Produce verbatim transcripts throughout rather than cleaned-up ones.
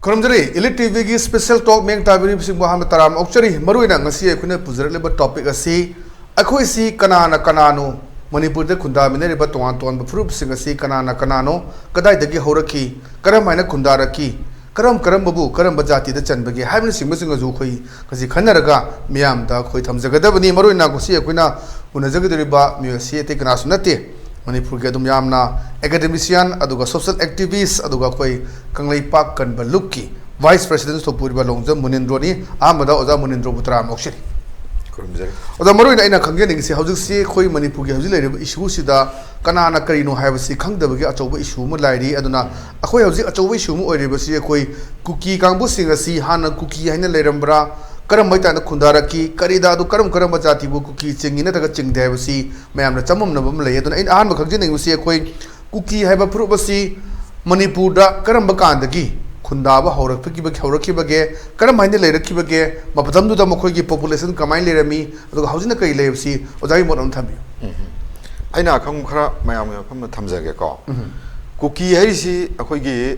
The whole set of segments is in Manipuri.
ꯈꯨꯔꯨꯝꯖꯔꯤ꯫ Elite ꯇꯤ ꯚꯤꯒꯤ special talk ꯃꯤꯠꯌꯦꯡ ꯇꯥꯕꯤꯔꯤꯕꯁꯤꯡꯕꯨ ꯑꯍꯥꯟꯕ ꯇꯔꯥꯝꯅ ꯑꯣꯛꯆꯔꯤ꯫ ꯃꯔꯨꯑꯣꯏꯅ ꯉꯁꯤ ꯑꯩꯈꯣꯏꯅ ꯄꯨꯖꯔꯛꯂꯤꯕ topic ꯑꯁꯤ ꯑꯩꯈꯣꯏꯁꯤ ꯀꯅꯥꯅ ꯀꯅꯥꯅꯣ? ꯃꯅꯤꯄꯨꯔꯗ ꯈꯨꯟꯗꯥꯃꯤꯟꯅꯔꯤꯕ ꯇꯣꯉꯥꯟ ꯇꯣꯉꯥꯟꯕ ꯐꯨꯔꯨꯞꯁꯤꯡ ꯑꯁꯤ ꯀꯅꯥꯅ ꯀꯅꯥꯅꯣ? ꯀꯗꯥꯏꯗꯒꯤ ꯍꯧꯔꯛꯈꯤ? ꯀꯔꯝ ꯍꯥꯏꯅ ꯈꯨꯟꯗꯥꯔꯛꯈꯤ? ꯀꯔꯝ ꯀꯔꯝꯕꯕꯨ ꯀꯔꯝꯕ ꯖꯥꯇꯤꯗ ꯆꯟꯕꯒꯦ? ꯍꯥꯏꯕꯅꯆꯤꯡꯕꯁꯤꯡ ꯑꯗꯨ ꯑꯩꯈꯣꯏ ꯉꯁꯤ ꯈꯟꯅꯔꯒ ꯃꯤꯌꯥꯝꯗ ꯑꯩꯈꯣꯏ ꯊꯝꯖꯒꯗꯕꯅꯤ꯫ ꯃꯔꯨꯑꯣꯏꯅ ꯉꯁꯤ ꯑꯩꯈꯣꯏꯅ ꯎꯅꯖꯒꯗꯧꯔꯤꯕ ꯃꯤꯑꯣꯏ ꯑꯁꯤ ꯑꯇꯩ ꯀꯅꯥꯁꯨ ꯅꯠꯇꯦ, ꯃꯅꯤꯄꯨꯔꯒꯤ ꯑꯗꯨꯝ ꯌꯥꯝꯅ academician, ꯑꯗꯨꯒ social activist, ꯑꯗꯨꯒ ꯑꯩꯈꯣꯏ ꯀꯪꯂꯩꯄꯥꯛ ꯀꯟꯕ ꯂꯨꯞꯀꯤ vice president ꯊꯣꯛꯄꯤꯔꯤꯕ ꯂꯣꯡꯖꯝ ꯃꯨꯅꯤꯟꯗ꯭ꯔꯣꯅꯤ꯫ ꯑꯍꯥꯟꯕꯗ ꯑꯣꯖꯥ ꯃꯨꯅꯤꯟꯗ꯭ꯔꯣꯕꯨ ꯇꯔꯥꯝꯅ ꯑꯣꯛꯆꯔꯤ꯫ ꯈꯨꯔꯨꯝꯖꯔꯤ꯫ ꯑꯣꯖꯥ, ꯃꯔꯨꯑꯣꯏꯅ ꯑꯩꯅ ꯈꯪꯖꯅꯤꯡꯉꯤꯁꯤ, ꯍꯧꯖꯤꯛꯁꯤ ꯑꯩꯈꯣꯏ ꯃꯅꯤꯄꯨꯔꯒꯤ ꯍꯧꯖꯤꯛ ꯂꯩꯔꯤꯕ issue ꯁꯤꯗ ꯀꯅꯥꯅ ꯀꯔꯤꯅꯣ ꯍꯥꯏꯕꯁꯤ ꯈꯪꯗꯕꯒꯤ ꯑꯆꯧꯕ issue ꯑꯃ ꯂꯩꯔꯤ꯫ ꯑꯗꯨꯅ ꯑꯩꯈꯣꯏ ꯍꯧꯖꯤꯛ ꯑꯆꯧꯕ issue ꯑꯃ ꯑꯣꯏꯔꯤꯕꯁꯤ, ꯑꯩꯈꯣꯏ ꯀꯨꯀꯤ ꯀꯥꯡꯕꯨꯁꯤꯡ ꯑꯁꯤ ꯍꯥꯟꯅ ꯀꯨꯀꯤ ꯍꯥꯏꯅ ꯂꯩꯔꯝꯕ꯭ꯔꯥ, ꯀꯔꯝꯕ ꯇꯥꯏꯞꯇ ꯈꯨꯟꯗꯥꯔꯛꯈꯤ, ꯀꯔꯤꯗ ꯑꯗꯨ ꯀꯔꯝ ꯀꯔꯝꯕ ꯖꯥꯇꯤꯕꯨ ꯀꯨꯀꯤ ꯆꯤꯡꯏ ꯅꯠꯇ꯭ꯔꯒ ꯆꯤꯡꯗꯦ ꯍꯥꯏꯕꯁꯤ ꯃꯌꯥꯝꯅ ꯆꯃꯝꯅꯕ ꯑꯃ ꯂꯩ꯫ ꯑꯗꯨꯅ ꯑꯩꯅ ꯑꯍꯥꯟꯕ ꯈꯪꯖꯅꯤꯡꯕꯁꯤ, ꯑꯩꯈꯣꯏ ꯀꯨꯀꯤ ꯍꯥꯏꯕ ꯐꯨꯔꯨꯞ ꯑꯁꯤ ꯃꯅꯤꯄꯨꯔꯗ ꯀꯔꯝꯕ ꯀꯥꯟꯗꯒꯤ ꯈꯨꯟꯗꯥꯕ ꯍꯧꯔꯛꯈꯤꯕ-, ꯍꯧꯔꯛꯈꯤꯕꯒꯦ, ꯀꯔꯝ ꯍꯥꯏꯅ ꯂꯩꯔꯛꯈꯤꯕꯒꯦ, ꯃꯇꯝꯗꯨꯗ ꯃꯈꯣꯏꯒꯤ population ꯀꯃꯥꯏꯅ ꯂꯩꯔꯝꯃꯤ, ꯑꯗꯨꯒ ꯍꯧꯖꯤꯛꯅ ꯀꯔꯤ ꯂꯩꯔꯤꯕꯁꯤ ꯑꯣꯖꯥꯒꯤ ꯃꯣꯠ ꯑꯃ ꯊꯝꯕꯤꯌꯨ꯫ ꯑꯩꯅ ꯑꯈꯪꯕ ꯈꯔ ꯃꯌꯥꯝꯒꯤ ꯃꯐꯝꯗ ꯊꯝꯖꯒꯦꯀꯣ꯫ ꯀꯨꯀꯤ ꯍꯥꯏꯔꯤꯁꯤ ꯑꯩꯈꯣꯏꯒꯤ,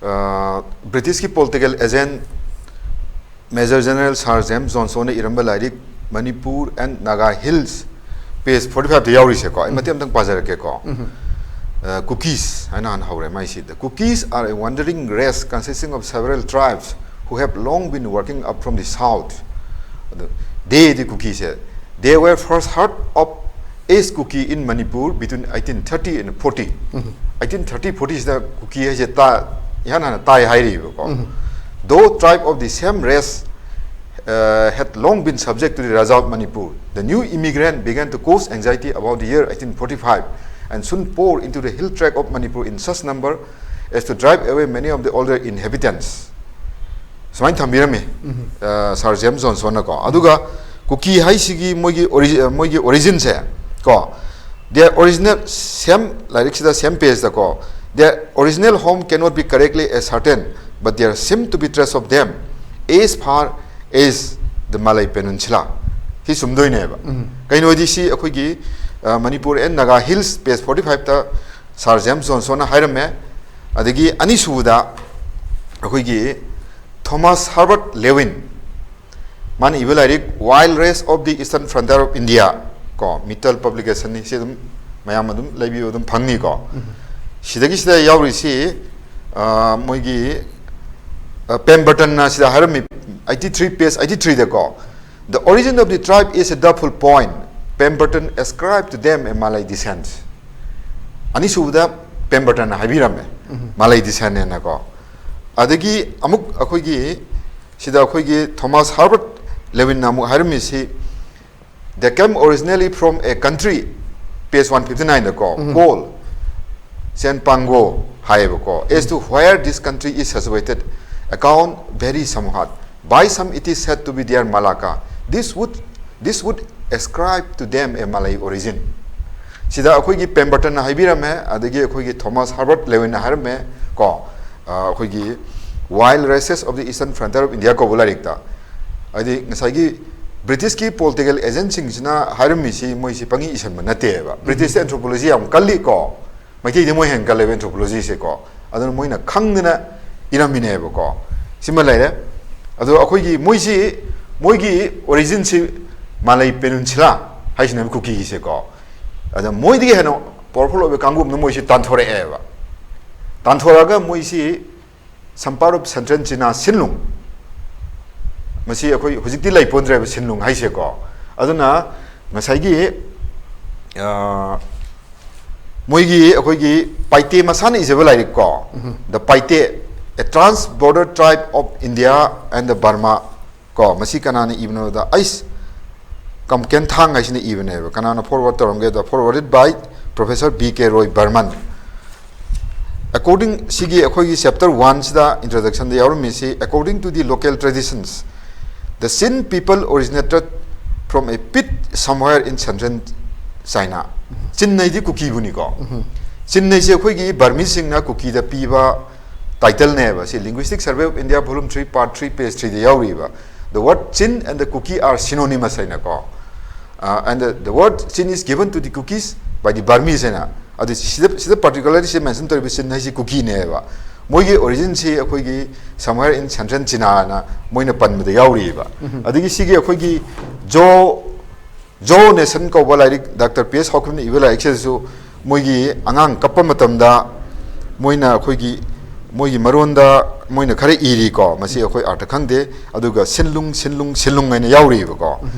ꯑ, ꯕ꯭ꯔꯤꯇꯤꯁꯀꯤ political agent Major General Sir James Johnsonꯅ ꯏꯔꯝꯕ ꯂꯥꯏꯔꯤꯛ Manipur and Naga Hills, page forty fiveꯇ ꯌꯥꯎꯔꯤꯁꯦꯀꯣ, ꯑꯩ ꯃꯇꯦꯛ ꯑꯃꯇꯪ ꯄꯥꯖꯔꯛꯀꯦꯀꯣ꯫ ꯑ, Kukis ꯍꯥꯏꯅ ꯍꯥꯟꯅ ꯍꯧꯔꯦ ꯃꯥꯏꯁꯤꯗ꯫ "Kukis are a wandering race consisting of several tribes who have long been working up from the south." ꯑꯗꯨ, they, the Kukis say, they were first heard of as Kuki in Manipur between eighteen thirty and forty꯫ eighteen thirty forty ꯁꯤꯗ ꯀꯨꯀꯤ ꯍꯥꯏꯁꯦ ꯇꯥ-, ꯏꯍꯥꯟ ꯍꯥꯟꯅ ꯇꯥꯏ ꯍꯥꯏꯔꯤꯕꯀꯣ꯫ Though tribe of the same race, uh, had long been subject to the Raja of Manipur, the new immigrant began to cause anxiety about the year eighteen forty-five and soon poured into the hill tract of Manipur in such number as to drive away many of the older inhabitants꯫ ꯁꯨꯃꯥꯏꯅ ꯊꯝꯕꯤꯔꯝꯃꯤ, ꯑ, Sir James Johnsonꯅꯀꯣ꯫ ꯑꯗꯨꯒ ꯀꯨꯀꯤ ꯍꯥꯏꯁꯤꯒꯤ ꯃꯣꯏꯒꯤ origi-, ꯃꯣꯏꯒꯤ originꯁꯦ ꯀꯣ, their original, same ꯂꯥꯏꯔꯤꯛꯁꯤꯗ, same pageꯇꯀꯣ, "Their original home cannot be correctly ascertained, but there seem to be trace of them as far as the Malay Peninsula"꯫ ꯁꯤ ꯆꯨꯝꯗꯣꯏꯅꯦꯕ꯫ ꯀꯩꯅꯣꯗꯤ ꯁꯤ ꯑꯩꯈꯣꯏꯒꯤ, ꯑ, Manipur and Naga Hills, page forty fiveꯇ Sir James Johnsonꯅ ꯍꯥꯏꯔꯝꯃꯦ꯫ ꯑꯗꯒꯤ ꯑꯅꯤꯁꯨꯕꯗ, ꯑꯩꯈꯣꯏꯒꯤ ꯊꯣꯃꯥꯁ ꯍꯥꯔꯕꯔꯠ ꯂꯦꯋꯤꯟ, ꯃꯥꯅ ꯏꯕ ꯂꯥꯏꯔꯤꯛ Wild Race of the Eastern Frontier of India ꯀꯣ, ꯃꯤꯇꯜ ꯄꯕ꯭ꯂꯤꯀꯦꯁꯟꯅꯤ꯫ ꯁꯤ ꯑꯗꯨꯝ ꯃꯌꯥꯝ ꯑꯗꯨꯝ ꯂꯩꯕꯤꯌꯨ, ꯑꯗꯨꯝ ꯐꯪꯅꯤꯀꯣ꯫ ꯁꯤꯗꯒꯤ ꯁꯤꯗ ꯌꯥꯎꯔꯤꯁꯤ, ꯑ, ꯃꯣꯏꯒꯤ, ꯑ, ꯄꯦꯝꯕꯔꯇꯟꯅ ꯁꯤꯗ ꯍꯥꯏꯔꯝꯃꯤ, eighty three, page eighty three ꯗꯀꯣ, "The origin of the tribe is a doubtful point. Pemberton ascribed to them a Malay descent." ꯑꯅꯤꯁꯨꯕꯗ ꯄꯦꯝꯕꯔꯇꯟꯅ ꯍꯥꯏꯕꯤꯔꯝꯃꯦ, ꯃꯥꯂꯩ ꯗꯤꯁꯦꯟꯅꯦꯅꯀꯣ꯫ ꯑꯗꯒꯤ ꯑꯃꯨꯛ ꯑꯩꯈꯣꯏꯒꯤ ꯁꯤꯗ ꯑꯩꯈꯣꯏꯒꯤ ꯊꯣꯃꯥꯁ ꯍꯥꯔꯕꯔꯠ ꯂꯦꯋꯤꯟꯅ ꯑꯃꯨꯛ ꯍꯥꯏꯔꯝꯃꯤꯁꯤ, "They came originally from a country," page one fifty nine ꯗꯀꯣ, "called Senpango" ꯍꯥꯏꯌꯦꯕꯀꯣ꯫ "As to where this country is situated, account vary somewhat. By some it is said to be near Malacca. This would, this would ascribe to them a Malay origin." ꯁꯤꯗ ꯑꯩꯈꯣꯏꯒꯤ ꯄꯦꯝꯕꯔꯇꯟꯅ ꯍꯥꯏꯕꯤꯔꯝꯃꯦ, ꯑꯗꯒꯤ ꯑꯩꯈꯣꯏꯒꯤ ꯊꯣꯃꯥꯁ ꯍꯥꯔꯕꯔꯠ ꯂꯦꯋꯤꯟꯅ ꯍꯥꯏꯔꯝꯃꯦ ꯀꯣ, ꯑ, ꯑꯩꯈꯣꯏꯒꯤ Wild Races of the Eastern Frontier of India ꯀꯧꯕ ꯂꯥꯏꯔꯤꯛꯇ꯫ ꯍꯥꯏꯗꯤ ꯉꯁꯥꯏꯒꯤ ꯕ꯭ꯔꯤꯇꯤꯁꯀꯤ ꯄꯣꯂꯤꯇꯤꯀꯦꯜ ꯑꯦꯖꯦꯟꯁꯤꯡꯁꯤꯅ ꯍꯥꯏꯔꯝꯃꯤꯁꯤ ꯃꯣꯏꯁꯤ ꯄꯪꯏ ꯏꯁꯟꯕ ꯅꯠꯇꯦꯕ꯫ ꯕ꯭ꯔꯤꯇꯤꯁꯇ ꯑꯦꯟꯊ꯭ꯔꯣꯄꯣꯂꯣꯖꯤ ꯌꯥꯝ ꯀꯜꯂꯤ ꯀꯣ, ꯃꯩꯇꯩꯗꯤ ꯃꯣꯏ ꯍꯦꯟꯅ ꯀꯜꯂꯦꯕ ꯑꯦꯟꯊ꯭ꯔꯣꯄꯣꯂꯣꯖꯤꯁꯦ ꯀꯣ꯫ ꯑꯗꯨꯅ ꯃꯣꯏꯅ ꯈꯪꯗꯅ ꯏꯔꯝꯃꯤꯅꯦꯕꯀꯣ꯫ ꯁꯤꯃ ꯂꯩꯔꯦ꯫ ꯑꯗꯣ ꯑꯩꯈꯣꯏꯒꯤ ꯃꯣꯏꯁꯤ, ꯃꯣꯏꯒꯤ ꯑꯣꯔꯤꯖꯤꯟꯁꯤ ꯃꯥꯂꯩ ꯄꯦꯅꯤꯟꯁꯨꯂꯥ ꯍꯥꯏꯁꯤꯅꯦꯕ ꯀꯨꯀꯤꯒꯤꯁꯦꯀꯣ꯫ ꯑꯗ ꯃꯣꯏꯗꯒꯤ ꯍꯦꯟꯅ ꯄꯥꯋꯔꯐꯨꯜ ꯑꯣꯏꯕ ꯀꯥꯡꯕꯨ ꯑꯃꯅ ꯃꯣꯏꯁꯤ ꯇꯥꯟꯊꯣꯔꯛꯑꯦꯕ꯫ ꯇꯥꯟꯊꯣꯔꯛꯑꯒ ꯃꯣꯏꯁꯤ Sampar of Central China ꯁꯤꯟꯂꯨꯡ, ꯃꯁꯤ ꯑꯩꯈꯣꯏ ꯍꯧꯖꯤꯛꯇꯤ ꯂꯩꯄꯣꯟꯗ꯭ꯔꯦꯕ ꯁꯤꯟꯂꯨꯡ ꯍꯥꯏꯁꯦꯀꯣ꯫ ꯑꯗꯨꯅ ꯉꯁꯥꯏꯒꯤ, ꯑ, ꯃꯣꯏꯒꯤ, ꯑꯩꯈꯣꯏꯒꯤ ꯄꯥꯏꯇꯦ ꯃꯁꯥꯅ ꯏꯖꯕ ꯂꯥꯏꯔꯤꯛ ꯀꯣ, "The Paite, a Trans Border Tribe of India and the Burma" ꯀꯣ, ꯃꯁꯤ ꯀꯅꯥꯅ ꯏꯕꯅꯣꯗ, ꯑꯩꯁ ꯀꯝꯀꯦꯟ ꯊꯥꯡ ꯍꯥꯏꯁꯤꯅ ꯏꯕꯅꯦꯕ꯫ ꯀꯅꯥꯅ forward ꯇꯧꯔꯝꯒꯦꯗ, "Forwarded by Professor B K Roy Burman." According, ꯁꯤꯒꯤ ꯑꯩꯈꯣꯏꯒꯤ chapter ꯋꯥꯟꯁꯤꯗ ꯏꯟꯇ꯭ꯔꯣꯗꯛꯁꯟꯗ ꯌꯥꯎꯔꯝꯃꯤꯁꯤ, "According to the local traditions, the Chin people originated from a pit somewhere in central China." ꯆꯤꯟ ꯍꯥꯏꯗꯤ ꯀꯨꯀꯤꯕꯨꯅꯤꯀꯣ꯫ ꯆꯤꯟ ꯍꯥꯏꯁꯦ ꯑꯩꯈꯣꯏꯒꯤ ꯕꯔꯃꯤꯁꯤꯡꯅ ꯀꯨꯀꯤꯗ ꯄꯤꯕ ꯇꯥꯏꯇꯜꯅꯦꯕ꯫ ꯁꯤ Linguistic Survey of India, Volume three, Part three, Page three ꯗ ꯌꯥꯎꯔꯤꯕ꯫ "The word Chin and the Kuki are synonymous" ꯍꯥꯏꯅꯀꯣ꯫ Uh, and the, the word Chin is given to the Kukis by the Burmese ꯍꯥꯏꯅ꯫ ꯑꯗꯨ ꯁꯤꯗ, ꯁꯤꯗ ꯄꯥꯔꯇꯤꯀꯨꯂꯔꯂꯤ ꯁꯤꯗ ꯃꯦꯟꯁꯟ ꯇꯧꯔꯤꯕ ꯆꯤꯟ ꯍꯥꯏꯁꯤ ꯀꯨꯀꯤꯅꯦꯕ꯫ ꯃꯣꯏꯒꯤ ꯑꯣꯔꯤꯖꯤꯟꯁꯤ ꯑꯩꯈꯣꯏꯒꯤ somewhere in central China ꯍꯥꯏꯅ ꯃꯣꯏꯅ ꯄꯟꯕꯗ ꯌꯥꯎꯔꯤꯑꯕ꯫ ꯑꯗꯒꯤ ꯁꯤꯒꯤ ꯑꯩꯈꯣꯏꯒꯤ ꯖꯣ ꯖꯣ ꯅꯦꯁꯟ ꯀꯧꯕ ꯂꯥꯏꯔꯤꯛ ꯗꯥꯛꯇꯔ ꯄꯤ ꯑꯦꯁ ꯍꯥꯎꯈꯤꯕꯅ ꯏꯕ ꯂꯥꯏꯔꯤꯛꯁꯤꯗꯁꯨ ꯃꯣꯏꯒꯤ ꯑꯉꯥꯡ ꯀꯞꯄ ꯃꯇꯝꯗ ꯃꯣꯏꯅ ꯑꯩꯈꯣꯏꯒꯤ ꯃꯣꯏꯒꯤ ꯃꯔꯣꯟꯗ ꯃꯣꯏꯅ ꯈꯔ ꯏꯔꯤꯀꯣ, ꯃꯁꯤ ꯑꯩꯈꯣꯏ ꯑꯥꯔꯊ ꯈꯪꯗꯦ꯫ ꯑꯗꯨꯒ ꯁꯤꯟꯂꯨꯡ ꯁꯤꯟꯂꯨꯡ ꯁꯤꯟꯂꯨꯡ ꯍꯥꯏꯅ ꯌꯥꯎꯔꯤꯑꯕꯀꯣ꯫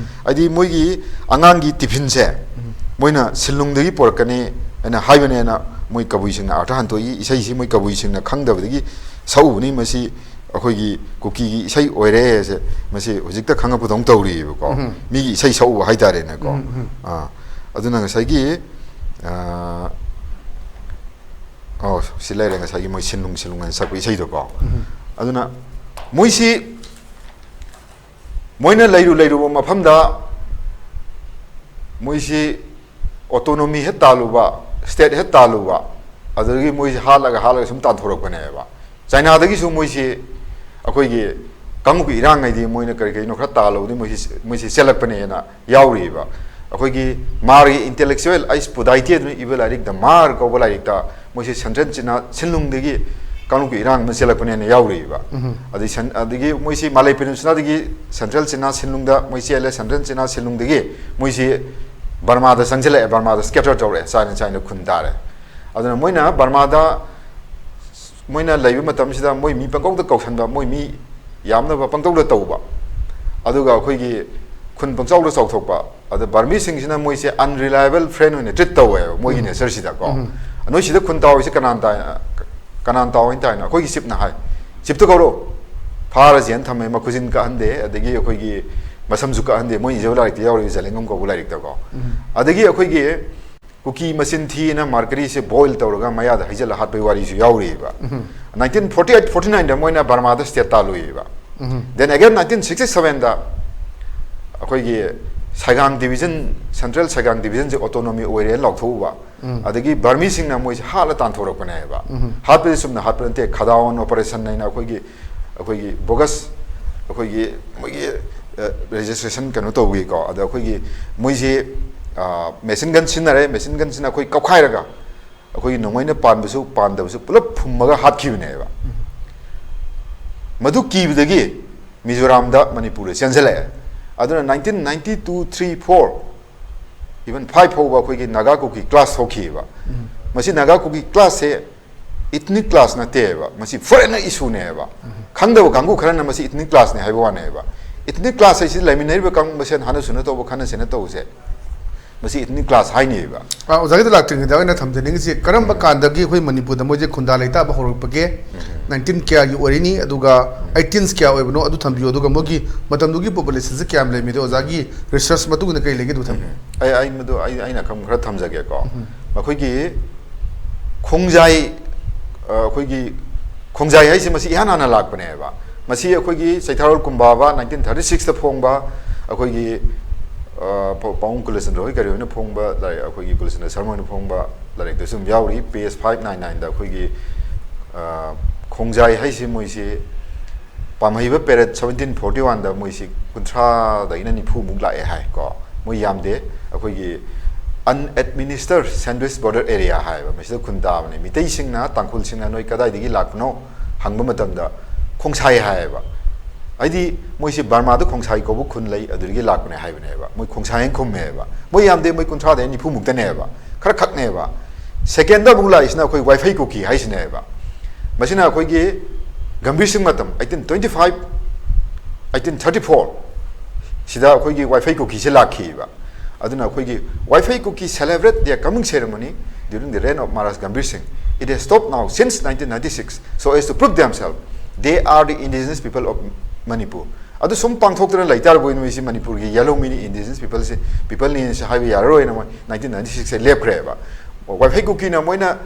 ꯍꯥꯏꯗꯤ ꯃꯣꯏꯒꯤ ꯑꯉꯥꯡꯒꯤ ꯇꯤꯐꯤꯟꯁꯦ ꯃꯣꯏꯅ ꯁꯤꯟꯂꯨꯡꯗꯒꯤ ꯄꯨꯔꯛꯀꯅꯤ ꯍꯥꯏꯅ ꯍꯥꯏꯕꯅꯦꯅ ꯃꯣꯏ ꯀꯕꯨꯏꯁꯤꯡꯅ ꯑꯥꯔꯊ ꯍꯟꯗꯣꯛꯏ꯫ ꯏꯁꯩꯁꯤ ꯃꯣꯏ ꯀꯕꯨꯏꯁꯤꯡꯅ ꯈꯪꯗꯕꯗꯒꯤ ꯁꯛꯎꯕꯅꯤ꯫ ꯃꯁꯤ ꯑꯩꯈꯣꯏꯒꯤ ꯀꯨꯀꯤꯒꯤ ꯏꯁꯩ ꯑꯣꯏꯔꯦꯁꯦ ꯃꯁꯤ ꯍꯧꯖꯤꯛꯇ ꯈꯪꯉꯛꯄꯗꯧꯅ ꯇꯧꯔꯤꯑꯕꯀꯣ꯫ ꯎꯝ꯫ ꯃꯤꯒꯤ ꯏꯁꯩ ꯁꯛꯎꯕ ꯍꯥꯏꯇꯥꯔꯦꯅꯦꯀꯣ꯫ ꯎꯝ, ꯎꯝ꯫ ꯑꯥ, ꯑꯗꯨꯅ ꯉꯁꯥꯏꯒꯤ, ꯑꯥ, ꯑꯣ, ꯁꯤ ꯂꯩꯔꯦ ꯉꯁꯥꯏꯒꯤ ꯃꯣꯏ ꯁꯤꯟꯂꯨꯡ ꯁꯤꯟꯂꯨꯡ ꯍꯥꯏꯅ ꯁꯛꯄ ꯏꯁꯩꯗꯣꯀꯣ꯫ ꯎꯝ꯫ ꯑꯗꯨꯅ ꯃꯣꯏꯁꯤ ꯃꯣꯏꯅ ꯂꯩꯔꯨ ꯂꯩꯔꯨꯕ ꯃꯐꯝꯗ ꯃꯣꯏꯁꯤ autonomy ꯍꯦꯛ ꯇꯥꯜꯂꯨꯕ, state ꯍꯦꯛ ꯇꯥꯜꯂꯨꯕ, ꯑꯗꯨꯗꯒꯤ ꯃꯣꯏꯁꯤ ꯍꯥꯠꯂꯒ ꯍꯥꯠꯂꯒ ꯁꯨꯝ ꯇꯥꯟꯊꯣꯔꯛꯄꯅꯦꯕ꯫ ꯆꯥꯏꯅꯥꯗꯒꯤꯁꯨ ꯃꯣꯏꯁꯤ ꯑꯩꯈꯣꯏꯒꯤ ꯀꯥꯡꯂꯨꯞꯀꯤ ꯏꯔꯥꯡ ꯍꯥꯏꯗꯤ ꯃꯣꯏꯅ ꯀꯔꯤ ꯀꯔꯤꯅꯣ ꯈꯔ ꯇꯥꯜꯂꯨꯕꯗꯤ ꯃꯣꯏꯁꯤ, ꯃꯣꯏꯁꯤ ꯆꯦꯜꯂꯛꯄꯅꯦꯅ ꯌꯥꯎꯔꯤꯕ꯫ ꯑꯩꯈꯣꯏꯒꯤ ꯃꯥꯔꯒꯤ intellectual ꯑꯩꯁ ꯄꯨꯗꯥꯏꯇꯦ ꯑꯗꯨꯅ ꯏꯕ ꯂꯥꯏꯔꯤꯛ The Mar ꯀꯧꯕ ꯂꯥꯏꯔꯤꯛꯇ ꯃꯣꯏꯁꯤ central China ꯁꯤꯟꯂꯨꯡꯗꯒꯤ ꯀꯥꯡꯂꯨꯞꯀꯤ ꯏꯔꯥꯡ ꯑꯃ ꯆꯦꯜꯂꯛꯄꯅꯦꯅ ꯌꯥꯎꯔꯤꯕ꯫ ꯎꯝ꯫ ꯑꯗꯩ ꯁꯟ-, ꯑꯗꯒꯤ ꯃꯣꯏꯁꯤ ꯃꯥꯂꯩ peninsulaꯗꯒꯤ central China ꯁꯤꯟꯂꯨꯡꯗ ꯃꯣꯏ ꯆꯦꯜꯂꯦ, central China ꯁꯤꯟꯂꯨꯡꯗꯒꯤ ꯃꯣꯏꯁꯤ ꯕꯔꯃꯥꯗ ꯆꯪꯁꯤꯜꯂꯛꯑꯦ, ꯕꯔꯃꯥꯗ scatter ꯇꯧꯔꯛꯑꯦ, ꯆꯥꯏꯅ ꯆꯥꯏꯅ ꯈꯨꯟ ꯇꯥꯔꯦ꯫ ꯑꯗꯨꯅ ꯃꯣꯏꯅ ꯕꯔꯃꯥꯗ ꯃꯣꯏꯅ ꯂꯩꯕ ꯃꯇꯝꯁꯤꯗ ꯃꯣꯏ ꯃꯤ ꯄꯪꯀꯧꯗ ꯀꯧꯁꯟꯕ, ꯃꯣꯏ ꯃꯤ ꯌꯥꯝꯅꯕ ꯄꯪꯇꯧꯗ ꯇꯧꯕ, ꯑꯗꯨꯒ ꯑꯩꯈꯣꯏꯒꯤ ꯈꯨꯟ ꯄꯪꯆꯥꯎꯗ ꯆꯥꯎꯊꯣꯛꯄ, ꯑꯗ ꯕꯔꯃꯤꯁꯤꯡꯁꯤꯅ ꯃꯣꯏꯁꯦ unreliable friend ꯑꯣꯏꯅ treat ꯇꯧꯋꯦꯕ ꯃꯣꯏꯒꯤ ꯎꯝ꯫ natureꯁꯤꯗꯀꯣ꯫ ꯎꯝ꯫ ꯅꯣꯏ ꯁꯤꯗ ꯈꯨꯟ ꯇꯥꯎꯔꯤꯁꯦ ꯀꯅꯥꯅ ꯇꯥꯏ-, ꯀꯅꯥꯅ ꯇꯥꯎ ꯍꯥꯏꯅ ꯇꯥꯏꯅꯣ? ꯑꯩꯈꯣꯏꯒꯤ chiefꯅ ꯍꯥꯏ꯫ Chiefꯇꯣ ꯀꯧꯔꯣ꯫ ꯐꯥꯔꯁꯦꯅ ꯊꯝꯃꯦ, ꯃꯈꯨꯖꯤꯟ ꯀꯛꯍꯟꯗꯦ, ꯑꯗꯒꯤ ꯑꯩꯈꯣꯏꯒꯤ ꯃꯁꯝꯁꯨ ꯀꯛꯍꯟꯗꯦ꯫ ꯃꯣꯏ ꯏꯖꯕ ꯂꯥꯏꯔꯤꯛꯇ ꯌꯥꯎꯔꯤꯕ ꯖꯂꯦꯡꯉꯝ ꯀꯧꯕ ꯂꯥꯏꯔꯤꯛꯇꯀꯣ꯫ ꯎꯝ꯫ ꯑꯗꯒꯤ ꯑꯩꯈꯣꯏꯒꯤ ꯀꯨꯀꯤ ꯃꯆꯤꯟ ꯊꯤꯅ mercuryꯁꯦ boil ꯇꯧꯔꯒ ꯃꯌꯥꯗ ꯍꯩꯖꯤꯜꯂ ꯍꯥꯠꯄꯒꯤ ꯋꯥꯔꯤꯁꯨ ꯌꯥꯎꯔꯤꯑꯕ꯫ ꯎꯝ꯫ Nineteen forty eight forty nineꯗ ꯃꯣꯏꯅ ꯕꯔꯃꯥꯗ state ꯇꯥꯜꯂꯨꯏꯕ꯫ ꯎꯝ꯫ Then again nineteen sixty sevenꯗ ꯑꯩꯈꯣꯏꯒꯤ ꯁꯥꯏꯒꯥꯡ division, central ꯁꯥꯏꯒꯥꯡ divisionꯁꯦ autonomy ꯑꯣꯏꯔꯦꯅ ꯂꯥꯎꯊꯣꯛꯎꯕ꯫ ꯎꯝ꯫ ꯑꯗꯒꯤ ꯕꯔꯃꯤꯁꯤꯡꯅ ꯃꯣꯏꯁꯦ ꯍꯥꯠꯂ ꯇꯥꯟꯊꯣꯔꯛꯄꯅꯦꯕ꯫ ꯎꯝ꯫ ꯍꯥꯠꯄꯗꯤ ꯆꯨꯝꯅ ꯍꯥꯠꯄ ꯅꯠꯇꯦ, ꯈꯗꯥꯎꯟ operation ꯍꯥꯏꯅ ꯑꯩꯈꯣꯏꯒꯤ, ꯑꯩꯈꯣꯏꯒꯤ bogus, ꯑꯩꯈꯣꯏꯒꯤ ꯃꯣꯏꯒꯤ, ꯑ, registration ꯀꯩꯅꯣ ꯇꯧꯕꯒꯤꯀꯣ꯫ ꯑꯗ ꯑꯩꯈꯣꯏꯒꯤ ꯃꯣꯏꯁꯦ, ꯑ, machine gun ꯁꯤꯖꯤꯟꯅꯔꯦ, machine gunꯁꯤꯅ ꯑꯩꯈꯣꯏ ꯀꯞꯈꯥꯏꯔꯒ ꯑꯩꯈꯣꯏꯒꯤ ꯅꯣꯡꯃꯩꯅ ꯄꯥꯟꯕꯁꯨ ꯄꯥꯟꯗꯕꯁꯨ ꯄꯨꯂꯞ ꯐꯨꯝꯃꯒ ꯍꯥꯠꯈꯤꯕꯅꯦꯕ꯫ ꯃꯗꯨ ꯀꯤꯕꯗꯒꯤ ꯃꯤꯖꯣꯔꯥꯝꯗ ꯃꯅꯤꯄꯨꯔꯗ ꯆꯦꯟꯁꯤꯜꯂꯛꯑꯦ꯫ ꯑꯗꯨꯅ nineteen ninety two, three, four, even five ꯐꯥꯎꯕ ꯑꯩꯈꯣꯏꯒꯤ ꯅꯥꯒꯥ ꯀꯨꯀꯤ clash ꯊꯣꯛꯈꯤꯑꯕ꯫ ꯃꯁꯤ ꯅꯥꯒꯥ ꯀꯨꯀꯤ clashꯁꯦ ethnic clash ꯅꯠꯇꯦꯕ, ꯃꯁꯤ foreigner issueꯅꯦꯕ꯫ ꯈꯪꯗꯕ ꯀꯥꯡꯕꯨ ꯈꯔꯅ ꯃꯁꯤ ethnic clashꯅꯦ ꯍꯥꯏꯕ ꯋꯥꯅꯦꯕ꯫ Ethnic clash ꯍꯥꯏꯁꯤ ꯂꯩꯃꯤꯟꯅꯔꯤꯕ ꯀꯥꯡꯕꯨ ꯃꯁꯦꯟ ꯍꯥꯟꯅ ꯁꯨꯅ ꯇꯧꯕ, ꯈꯠꯅ ꯆꯩꯅ ꯇꯧꯕꯁꯦ, ꯃꯁꯤ ethnic clash ꯍꯥꯏꯅꯦꯕ꯫ ꯑ, ꯑꯣꯖꯥꯒꯤꯗ ꯂꯥꯛꯇ꯭ꯔꯤꯉꯩꯗ ꯑꯩꯅ ꯊꯝꯖꯅꯤꯡꯉꯤꯁꯤ, ꯀꯔꯝꯕ ꯀꯥꯟꯗꯒꯤ ꯑꯩꯈꯣꯏ ꯃꯅꯤꯄꯨꯔꯗ ꯃꯣꯏꯁꯦ ꯈꯨꯟꯗꯥ ꯂꯩꯇꯥꯕ ꯍꯧꯔꯛꯄꯒꯦ? Nineteen ꯀꯌꯥꯒꯤ ꯑꯣꯏꯔꯤꯅꯤ, ꯑꯗꯨꯒ eighteens ꯀꯌꯥ ꯑꯣꯏꯕꯅꯣ, ꯑꯗꯨ ꯊꯝꯕꯤꯌꯨ꯫ ꯑꯗꯨꯒ ꯃꯣꯏꯒꯤ ꯃꯇꯝꯗꯨꯒꯤ populationꯁꯦ ꯀꯌꯥꯝ ꯂꯩꯔꯝꯃꯤꯗꯣ ꯑꯣꯖꯥꯒꯤ research ꯃꯇꯨꯡ ꯏꯟꯅ ꯀꯔꯤ ꯂꯩꯒꯦ, ꯑꯗꯨ ꯊꯝꯕꯤꯌꯨ꯫ ꯑꯩ, ꯑꯩ ꯃꯗꯨ, ꯑꯩ, ꯑꯩꯅ ꯈꯪꯕ ꯈꯔ ꯊꯝꯖꯒꯦꯀꯣ꯫ ꯃꯈꯣꯏꯒꯤ ꯈꯣꯡꯖꯥꯏ, ꯑ, ꯑꯩꯈꯣꯏꯒꯤ ꯈꯣꯡꯖꯥꯏ ꯍꯥꯏꯁꯤ ꯃꯁꯤ ꯏꯍꯥꯟ ꯍꯥꯟꯅ ꯂꯥꯛꯄꯅꯦꯕ꯫ ꯃꯁꯤ ꯑꯩꯈꯣꯏꯒꯤ ꯆꯩꯊꯥꯔꯣꯜ ꯀꯨꯝꯕꯥꯕ nineteen thirty sixꯇ ꯐꯣꯡꯕ, ꯑꯩꯈꯣꯏꯒꯤ, ꯑ, ꯄꯥ-, ꯄꯥꯕꯨꯡ ꯀꯨꯂꯆꯟꯗ꯭ꯔ ꯍꯣꯏ ꯀꯔꯤ ꯍꯣꯏꯅ ꯐꯣꯡꯕ ꯂꯥꯏꯔꯤꯛ, ꯑꯩꯈꯣꯏꯒꯤ ꯀꯨꯂꯆꯟꯗ꯭ꯔ ꯁꯔꯃ ꯍꯣꯏꯅ ꯐꯣꯡꯕ ꯂꯥꯏꯔꯤꯛꯇꯁꯨ ꯑꯗꯨꯝ ꯌꯥꯎꯔꯤ, page five nine nineꯗ ꯑꯩꯈꯣꯏꯒꯤ, ꯑ, ꯈꯣꯡꯖꯥꯏ ꯍꯥꯏꯁꯤ ꯃꯣꯏꯁꯤ ꯄꯥꯝꯍꯩꯕ period seventeen forty oneꯗ ꯃꯣꯏꯁꯤ ꯀꯨꯟꯊ꯭ꯔꯥꯗꯒꯤꯅ ꯅꯤꯐꯨꯃꯨꯛ ꯂꯥꯛꯑꯦ ꯍꯥꯏ ꯀꯣ꯫ ꯃꯣꯏ ꯌꯥꯝꯗꯦ꯫ ꯑꯩꯈꯣꯏꯒꯤ unadministered Sandwich Border Area ꯍꯥꯏꯕ ꯃꯁꯤꯗ ꯈꯨꯟ ꯇꯥꯕꯅꯦ꯫ ꯃꯤꯇꯩꯁꯤꯡꯅ, ꯇꯥꯡꯈꯨꯜꯁꯤꯡꯅ "ꯅꯣꯏ ꯀꯗꯥꯏꯗꯒꯤ ꯂꯥꯛꯄꯅꯣ?" ꯍꯪꯕ ꯃꯇꯝꯗ "ꯈꯣꯡꯁꯥꯏ" ꯍꯥꯏꯌꯦꯕ꯫ ꯍꯥꯏꯗꯤ ꯃꯣꯏꯁꯤ ꯕꯔꯃꯥꯗ ꯈꯣꯡꯁꯥꯏ ꯀꯧꯕ ꯈꯨꯟ ꯂꯩ, ꯑꯗꯨꯗꯒꯤ ꯂꯥꯛꯄꯅꯦ ꯍꯥꯏꯕꯅꯦꯕ꯫ ꯃꯣꯏ ꯈꯣꯡꯁꯥꯏ ꯍꯥꯏꯅ ꯈꯨꯝꯃꯦꯕ꯫ ꯃꯣꯏ ꯌꯥꯝꯗꯦ, ꯃꯣꯏ ꯀꯨꯟꯊ꯭ꯔꯥꯗꯒꯤ ꯅꯤꯐꯨꯃꯨꯛꯇꯅꯦꯕ꯫ ꯈꯔ ꯈꯛꯅꯦꯕ꯫ Secondꯗ ꯑꯃꯨꯛ ꯂꯥꯛꯏꯁꯤꯅ ꯑꯩꯈꯣꯏ ꯋꯥꯏꯐꯩ ꯀꯨꯀꯤ ꯍꯥꯏꯁꯤꯅꯦꯕ꯫ ꯃꯁꯤꯅ ꯑꯩꯈꯣꯏꯒꯤ ꯒꯝꯚꯤꯔ ꯁꯤꯡ ꯃꯇꯝ, eighteen twenty five, eighteen thirty four ꯁꯤꯗ ꯑꯩꯈꯣꯏꯒꯤ ꯋꯥꯏꯐꯩ ꯀꯨꯀꯤꯁꯦ ꯂꯥꯛꯈꯤꯕ꯫ ꯑꯗꯨꯅ ꯑꯩꯈꯣꯏꯒꯤ ꯋꯥꯏꯐꯩ ꯀꯨꯀꯤ celebrate their coming ceremony during the reign of Maharaj Gambhir Singh. It has stopped now since nineteen ninety six so as to prove themselves. They are the indigenous people of Manipur. ꯑꯗꯨ ꯁꯨꯝ ꯄꯥꯡꯊꯣꯛꯇꯅ ꯂꯩꯇꯥꯔꯕꯣꯏ ꯅꯣꯏꯁꯤ ꯃꯅꯤꯄꯨꯔꯒꯤ ꯌꯦꯜꯍꯧꯃꯤꯅꯤ, indigenous people ꯁꯤ, people ꯅꯤ ꯁꯤ ꯍꯥꯏꯕ ꯌꯥꯔꯔꯣꯏꯅ ꯃꯣꯏ nineteen ninety sixꯁꯦ ꯂꯦꯞꯈ꯭ꯔꯦꯕ꯫ ꯋꯥꯏꯐꯩ ꯀꯨꯀꯤꯅ ꯃꯣꯏꯅ,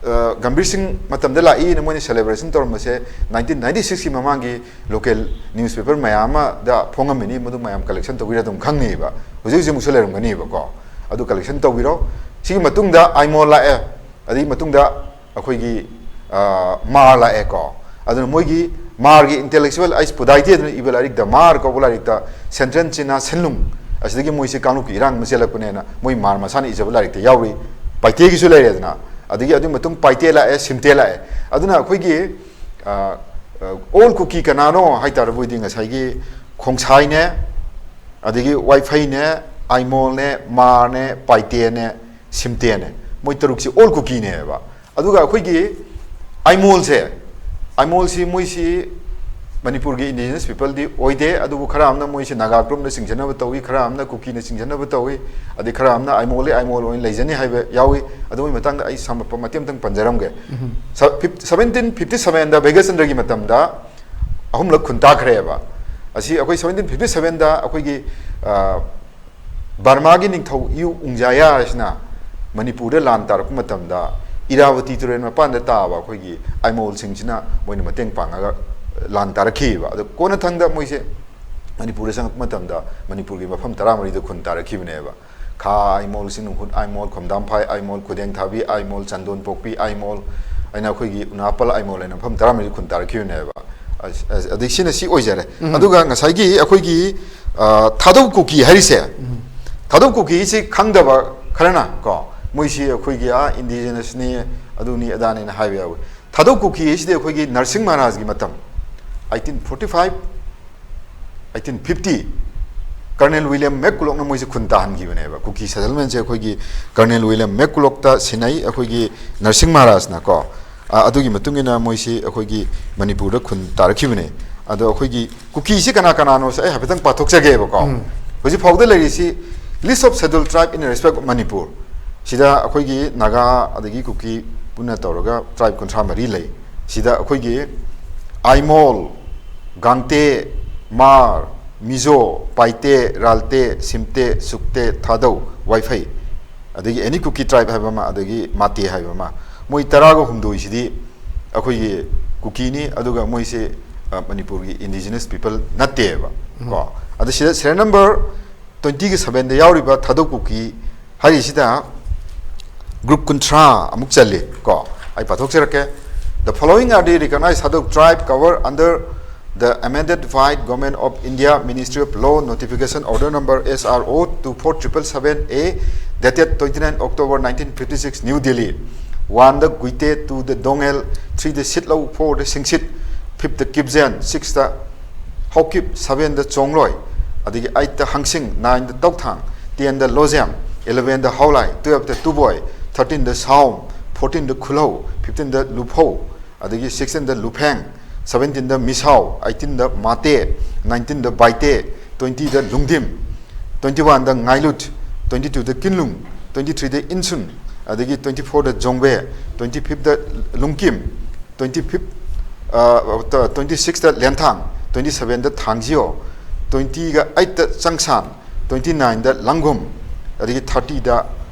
ꯑ, ꯒꯝꯚꯤꯔ ꯁꯤꯡ ꯃꯇꯝꯗ ꯂꯥꯛꯏꯅ ꯃꯣꯏꯅ celebration ꯇꯧꯔꯝꯕꯁꯦ nineteen ninety sixꯀꯤ ꯃꯃꯥꯡꯒꯤ local newspaper ꯃꯌꯥꯝ ꯑꯃꯗ ꯐꯣꯡꯉꯝꯃꯤꯅꯤ, ꯃꯗꯨ ꯃꯌꯥꯝ collection ꯇꯧꯕꯤꯔ ꯑꯗꯨꯝ ꯈꯪꯅꯤꯕ꯫ ꯍꯧꯖꯤꯛ ꯍꯧꯖꯤꯛ ꯑꯃꯨꯛꯁꯨ ꯂꯩꯔꯝꯒꯅꯤꯕꯀꯣ꯫ ꯑꯗꯨ collection ꯇꯧꯕꯤꯔꯣ꯫ ꯁꯤꯒꯤ ꯃꯇꯨꯡꯗ ꯑꯥꯏꯃꯣꯜ ꯂꯥꯛꯑꯦ, ꯑꯗꯨꯒꯤ ꯃꯇꯨꯡꯗ ꯑꯩꯈꯣꯏꯒꯤ, ꯑ, ꯃꯥꯔ ꯂꯥꯛꯑꯦꯀꯣ꯫ ꯑꯗꯨꯅ ꯃꯣꯏꯒꯤ ꯃꯥꯔꯒꯤ intellectual ꯑꯩꯁ ꯄꯨꯗꯥꯏꯇꯦ ꯑꯗꯨꯅ ꯏꯕ ꯂꯥꯏꯔꯤꯛꯇ, ꯃꯥꯔ ꯀꯧꯕ ꯂꯥꯏꯔꯤꯛꯇ ꯁꯦꯟꯇ꯭ꯔꯦꯟ ꯆꯤꯅꯥ ꯁꯦꯟꯂꯨꯡ ꯑꯁꯤꯗꯒꯤ ꯃꯣꯏꯁꯦ ꯀꯥꯡꯂꯨꯞꯀꯤ ꯏꯔꯥꯡ ꯑꯃ ꯆꯦꯜꯂꯛꯄꯅꯦꯅ ꯃꯣꯏ ꯃꯥꯔ ꯃꯁꯥꯅ ꯏꯖꯕ ꯂꯥꯏꯔꯤꯛꯇ ꯌꯥꯎꯔꯤ꯫ ꯄꯥꯏꯇꯦꯒꯤꯁꯨ ꯂꯩꯔꯦꯗꯅ꯫ ꯑꯗꯒꯤ ꯑꯗꯨꯒꯤ ꯃꯇꯨꯡ ꯄꯥꯏꯇꯦ ꯂꯥꯛꯑꯦ, ꯁꯤꯝꯇꯦ ꯂꯥꯛꯑꯦ꯫ ꯑꯗꯨꯅ ꯑꯩꯈꯣꯏꯒꯤ ꯑꯣꯜ ꯀꯨꯀꯤ ꯀꯅꯥꯅꯣ ꯍꯥꯏꯇꯥꯔꯕꯣꯏꯗꯤ ꯉꯁꯥꯏꯒꯤ ꯈꯣꯡꯁꯥꯏꯅꯦ, ꯑꯗꯒꯤ ꯋꯥꯏꯐꯩꯅꯦ, ꯑꯥꯏꯃꯣꯜꯅꯦ, ꯃꯥꯔꯅꯦ, ꯄꯥꯏꯇꯦꯅꯦ, ꯁꯤꯝꯇꯦꯅꯦ, ꯃꯣꯏ ꯇꯔꯨꯛꯁꯤ ꯑꯣꯜ ꯀꯨꯀꯤꯅꯦꯕ꯫ ꯑꯗꯨꯒ ꯑꯩꯈꯣꯏꯒꯤ ꯑꯥꯏꯃꯣꯜꯁꯦ, ꯑꯥꯏꯃꯣꯜꯁꯤ ꯃꯣꯏꯁꯤ ꯃꯅꯤꯄꯨꯔꯒꯤ indigenous peopleꯗꯤ ꯑꯣꯏꯗꯦ, ꯑꯗꯨꯕꯨ ꯈꯔ ꯑꯃꯅ ꯃꯣꯏꯁꯤ ꯅꯥꯒꯥ groupꯅ ꯆꯤꯡꯁꯤꯟꯅꯕ ꯇꯧꯏ, ꯈꯔ ꯑꯃꯅ ꯀꯨꯀꯤꯅ ꯆꯤꯡꯁꯤꯟꯅꯕ ꯇꯧꯏ, ꯑꯗꯩ ꯈꯔ ꯑꯃꯅ ꯑꯥꯏꯃꯣꯜꯂꯤ ꯑꯥꯏꯃꯣꯜ ꯑꯣꯏꯅ ꯂꯩꯖꯅꯤ ꯍꯥꯏꯕ ꯌꯥꯎꯏ꯫ ꯑꯗꯨꯒꯤ ꯃꯇꯥꯡꯗ ꯑꯩ ꯁꯝꯂꯞꯄ ꯃꯇꯦꯛ ꯑꯃꯇꯪ ꯄꯟꯖꯔꯝꯒꯦ꯫ ꯎꯝ꯫ ꯁ-, ꯐꯤꯞ-, seventeen fifty sevenꯗ ꯚꯩꯒ꯭ꯌꯆꯟꯗ꯭ꯔꯒꯤ ꯃꯇꯝꯗ ꯑꯍꯨꯝꯂꯛ ꯈꯨꯟ ꯇꯥꯈ꯭ꯔꯦꯕ꯫ ꯑꯁꯤ ꯑꯩꯈꯣꯏ seventeen fifty sevenꯗ ꯑꯩꯈꯣꯏꯒꯤ, ꯑ, ꯕꯔꯃꯥꯒꯤ ꯅꯤꯡꯊꯧ ꯏꯌꯨ ꯎꯪꯖꯥꯌꯥ ꯑꯁꯤꯅ ꯃꯅꯤꯄꯨꯔꯗ ꯂꯥꯟ ꯇꯥꯔꯛꯄ ꯃꯇꯝꯗ ꯏꯔꯥꯕꯇꯤ ꯇꯨꯔꯦꯜ ꯃꯄꯥꯟꯗ ꯇꯥꯕ ꯑꯩꯈꯣꯏꯒꯤ ꯑꯥꯏꯃꯣꯜꯁꯤꯡꯁꯤꯅ ꯃꯣꯏꯅ ꯃꯇꯦꯡ ꯄꯥꯡꯉꯒ ꯂꯥꯟ ꯇꯥꯔꯛꯈꯤꯕ꯫ ꯑꯗꯣ ꯀꯣꯟꯅꯊꯪꯗ ꯃꯣꯏꯁꯦ ꯃꯅꯤꯄꯨꯔꯗ ꯆꯪꯉꯛꯄ ꯃꯇꯝꯗ ꯃꯅꯤꯄꯨꯔꯒꯤ ꯃꯐꯝ ꯇꯔꯥꯃꯔꯤꯗ ꯈꯨꯟ ꯇꯥꯔꯛꯈꯤꯕꯅꯦꯕ꯫ ꯈꯥ ꯑꯥꯏꯃꯣꯜ, ꯆꯤꯡꯅꯨꯡꯍꯨꯠ ꯑꯥꯏꯃꯣꯜ, ꯈꯣꯝꯗꯥꯝꯐꯥꯏ ꯑꯥꯏꯃꯣꯜ, ꯈꯨꯗꯦꯡꯊꯥꯕꯤ ꯑꯥꯏꯃꯣꯜ, ꯆꯟꯗꯣꯟꯄꯣꯛꯄꯤ ꯑꯥꯏꯃꯣꯜ, ꯑꯩꯅ ꯑꯩꯈꯣꯏꯒꯤ ꯎꯅꯥꯄꯜ ꯑꯥꯏꯃꯣꯜ ꯍꯥꯏꯅ ꯃꯐꯝ ꯇꯔꯥꯃꯔꯤ ꯈꯨꯟ ꯇꯥꯔꯛꯈꯤꯕꯅꯦꯕ꯫ ꯑꯁ-, ꯑꯁ-, ꯑꯗꯩ ꯁꯤꯅ ꯁꯤ ꯑꯣꯏꯖꯔꯦ꯫ ꯎꯝ꯫ ꯑꯗꯨꯒ ꯉꯁꯥꯏꯒꯤ ꯑꯩꯈꯣꯏꯒꯤ, ꯑ, ꯊꯥꯗꯧ ꯀꯨꯀꯤ ꯍꯥꯏꯔꯤꯁꯦ, ꯎꯝ꯫ ꯊꯥꯗꯧ ꯀꯨꯀꯤꯁꯤ ꯈꯪꯗꯕ ꯈꯔꯅ ꯀꯣ, ꯃꯣꯏꯁꯤ ꯑꯩꯈꯣꯏꯒꯤ, ꯑ, indigenousꯅꯤ, ꯑꯗꯨꯅꯤ ꯑꯗꯥꯅꯤꯅ ꯍꯥꯏꯕ ꯌꯥꯎꯏ꯫ ꯊꯥꯗꯧ ꯀꯨꯀꯤ ꯍꯥꯏꯁꯤꯗꯤ ꯑꯩꯈꯣꯏꯒꯤ ꯅꯔꯁꯤꯡ ꯃꯍꯥꯔꯥꯖꯒꯤ ꯃꯇꯝ, eighteen forty five, eighteen fifty, Colonel William McCullochꯅ ꯃꯣꯏꯁꯦ ꯈꯨꯟ ꯇꯥꯍꯟꯈꯤꯕꯅꯦꯕ꯫ ꯀꯨꯀꯤ settlementꯁꯦ ꯑꯩꯈꯣꯏꯒꯤ Colonel William McCullochꯇ ꯁꯤꯟꯅꯩ, ꯑꯩꯈꯣꯏꯒꯤ ꯅꯔꯁꯤꯡ ꯃꯍꯥꯔꯥꯖꯅ ꯀꯣ꯫ ꯑ, ꯑꯗꯨꯒꯤ ꯃꯇꯨꯡ ꯏꯟꯅ ꯃꯣꯏꯁꯤ ꯑꯩꯈꯣꯏꯒꯤ ꯃꯅꯤꯄꯨꯔꯗ ꯈꯨꯟ ꯇꯥꯔꯛꯈꯤꯕꯅꯦ꯫ ꯑꯗꯣ ꯑꯩꯈꯣꯏꯒꯤ ꯀꯨꯀꯤꯁꯤ ꯀꯅꯥ ꯀꯅꯥꯅꯣꯁꯦ ꯑꯩ ꯍꯥꯏꯐꯦꯠꯇꯪ ꯄꯥꯊꯣꯛꯆꯒꯦꯕꯀꯣ꯫ ꯎꯝ꯫ ꯍꯧꯖꯤꯛ ꯐꯥꯎꯗ ꯂꯩꯔꯤꯁꯤ list of scheduled tribe in respect of Manipur꯫ ꯁꯤꯗ ꯑꯩꯈꯣꯏꯒꯤ ꯅꯥꯒꯥ ꯑꯗꯒꯤ ꯀꯨꯀꯤ ꯄꯨꯟꯅ ꯇꯧꯔꯒ tribe ꯀꯨꯟꯊ꯭ꯔꯥ ꯃꯔꯤ ꯂꯩ꯫ ꯁꯤꯗ ꯑꯩꯈꯣꯏꯒꯤ ꯑꯥꯏꯃꯣꯜ, ꯒꯥꯡꯇꯦ, ꯃꯥꯔ, ꯃꯤꯖꯣ, ꯄꯥꯏꯇꯦ, ꯔꯥꯜꯇꯦ, ꯁꯤꯝꯇꯦ, ꯁꯨꯛꯇꯦ, ꯊꯥꯗꯧ, ꯋꯥꯏꯐꯩ, ꯑꯗꯒꯤ ꯑꯦꯅꯤ ꯀꯨꯀꯤ tribe ꯍꯥꯏꯕ ꯑꯃ, ꯑꯗꯒꯤ ꯃꯥꯇꯦ ꯍꯥꯏꯕ ꯑꯃ, ꯃꯣꯏ ꯇꯔꯥꯒ ꯍꯨꯝꯗꯣꯏꯁꯤꯗꯤ ꯑꯩꯈꯣꯏꯒꯤ ꯀꯨꯀꯤꯅꯤ, ꯑꯗꯨꯒ ꯃꯣꯏꯁꯦ, ꯑ, ꯃꯅꯤꯄꯨꯔꯒꯤ indigenous people ꯅꯠꯇꯦꯕ꯫ ꯎꯝ꯫ ꯀꯣ, ꯑꯗ ꯁꯤꯗ serial number twentyꯒ sevenꯗ ꯌꯥꯎꯔꯤꯕ ꯊꯥꯗꯧ ꯀꯨꯀꯤ ꯍꯥꯏꯔꯤꯁꯤꯗ group ꯀꯨꯟꯊ꯭ꯔꯥ ꯑꯃꯨꯛ ꯆꯜꯂꯤ꯫ ꯀꯣ, ꯑꯩ ꯄꯥꯊꯣꯛꯆꯔꯛꯀꯦ꯫ The following are the recognized Thadou tribe covered under the amended by Government of India Ministry of Law Notification Order number S R O two four triple seven A, dated twenty-nine October nineteen fifty-six, New Delhi. One the ꯒꯨꯏꯇꯦ, two the ꯗꯣꯉꯦꯜ, three the ꯁꯤꯠꯂꯧ, four the ꯁꯤꯡꯁꯤꯠ, five the ꯀꯤꯞꯖꯦꯟ, six the ꯍꯧꯀꯤꯞ, seven ꯗ ꯆꯣꯡꯂꯣꯏ, ꯑꯗꯒꯤ eight ꯗ ꯍꯪꯁꯤꯡ, nine ꯗ ꯇꯧꯊꯥꯡ, ten ꯗ ꯂꯣꯖꯦꯝ, eleven ꯗ ꯍꯥꯎꯂꯥꯏ, twelve ꯗ ꯇꯨꯕꯣꯏ, thirteen ꯗ ꯁꯥꯎꯝ, fourteen ꯗ ꯈꯨꯜꯍꯧ, fifteen ꯗ ꯂꯨꯐꯧ, ꯑꯗꯒꯤ sixteen ꯗ ꯂꯨꯐꯦꯡ, seventeen ꯗ ꯃꯤꯁꯥꯎ, eighteen ꯗ ꯃꯥꯇꯦ, nineteen ꯗ ꯕꯥꯏꯇꯦ, twenty ꯗ ꯂꯨꯡꯗꯤꯝ, twenty one ꯗ ꯉꯥꯏꯂꯨꯠ, twenty two ꯗ ꯀꯤꯟꯂꯨꯡ, twenty three ꯗ ꯏꯟꯁꯨꯟ, ꯑꯗꯒꯤ twenty four ꯗ ꯖꯣꯡꯕꯦ, twenty fifth ꯗ ꯂꯨꯡꯀꯤꯝ, twenty fifth, twenty six ꯗ ꯂꯦꯟꯊꯥꯡ, twenty seven ꯗ ꯊꯥꯡꯖꯤꯌꯣ, twenty ꯒ eight ꯗ ꯆꯪꯁꯥꯟ, twenty nine ꯗ ꯂꯪꯒꯨꯝ, ꯑꯗꯒꯤ thirty ꯗ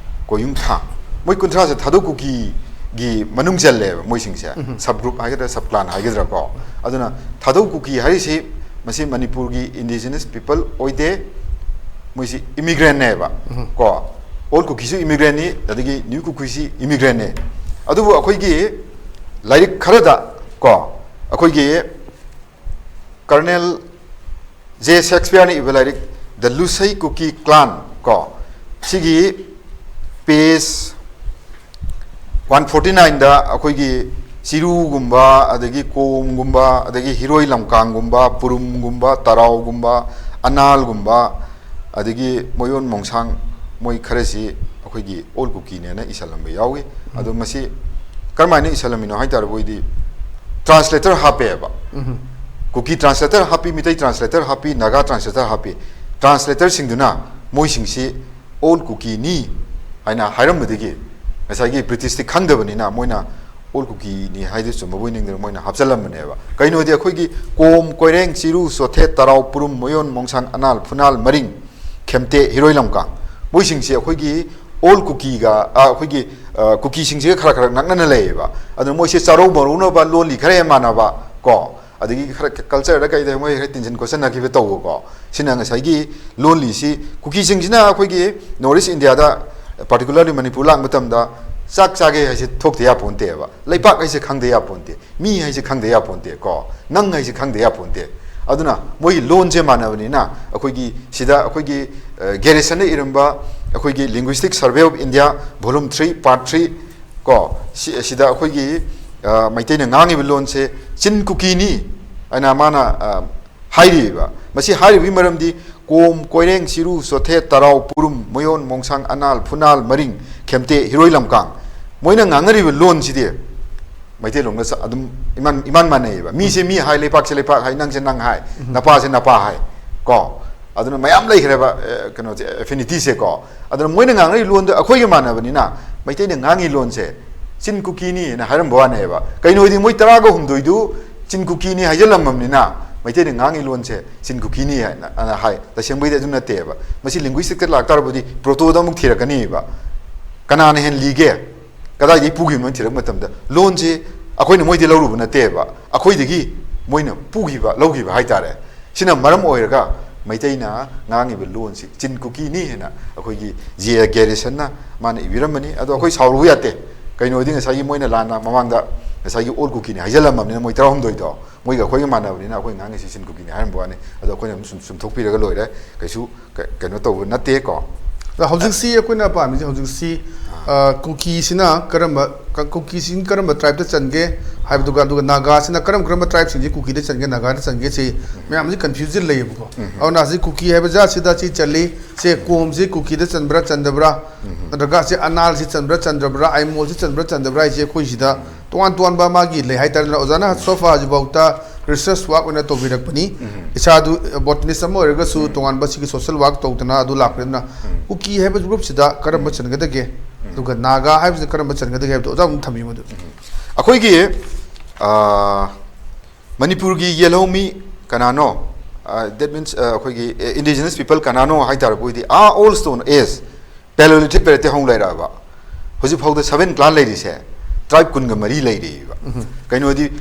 ꯀꯣꯌꯨꯡꯊꯥꯡ꯫ ꯃꯣꯏ ꯀꯨꯟꯊ꯭ꯔꯥꯁꯦ ꯊꯥꯗꯧ ꯀꯨꯀꯤꯒꯤ ꯃꯅꯨꯡ ꯆꯜꯂꯦꯕ ꯃꯣꯏꯁꯤꯡꯁꯦ꯫ ꯎꯝ꯫ Sub group ꯍꯥꯏꯒꯗ꯭ꯔꯥ, sub clan ꯍꯥꯏꯒꯗ꯭ꯔꯥ ꯀꯣ꯫ ꯑꯗꯨꯅ ꯊꯥꯗꯧ ꯀꯨꯀꯤ ꯍꯥꯏꯔꯤꯁꯤ ꯃꯁꯤ ꯃꯅꯤꯄꯨꯔꯒꯤ indigenous people ꯑꯣꯏꯗꯦ, ꯃꯣꯏꯁꯤ immigrant ꯅꯦꯕ꯫ ꯎꯝ꯫ ꯀꯣ, old ꯀꯨꯀꯤꯁꯨ immigrant ꯅꯤ, ꯑꯗꯒꯤ new ꯀꯨꯀꯤꯁꯤ immigrant ꯅꯦ꯫ ꯑꯗꯨꯕꯨ ꯑꯩꯈꯣꯏꯒꯤ ꯂꯥꯏꯔꯤꯛ ꯈꯔꯗ ꯀꯣ, ꯑꯩꯈꯣꯏꯒꯤ Colonel J Shakespeare ꯅ ꯏꯕ ꯂꯥꯏꯔꯤꯛ The Lusei Kuki Clan ꯀꯣ, ꯁꯤꯒꯤ page one forty nine ꯗ ꯑꯩꯈꯣꯏꯒꯤ ꯆꯤꯔꯨꯒꯨꯝꯕ, ꯑꯗꯒꯤ ꯀꯣꯝꯒꯨꯝꯕ, ꯑꯗꯒꯤ ꯍꯤꯔꯣꯏ ꯂꯝꯀꯥꯡꯒꯨꯝꯕ, ꯄꯨꯔꯨꯝꯒꯨꯝꯕ, ꯇꯔꯥꯎꯒꯨꯝꯕ, ꯑꯅꯥꯜꯒꯨꯝꯕ, ꯑꯗꯒꯤ ꯃꯣꯌꯣꯟ ꯃꯣꯡꯁꯥꯡ, ꯃꯣꯏ ꯈꯔꯁꯤ ꯑꯩꯈꯣꯏꯒꯤ old ꯀꯨꯀꯤꯅꯦꯅ ꯏꯁꯜꯂꯝꯕ ꯌꯥꯎꯏ꯫ ꯑꯗꯣ ꯃꯁꯤ ꯀꯔꯝꯍꯥꯏꯅ ꯏꯁꯜꯂꯝꯃꯤꯅꯣ ꯍꯥꯏ ꯇꯥꯔꯕ ꯑꯣꯏꯗꯤ, translator ꯍꯥꯞꯄꯦꯕ꯫ ꯎꯝ꯫ ꯀꯨꯀꯤ translator ꯍꯥꯞꯄꯤ, ꯃꯤꯇꯩ translator ꯍꯥꯞꯄꯤ, ꯅꯥꯒꯥ translator ꯍꯥꯞꯄꯤ꯫ Translator ꯁꯤꯡꯗꯨꯅ ꯃꯣꯏꯁꯤꯡꯁꯤ old ꯀꯨꯀꯤꯅꯤ ꯍꯥꯏꯅ ꯍꯥꯏꯔꯝꯕꯗꯒꯤ, ꯉꯁꯥꯏꯒꯤ ꯕ꯭ꯔꯤꯇꯤꯁꯇꯤ ꯈꯪꯗꯕꯅꯤꯅ, ꯃꯣꯏꯅ old ꯀꯨꯀꯤꯅꯤ ꯍꯥꯏꯗꯨ ꯆꯨꯝꯕꯕꯨ ꯅꯤꯡꯗꯅ ꯃꯣꯏꯅ ꯍꯥꯞꯆꯜꯂꯝꯕꯅꯦꯕ꯫ ꯀꯩꯅꯣꯗꯤ ꯑꯩꯈꯣꯏꯒꯤ ꯀꯣꯝ, ꯀꯣꯏꯔꯦꯡ, ꯆꯤꯔꯨ, ꯆꯣꯊꯦ, ꯇꯔꯥꯎ, ꯄꯨꯔꯨꯝ, ꯃꯣꯌꯣꯟ, ꯃꯣꯡꯁꯥꯡ, ꯑꯅꯥꯜ, ꯐꯨꯅꯥꯜ, ꯃꯔꯤꯡ, ꯈꯦꯝꯇꯦ, ꯍꯤꯔꯣꯏ ꯂꯝꯀꯥꯡ, ꯃꯣꯏꯁꯤꯡꯁꯦ ꯑꯩꯈꯣꯏꯒꯤ old ꯀꯨꯀꯤꯒ, ꯑ, ꯑꯩꯈꯣꯏꯒꯤ, ꯑ, ꯀꯨꯀꯤꯁꯤꯡꯁꯤꯒ ꯈꯔ ꯈꯔ ꯅꯛꯅꯅ ꯂꯩꯌꯦꯕ꯫ ꯑꯗꯨꯅ ꯃꯣꯏꯁꯦ ꯆꯥꯔꯧ ꯃꯔꯧꯅꯕ, ꯂꯣꯟꯂꯤ ꯈꯔ ꯍꯦꯟ ꯃꯥꯟꯅꯕ ꯀꯣ, ꯑꯗꯒꯤ ꯈꯔ culture ꯗ ꯀꯩꯗ ꯃꯣꯏ ꯈꯔ ꯇꯤꯟꯁꯤꯟ ꯈꯣꯠꯆꯤꯟꯅꯈꯤꯕ ꯇꯧꯕꯀꯣ꯫ ꯁꯤꯅ ꯉꯁꯥꯏꯒꯤ ꯂꯣꯟꯂꯤꯁꯤ, ꯀꯨꯀꯤꯁꯤꯡꯁꯤꯅ ꯑꯩꯈꯣꯏꯒꯤ North East India ꯗ, particularly ꯃꯅꯤꯄꯨꯔ ꯂꯥꯛꯄ ꯃꯇꯝꯗ ꯆꯥꯛ ꯆꯥꯒꯦ ꯍꯥꯏꯁꯦ ꯊꯣꯛꯇ ꯌꯥꯄꯣꯟꯇꯦꯕ꯫ ꯂꯩꯄꯥꯛ ꯍꯥꯏꯁꯦ ꯈꯪꯗ ꯌꯥꯄꯣꯟꯇꯦ, ꯃꯤ ꯍꯥꯏꯁꯦ ꯈꯪꯗ ꯌꯥꯄꯣꯟꯇꯦ ꯀꯣ, ꯅꯪ ꯍꯥꯏꯁꯦ ꯈꯪꯗ ꯌꯥꯄꯣꯟꯇꯦ꯫ ꯑꯗꯨꯅ ꯃꯣꯏꯒꯤ ꯂꯣꯟꯁꯦ ꯃꯥꯟꯅꯕꯅꯤꯅ, ꯑꯩꯈꯣꯏꯒꯤ ꯁꯤꯗ ꯑꯩꯈꯣꯏꯒꯤ, ꯑ, ꯒꯦꯔꯤꯁꯟꯅ ꯏꯔꯝꯕ ꯑꯩꯈꯣꯏꯒꯤ Linguistic Survey of India, volume three, part three, ꯀꯣ, ꯁꯤ, ꯁꯤꯗ ꯑꯩꯈꯣꯏꯒꯤ, ꯑ, ꯃꯩꯇꯩꯅ ꯉꯥꯡꯉꯤꯕ ꯂꯣꯟꯁꯦ ꯆꯤꯟ ꯀꯨꯀꯤꯅꯤ ꯍꯥꯏꯅ ꯃꯥꯅ, ꯑ, ꯍꯥꯏꯔꯤꯕ꯫ ꯃꯁꯤ ꯍꯥꯏꯔꯤꯕꯒꯤ ꯃꯔꯝꯗꯤ ꯀꯣꯝ, ꯀꯣꯏꯔꯦꯡ, ꯆꯤꯔꯨ, ꯆꯣꯊꯦ, ꯇꯔꯥꯎ, ꯄꯨꯔꯨꯝ, ꯃꯣꯌꯣꯟ, ꯃꯣꯡꯁꯥꯡ, ꯑꯅꯥꯜ, ꯐꯨꯅꯥꯜ, ꯃꯔꯤꯡ, ꯈꯦꯝꯇꯦ, ꯍꯤꯔꯣꯏ ꯂꯝꯀꯥꯡ, ꯃꯣꯏꯅ ꯉꯥꯡꯅꯔꯤꯕ ꯂꯣꯟꯁꯤꯗꯤ ꯃꯩꯇꯩꯂꯣꯟꯒ ꯆ-, ꯑꯗꯨꯝ ꯏꯃꯥꯟ, ꯏꯃꯥꯟ ꯃꯥꯟꯅꯩꯌꯦꯕ꯫ ꯃꯤꯁꯦ ꯃꯤ ꯍꯥꯏ, ꯂꯩꯄꯥꯛꯁꯦ ꯂꯩꯄꯥꯛ ꯍꯥꯏ, ꯅꯪꯁꯦ ꯅꯪ ꯍꯥꯏ, ꯎꯝ꯫ ꯅꯄꯥꯁꯦ ꯅꯄꯥ ꯍꯥꯏ, ꯀꯣ꯫ ꯑꯗꯨꯅ ꯃꯌꯥꯝ ꯂꯩꯈ꯭ꯔꯦꯕ, ꯑꯦ, ꯀꯩꯅꯣꯁꯦ, affinityꯁꯦ, ꯀꯣ꯫ ꯑꯗꯨꯅ ꯃꯣꯏꯅ ꯉꯥꯡꯅꯔꯤ ꯂꯣꯟꯗꯣ ꯑꯩꯈꯣꯏꯒ ꯃꯥꯟꯅꯕꯅꯤꯅ ꯃꯩꯇꯩꯅ ꯉꯥꯡꯉꯤ ꯂꯣꯟꯁꯦ ꯆꯤꯟ ꯀꯨꯀꯤꯅꯤ ꯍꯥꯏꯅ ꯍꯥꯏꯔꯝꯕ ꯋꯥꯅꯦꯕ꯫ ꯀꯩꯅꯣꯗꯤ ꯃꯣꯏ ꯇꯔꯥꯒ ꯍꯨꯝꯗꯣꯏꯗꯨ ꯆꯤꯟ ꯀꯨꯀꯤꯅꯤ ꯍꯥꯏꯖꯜꯂꯝꯃꯕꯅꯤꯅ ꯃꯩꯇꯩꯅ ꯉꯥꯡꯉꯤ ꯂꯣꯟꯁꯦ ꯆꯤꯟ ꯀꯨꯀꯤꯅꯤ ꯍꯥꯏꯅ, ꯑꯅ ꯍꯥꯏ꯫ ꯇꯁꯦꯡꯕꯩꯗꯤ ꯑꯗꯨ ꯅꯠꯇꯦꯕ꯫ ꯃꯁꯤ linguisticꯇ ꯂꯥꯛꯇꯥꯔꯕꯗꯤ Protoꯗ ꯑꯃꯨꯛ ꯊꯤꯔꯛꯀꯅꯤꯕ꯫ ꯀꯅꯥꯅ ꯍꯦꯟ ꯂꯤꯒꯦ? ꯀꯗꯥꯏꯗꯒꯤ ꯄꯨꯈꯤꯕꯅꯣ ꯊꯤꯔꯛꯄ ꯃꯇꯝꯗ ꯂꯣꯟꯁꯦ ꯑꯩꯈꯣꯏꯅ ꯃꯣꯏꯗꯤ ꯂꯧꯔꯨꯕ ꯅꯠꯇꯦꯕ, ꯑꯩꯈꯣꯏꯗꯒꯤ ꯃꯣꯏꯅ ꯄꯨꯈꯤꯕ, ꯂꯧꯈꯤꯕ ꯍꯥꯏꯇꯥꯔꯦ꯫ ꯁꯤꯅ ꯃꯔꯝ ꯑꯣꯏꯔꯒ ꯃꯩꯇꯩꯅ ꯉꯥꯡꯉꯤꯕ ꯂꯣꯟꯁꯤ ꯆꯤꯟ ꯀꯨꯀꯤꯅꯤ ꯍꯥꯏꯅ ꯑꯩꯈꯣꯏꯒꯤ J. ꯒꯦꯔꯤꯁꯟꯅ ꯃꯥꯅ ꯏꯕꯤꯔꯝꯕꯅꯤ꯫ ꯑꯗꯣ ꯑꯩꯈꯣꯏ ꯁꯥꯎꯔꯨꯕ ꯌꯥꯗꯦ꯫ ꯀꯩꯅꯣꯗꯤ ꯉꯁꯥꯏꯒꯤ ꯃꯣꯏꯅ ꯂꯥꯟꯅ ꯃꯃꯥꯡꯗ ꯉꯁꯥꯏꯒꯤ ꯑꯣꯜ ꯀꯨꯀꯤꯅꯤ ꯍꯥꯏꯖꯜꯂꯝꯃꯕꯅꯤꯅ ꯃꯣꯏ ꯇꯔꯥꯍꯨꯝꯗꯣꯏꯗꯣ ꯃꯣꯏꯒ ꯑꯩꯈꯣꯏꯒ ꯃꯥꯟꯅꯕꯅꯤꯅ ꯑꯩꯈꯣꯏ ꯉꯥꯡꯉꯤꯁꯤ ꯆꯤꯟ ꯀꯨꯀꯤꯅꯤ ꯍꯥꯏꯔꯝꯕ ꯋꯥꯅꯤ꯫ ꯑꯗꯣ ꯑꯩꯈꯣꯏꯅ ꯑꯗꯨꯝ ꯁꯨꯝ ꯆꯨꯝꯊꯣꯛꯄꯤꯔꯒ ꯂꯣꯏꯔꯦ꯫ ꯀꯩꯁꯨ ꯀ-, ꯀꯩꯅꯣ ꯇꯧꯕ ꯅꯠꯇꯦꯀꯣ꯫ ꯑꯗꯣ ꯍꯧꯖꯤꯛꯁꯤ ꯑꯩꯈꯣꯏꯅ ꯄꯥꯝꯃꯤꯁꯦ ꯍꯧꯖꯤꯛꯁꯤ, ꯑ, ꯀꯨꯀꯤꯁꯤꯅ ꯀꯔꯝꯕ, ꯀ-, ꯀꯨꯀꯤꯁꯤꯡ ꯀꯔꯝꯕ tribeꯇ ꯆꯟꯒꯦ ꯍꯥꯏꯕꯗꯨꯒ, ꯑꯗꯨꯒ ꯅꯥꯒꯥꯁꯤꯅ ꯀꯔꯝ ꯀꯔꯝꯕ tribeꯁꯤꯡꯁꯤ ꯀꯨꯀꯤꯗ ꯆꯟꯒꯦ, ꯅꯥꯒꯥꯗ ꯆꯟꯒꯦ, ꯁꯤ ꯃꯌꯥꯝꯁꯤ confusion ꯂꯩꯌꯦꯕꯀꯣ꯫ ꯎꯝ꯫ ꯑꯗꯨꯅ ꯍꯧꯖꯤꯛ ꯀꯨꯀꯤ ꯍꯥꯏꯕ ꯖꯥꯠꯁꯤꯗ ꯁꯤ ꯆꯜꯂꯤ, ꯁꯦ ꯀꯣꯝꯁꯤ ꯀꯨꯀꯤꯗ ꯆꯟꯕ꯭ꯔꯥ ꯆꯟꯗꯕ꯭ꯔꯥ, ꯎꯝ꯫ ꯅꯠꯇ꯭ꯔꯒ ꯁꯤ ꯑꯅꯥꯜꯁꯤ ꯆꯟꯕ꯭ꯔꯥ ꯆꯟꯗꯕ꯭ꯔꯥ, ꯑꯥꯏꯃꯣꯜꯁꯤ ꯆꯟꯕ꯭ꯔꯥ ꯆꯟꯗꯕ꯭ꯔꯥ ꯍꯥꯏꯁꯦ ꯑꯩꯈꯣꯏ ꯁꯤꯗ ꯎꯝ꯫ ꯇꯣꯉꯥꯟ ꯇꯣꯉꯥꯟꯕ ꯃꯥꯒꯤ ꯂꯩ ꯍꯥꯏꯇꯥꯔꯦ꯫ ꯑꯣꯖꯥꯅ so far ꯍꯧꯖꯤꯛꯐꯥꯎꯗ research work ꯑꯣꯏꯅ ꯇꯧꯕꯤꯔꯛꯄꯅꯤ꯫ ꯎꯝ꯫ ꯏꯁꯥꯗꯨ botanist ꯑꯃ ꯑꯣꯏꯔꯒꯁꯨ ꯎꯝ꯫ ꯇꯣꯉꯥꯟꯕ ꯁꯤꯒꯤ social work ꯇꯧꯗꯅ ꯑꯗꯨ ꯂꯥꯛꯄꯅꯤꯅ ꯎꯝ꯫ ꯀꯨꯀꯤ ꯍꯥꯏꯕ groupꯁꯤꯗ ꯀꯔꯝꯕ ꯎꯝ꯫ ꯆꯟꯒꯗꯒꯦ? ꯎꯝ꯫ ꯑꯗꯨꯒ ꯅꯥꯒꯥ ꯍꯥꯏꯕꯁꯤꯗ ꯀꯔꯝꯕ ꯆꯟꯒꯗꯒꯦ ꯍꯥꯏꯕꯗꯣ ꯑꯣꯖꯥ ꯑꯗꯨꯝ ꯊꯝꯕꯤꯌꯨ ꯃꯗꯨ꯫ ꯑꯩꯈꯣꯏꯒꯤ, ꯑ, ꯃꯅꯤꯄꯨꯔꯒꯤ ꯌꯦꯜꯍꯧꯃꯤ ꯀꯅꯥꯅꯣ? ꯑ, that means, ꯑ, ꯑꯩꯈꯣꯏꯒꯤ indigenous people ꯀꯅꯥꯅꯣ ꯍꯥꯏ ꯇꯥꯔꯕꯗꯤ, ꯑꯥ old stone age, Paleolithic periodꯇ ꯍꯧꯅ ꯂꯩꯔꯛꯑꯕ꯫ ꯍꯧꯖꯤꯛ ꯐꯥꯎꯗ seven clan ꯂꯩꯔꯤꯁꯦ, tribe ꯀꯨꯟꯒ ꯃꯔꯤ ꯂꯩꯔꯤꯕ꯫ ꯎꯝ꯫ ꯀꯩꯅꯣꯗꯤ,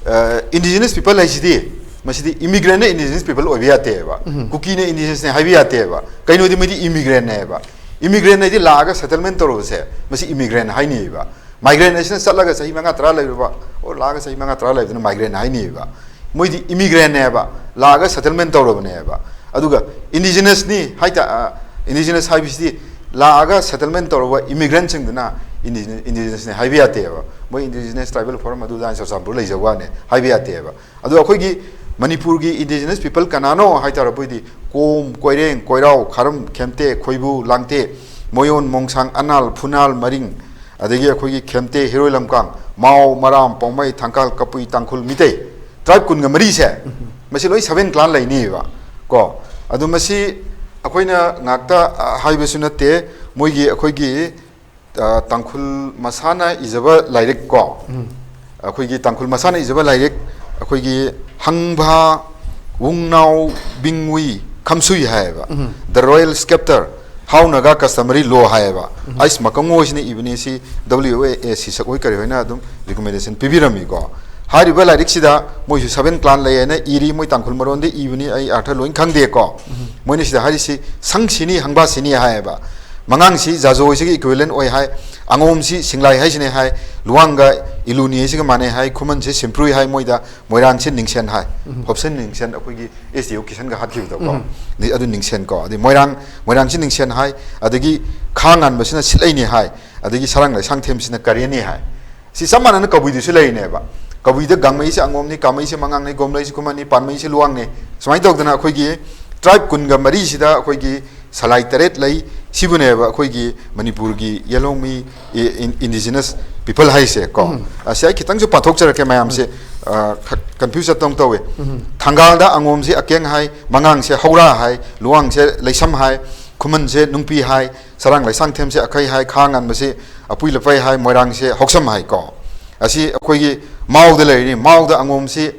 ꯑ, indigenous people ꯍꯥꯏꯁꯤꯗꯤ, ꯃꯁꯤꯗꯤ immigrantꯅ indigenous people ꯑꯣꯏꯕ ꯌꯥꯗꯦꯕ꯫ ꯎꯝ꯫ ꯀꯨꯀꯤꯅ indigenousꯅꯦ ꯍꯥꯏꯕ ꯌꯥꯗꯦꯕ꯫ ꯀꯩꯅꯣꯗꯤ ꯃꯣꯏꯗꯤ immigrantꯅꯦꯕ꯫ Immigrant ꯍꯥꯏꯗꯤ ꯂꯥꯛꯑꯒ settlement ꯇꯧꯔꯨꯕꯁꯦ, ꯃꯁꯤ immigrant ꯍꯥꯏꯅꯩꯕ꯫ Migrant ꯍꯥꯏꯁꯤꯅ ꯆꯠꯂꯒ ꯆꯍꯤ ꯃꯉꯥ ꯇꯔꯥ ꯂꯩꯔꯨꯕ, ꯑꯣ, ꯂꯥꯛꯑꯒ ꯆꯍꯤ ꯃꯉꯥ ꯇꯔꯥ ꯂꯩꯕꯗꯨꯅ migrant ꯍꯥꯏꯅꯩꯕ꯫ ꯃꯣꯏꯗꯤ immigrantꯅꯦꯕ, ꯂꯥꯛꯑꯒ settlement ꯇꯧꯔꯕꯅꯦꯕ꯫ ꯑꯗꯨꯒ indigenousꯅꯤ ꯍꯥꯏꯇꯥ-, ꯑ, indigenous ꯍꯥꯏꯕꯁꯤꯗꯤ ꯂꯥꯛꯑꯒ settlement ꯇꯧꯔꯕ immigrantꯁꯤꯡꯗꯨꯅ indigenous, indigenousꯅꯦ ꯍꯥꯏꯕ ꯌꯥꯗꯦꯕ꯫ ꯃꯣꯏ indigenous tribal forum ꯑꯗꯨꯗ ꯆꯨꯔꯆꯥꯟꯄꯨꯔ ꯂꯩꯖꯕ ꯋꯥꯅꯦ ꯍꯥꯏꯕ ꯌꯥꯗꯦꯕ꯫ ꯑꯗꯣ ꯑꯩꯈꯣꯏꯒꯤ ꯃꯅꯤꯄꯨꯔꯒꯤ indigenous people ꯀꯅꯥꯅꯣ ꯍꯥꯏ ꯇꯥꯔꯕꯣꯏꯗꯤ, ꯀꯣꯝ, ꯀꯣꯏꯔꯦꯡ, ꯀꯣꯏꯔꯥꯎ, ꯈꯥꯔꯝ, ꯈꯦꯝꯇꯦ, ꯈꯣꯏꯕꯨ, ꯂꯥꯡꯇꯦ, ꯃꯣꯌꯣꯟ, ꯃꯣꯡꯁꯥꯡ, ꯑꯅꯥꯜ, ꯐꯨꯅꯥꯜ, ꯃꯔꯤꯡ, ꯑꯗꯒꯤ ꯑꯩꯈꯣꯏꯒꯤ ꯈꯦꯝꯇꯦ, ꯍꯤꯔꯣꯏ ꯂꯝꯀꯥꯡ, ꯃꯥꯎ, ꯃꯔꯥꯝ, ꯄꯥꯎꯃꯩ, ꯊꯥꯡꯀꯥꯜ, ꯀꯄꯨꯏ, ꯇꯥꯡꯈꯨꯜ, ꯃꯤꯇꯩ, tribe ꯀꯨꯟꯒ ꯃꯔꯤꯁꯦ, ꯃꯁꯤ ꯂꯣꯏ seven clan ꯂꯩꯅꯤꯕ ꯀꯣ꯫ ꯑꯗꯨ ꯃꯁꯤ ꯑꯩꯈꯣꯏꯅ ꯉꯥꯛꯇ, ꯑ, ꯍꯥꯏꯕꯁꯨ ꯅꯠꯇꯦ, ꯃꯣꯏꯒꯤ ꯑꯩꯈꯣꯏꯒꯤ, ꯑ, ꯇꯥꯡꯈꯨꯜ ꯃꯁꯥꯅ ꯏꯖꯕ ꯂꯥꯏꯔꯤꯛ ꯀꯣ, ꯑꯩꯈꯣꯏꯒꯤ ꯇꯥꯡꯈꯨꯜ ꯃꯁꯥꯅ ꯏꯖꯕ ꯂꯥꯏꯔꯤꯛ, ꯑꯩꯈꯣꯏꯒꯤ ꯍꯪꯚꯥ ꯋꯨꯡꯅꯥꯎ ꯕꯤꯡꯋꯤ ꯈꯝꯁꯨꯏ ꯍꯥꯏꯌꯦꯕ, The Royal Sceptre, How Naga Customary Law ꯍꯥꯏꯌꯦꯕ꯫ ꯑꯩꯁ ꯃꯀꯪꯉꯣꯏꯁꯤꯅ ꯏꯕꯅꯤ, ꯁꯤ W A C ꯁꯛ ꯍꯣꯏ ꯀꯔꯤ ꯍꯣꯏꯅ ꯑꯗꯨꯝ recommendation ꯄꯤꯕꯤꯔꯝꯃꯤꯀꯣ꯫ ꯍꯥꯏꯔꯤꯕ ꯂꯥꯏꯔꯤꯛꯁꯤꯗ ꯃꯣꯏꯁꯨ seven clan ꯂꯩ ꯍꯥꯏꯅ ꯏꯔꯤ, ꯃꯣꯏ ꯇꯥꯡꯈꯨꯜ ꯃꯔꯣꯟꯗ ꯏꯕꯅꯤ, ꯑꯩ ꯑꯥꯔꯊ ꯂꯣꯏ ꯈꯪꯗꯦꯀꯣ꯫ ꯃꯣꯏꯅ ꯁꯤꯗ ꯍꯥꯏꯔꯤꯁꯤ ꯁꯪ ꯁꯤꯅꯤ, ꯍꯪꯕꯥ ꯁꯤꯅꯤ ꯍꯥꯏꯌꯦꯕ꯫ ꯃꯉꯥꯡꯁꯤ ꯖꯥꯖꯣꯏꯁꯤꯒꯤ equivalent ꯑꯣꯏ ꯍꯥꯏ, ꯑꯉꯣꯝꯁꯤ ꯁꯤꯡꯂꯥꯏ ꯍꯥꯏꯁꯤꯅꯦ ꯍꯥꯏ, ꯂꯨꯋꯥꯡꯒ ꯏꯂꯨꯅꯤ ꯍꯥꯏꯁꯤꯒ ꯃꯥꯟꯅꯩ ꯍꯥꯏ, ꯈꯨꯃꯟꯁꯤ ꯁꯤꯝꯄ꯭ꯔꯨꯏ ꯍꯥꯏ, ꯃꯣꯏꯗ ꯃꯣꯏꯔꯥꯡꯁꯤ ꯅꯤꯡꯁꯦꯟ ꯍꯥꯏ꯫ ꯍꯣꯞꯁꯟ ꯅꯤꯡꯁꯦꯟ, ꯑꯩꯈꯣꯏꯒꯤ S D O ꯀꯤꯁꯟꯒ ꯍꯥꯠꯈꯤꯕꯗꯣꯀꯣ꯫ ꯅꯤ-, ꯑꯗꯨ ꯅꯤꯡꯁꯦꯟ ꯀꯣ꯫ ꯑꯗꯩ ꯃꯣꯏꯔꯥꯡ, ꯃꯣꯏꯔꯥꯡꯁꯤ ꯅꯤꯡꯁꯦꯟ ꯍꯥꯏ, ꯑꯗꯒꯤ ꯈꯥ ꯉꯥꯟꯕꯁꯤꯅ ꯁꯤꯠꯂꯩꯅꯤ ꯍꯥꯏ, ꯑꯗꯒꯤ ꯁꯔꯥꯡ ꯂꯩꯁꯥꯡꯊꯦꯝꯁꯤꯅ ꯀꯔꯦꯟꯅꯤ ꯍꯥꯏ꯫ ꯁꯤ ꯆꯞ ꯃꯥꯟꯅꯅ ꯀꯕꯨꯏꯗꯁꯨ ꯂꯩꯔꯤꯅꯦꯕ꯫ ꯀꯕꯨꯏꯗ ꯒꯥꯡꯃꯩꯁꯦ ꯑꯉꯣꯝꯅꯤ, ꯀꯥꯃꯩꯁꯦ ꯃꯉꯥꯡꯅꯤ, ꯒꯣꯝꯂꯩꯁꯦ ꯈꯨꯃꯟꯅꯤ, ꯄꯥꯟꯃꯩꯁꯦ ꯂꯨꯋꯥꯡꯅꯤ꯫ ꯁꯨꯃꯥꯏꯅ ꯇꯧꯗꯅ ꯑꯩꯈꯣꯏꯒꯤ tribe ꯀꯨꯟꯒ ꯃꯔꯤꯁꯤꯗ ꯑꯩꯈꯣꯏꯒꯤ ꯁꯂꯥꯏ ꯇꯔꯦꯠ ꯂꯩ꯫ ꯁꯤꯕꯨꯅꯦꯕ ꯑꯩꯈꯣꯏꯒꯤ ꯃꯅꯤꯄꯨꯔꯒꯤ ꯌꯦꯜꯍꯧꯃꯤ, ꯏ-, ꯏꯟ-, indigenous people ꯍꯥꯏꯁꯦ ꯀꯣ꯫ ꯑꯁꯤ ꯑꯩ ꯈꯤꯇꯪꯁꯨ ꯄꯥꯊꯣꯛꯆꯔꯛꯀꯦ ꯃꯌꯥꯝꯁꯦ, ꯑ, ꯈ-, confuse ꯆꯠꯇꯧ ꯇꯧꯋꯦ꯫ ꯊꯪꯒꯥꯜꯗ ꯑꯉꯣꯝꯁꯦ ꯑꯀꯦꯡ ꯍꯥꯏ, ꯃꯉꯥꯡꯁꯦ ꯍꯧꯔꯥ ꯍꯥꯏ, ꯂꯨꯋꯥꯡꯁꯦ ꯂꯩꯁꯝ ꯍꯥꯏ, ꯈꯨꯃꯟꯁꯦ ꯅꯨꯡꯄꯤ ꯍꯥꯏ, ꯁꯔꯥꯡ ꯂꯩꯁꯥꯡꯊꯦꯝꯁꯦ ꯑꯈꯩ ꯍꯥꯏ, ꯈꯥ ꯉꯥꯟꯕꯁꯦ ꯑꯄꯨꯏ ꯂꯄꯩ ꯍꯥꯏ, ꯃꯣꯏꯔꯥꯡꯁꯦ ꯍꯧꯁꯝ ꯍꯥꯏ ꯀꯣ꯫ ꯑꯁꯤ ꯑꯩꯈꯣꯏꯒꯤ ꯃꯥꯎꯗ ꯂꯩꯔꯤꯅꯤ꯫ ꯃꯥꯎꯗ ꯑꯉꯣꯝꯁꯤ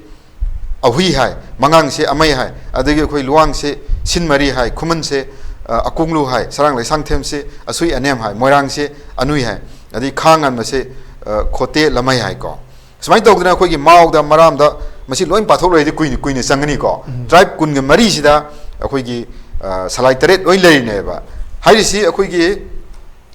ꯑꯍꯨꯏ ꯍꯥꯏ, ꯃꯉꯥꯡꯁꯦ ꯑꯃꯩ ꯍꯥꯏ, ꯑꯗꯒꯤ ꯑꯩꯈꯣꯏ ꯂꯨꯋꯥꯡꯁꯦ ꯁꯤꯟꯃꯔꯤ ꯍꯥꯏ, ꯈꯨꯃꯟꯁꯦ, ꯑ, ꯑꯀꯣꯡꯂꯨ ꯍꯥꯏ, ꯁꯔꯥꯡ ꯂꯩꯁꯥꯡꯊꯦꯝꯁꯦ ꯑꯁꯨꯏ ꯑꯅꯦꯝ ꯍꯥꯏ, ꯃꯣꯏꯔꯥꯡꯁꯦ ꯑꯅꯨꯏ ꯍꯥꯏ, ꯑꯗꯩ ꯈꯥ ꯉꯥꯟꯕꯁꯦ, ꯑ, ꯈꯣꯠꯇꯦ ꯂꯃꯩ ꯍꯥꯏꯀꯣ꯫ ꯁꯨꯃꯥꯏꯅ ꯇꯧꯗꯅ ꯑꯩꯈꯣꯏꯒꯤ ꯃꯥꯎꯗ, ꯃꯔꯥꯝꯗ, ꯃꯁꯤ ꯂꯣꯏ ꯄꯥꯊꯣꯛ ꯂꯩꯔꯗꯤ ꯀꯨꯏꯅ, ꯀꯨꯏꯅ ꯆꯪꯒꯅꯤꯀꯣ꯫ Tribe ꯀꯨꯟꯒ ꯃꯔꯤꯁꯤꯗ ꯑꯩꯈꯣꯏꯒꯤ, ꯑ, ꯁꯂꯥꯏ ꯇꯔꯦꯠ ꯂꯣꯏ ꯂꯩꯔꯤꯅꯦꯕ꯫ ꯍꯥꯏꯔꯤꯁꯤ ꯑꯩꯈꯣꯏꯒꯤ,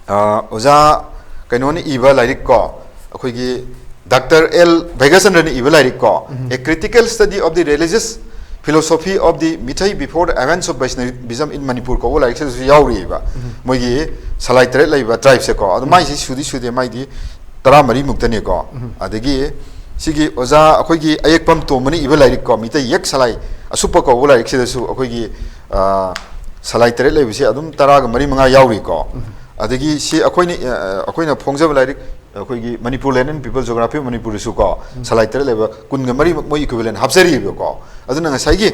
ꯑ, ꯑꯣꯖꯥ ꯀꯩꯅꯣꯅ ꯏꯕ ꯂꯥꯏꯔꯤꯛ ꯀꯣ, ꯑꯩꯈꯣꯏꯒꯤ Doctor L ꯚꯩꯒꯆꯟꯗ꯭ꯔꯅ ꯏꯕ ꯂꯥꯏꯔꯤꯛ ꯀꯣ, A Critical Study of the Religious Philosophy of the Meitei Before the Advent of Vaishnavism in Manipur ꯀꯧꯕ ꯂꯥꯏꯔꯤꯛꯁꯤꯗꯁꯨ ꯌꯥꯎꯔꯤꯕ꯫ ꯃꯣꯏꯒꯤ ꯁꯂꯥꯏ ꯇꯔꯦꯠ ꯂꯩꯕ ꯇ꯭ꯔꯥꯏꯕꯁꯦꯀꯣ, ꯑꯗꯣ ꯃꯥꯏꯁꯤ ꯁꯨꯗꯤ ꯁꯨꯗꯦ, ꯃꯥꯏꯗꯤ ꯇꯔꯥꯃꯔꯤ ꯃꯨꯛꯇꯅꯦꯀꯣ꯫ ꯑꯗꯒꯤ ꯁꯤꯒꯤ ꯑꯣꯖꯥ ꯑꯩꯈꯣꯏꯒꯤ ꯑꯌꯦꯛꯄꯝ ꯇꯣꯝꯕꯅ ꯏꯕ ꯂꯥꯏꯔꯤꯛꯀꯣ, ꯃꯤꯇꯩ ꯌꯦꯛ ꯁꯂꯥꯏ ꯑꯁꯨꯞꯄ ꯀꯧꯕ ꯂꯥꯏꯔꯤꯛꯁꯤꯗꯁꯨ ꯑꯩꯈꯣꯏꯒꯤ, ꯑ, ꯁꯂꯥꯏ ꯇꯔꯦꯠ ꯂꯩꯕꯁꯦ ꯑꯗꯨꯝ ꯇꯔꯥꯒ ꯃꯔꯤ ꯃꯉꯥ ꯌꯥꯎꯔꯤꯀꯣ꯫ ꯑꯗꯒꯤ ꯁꯤ ꯑꯩꯈꯣꯏꯅ, ꯑ, ꯑꯩꯈꯣꯏꯅ ꯐꯣꯡꯖꯕ ꯂꯥꯏꯔꯤꯛ, ꯑꯩꯈꯣꯏꯒꯤ Manipur Land and People Geography of Manipur ꯗꯁꯨ ꯀꯣ, ꯁꯂꯥꯏ ꯇꯔꯦꯠ ꯂꯩꯕ ꯀꯨꯟꯒ ꯃꯔꯤꯃꯛ ꯃꯣꯏ equivalent ꯍꯥꯞꯆꯔꯤꯕꯀꯣ꯫ ꯑꯗꯨꯅ ꯉꯁꯥꯏꯒꯤ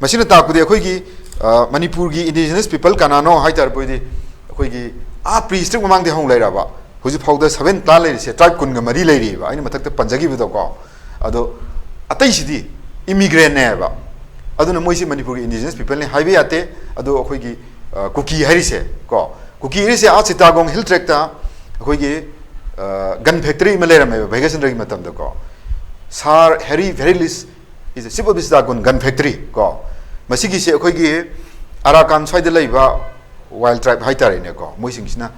ꯃꯁꯤꯅ ꯇꯥꯛꯄꯗꯤ ꯑꯩꯈꯣꯏꯒꯤ, ꯑ, ꯃꯅꯤꯄꯨꯔꯒꯤ indigenous people ꯀꯅꯥꯅꯣ ꯍꯥꯏ ꯇꯥꯔꯕꯗꯤ, ꯑꯩꯈꯣꯏꯒꯤ ꯑꯥ pre history ꯃꯃꯥꯡꯗꯒꯤ ꯍꯧꯅ ꯂꯩꯔꯛꯑꯕ, ꯍꯧꯖꯤꯛ ꯐꯥꯎꯗ ꯁꯚꯦꯟ ꯇꯥ ꯂꯩꯔꯤꯁꯦ tribe ꯀꯨꯟꯒ ꯃꯔꯤ ꯂꯩꯔꯤꯑꯕ, ꯑꯩꯅ ꯃꯊꯛꯇ ꯄꯟꯖꯈꯤꯕꯗꯣꯀꯣ꯫ ꯑꯗꯣ ꯑꯇꯩꯁꯤꯗꯤ immigrant ꯅꯦꯕ꯫ ꯑꯗꯨꯅ ꯃꯣꯏꯁꯤ ꯃꯅꯤꯄꯨꯔꯒꯤ indigenous people ꯅꯤ ꯍꯥꯏꯕ ꯌꯥꯗꯦ꯫ ꯑꯗꯣ ꯑꯩꯈꯣꯏꯒꯤ, ꯑ, ꯀꯨꯀꯤ ꯍꯥꯏꯔꯤꯁꯦ ꯀꯣ, ꯀꯨꯀꯤ ꯍꯥꯏꯔꯤꯁꯦ ꯑꯥ ꯆꯤꯇꯥꯒꯣꯡ hill tract ꯇ ꯑꯩꯈꯣꯏꯒꯤ, ꯑ, gun factory ꯑꯃ ꯂꯩꯔꯝꯃꯦꯕ ꯚꯩꯒ꯭ꯌꯥꯆꯟꯗ꯭ꯔꯒꯤ ꯃꯇꯝꯗꯀꯣ꯫ Sir Harry Virilis is the chief of the Chittagong gun factory ꯀꯣ꯫ ꯃꯁꯤꯒꯤꯁꯦ ꯑꯩꯈꯣꯏꯒꯤ ꯑꯔꯥꯀꯥꯟ ꯁ꯭ꯋꯥꯏꯗ ꯂꯩꯕ wild tribe ꯍꯥꯏꯇꯥꯔꯦꯅꯦꯀꯣ, ꯃꯣꯏꯁꯤꯡꯁꯤꯅ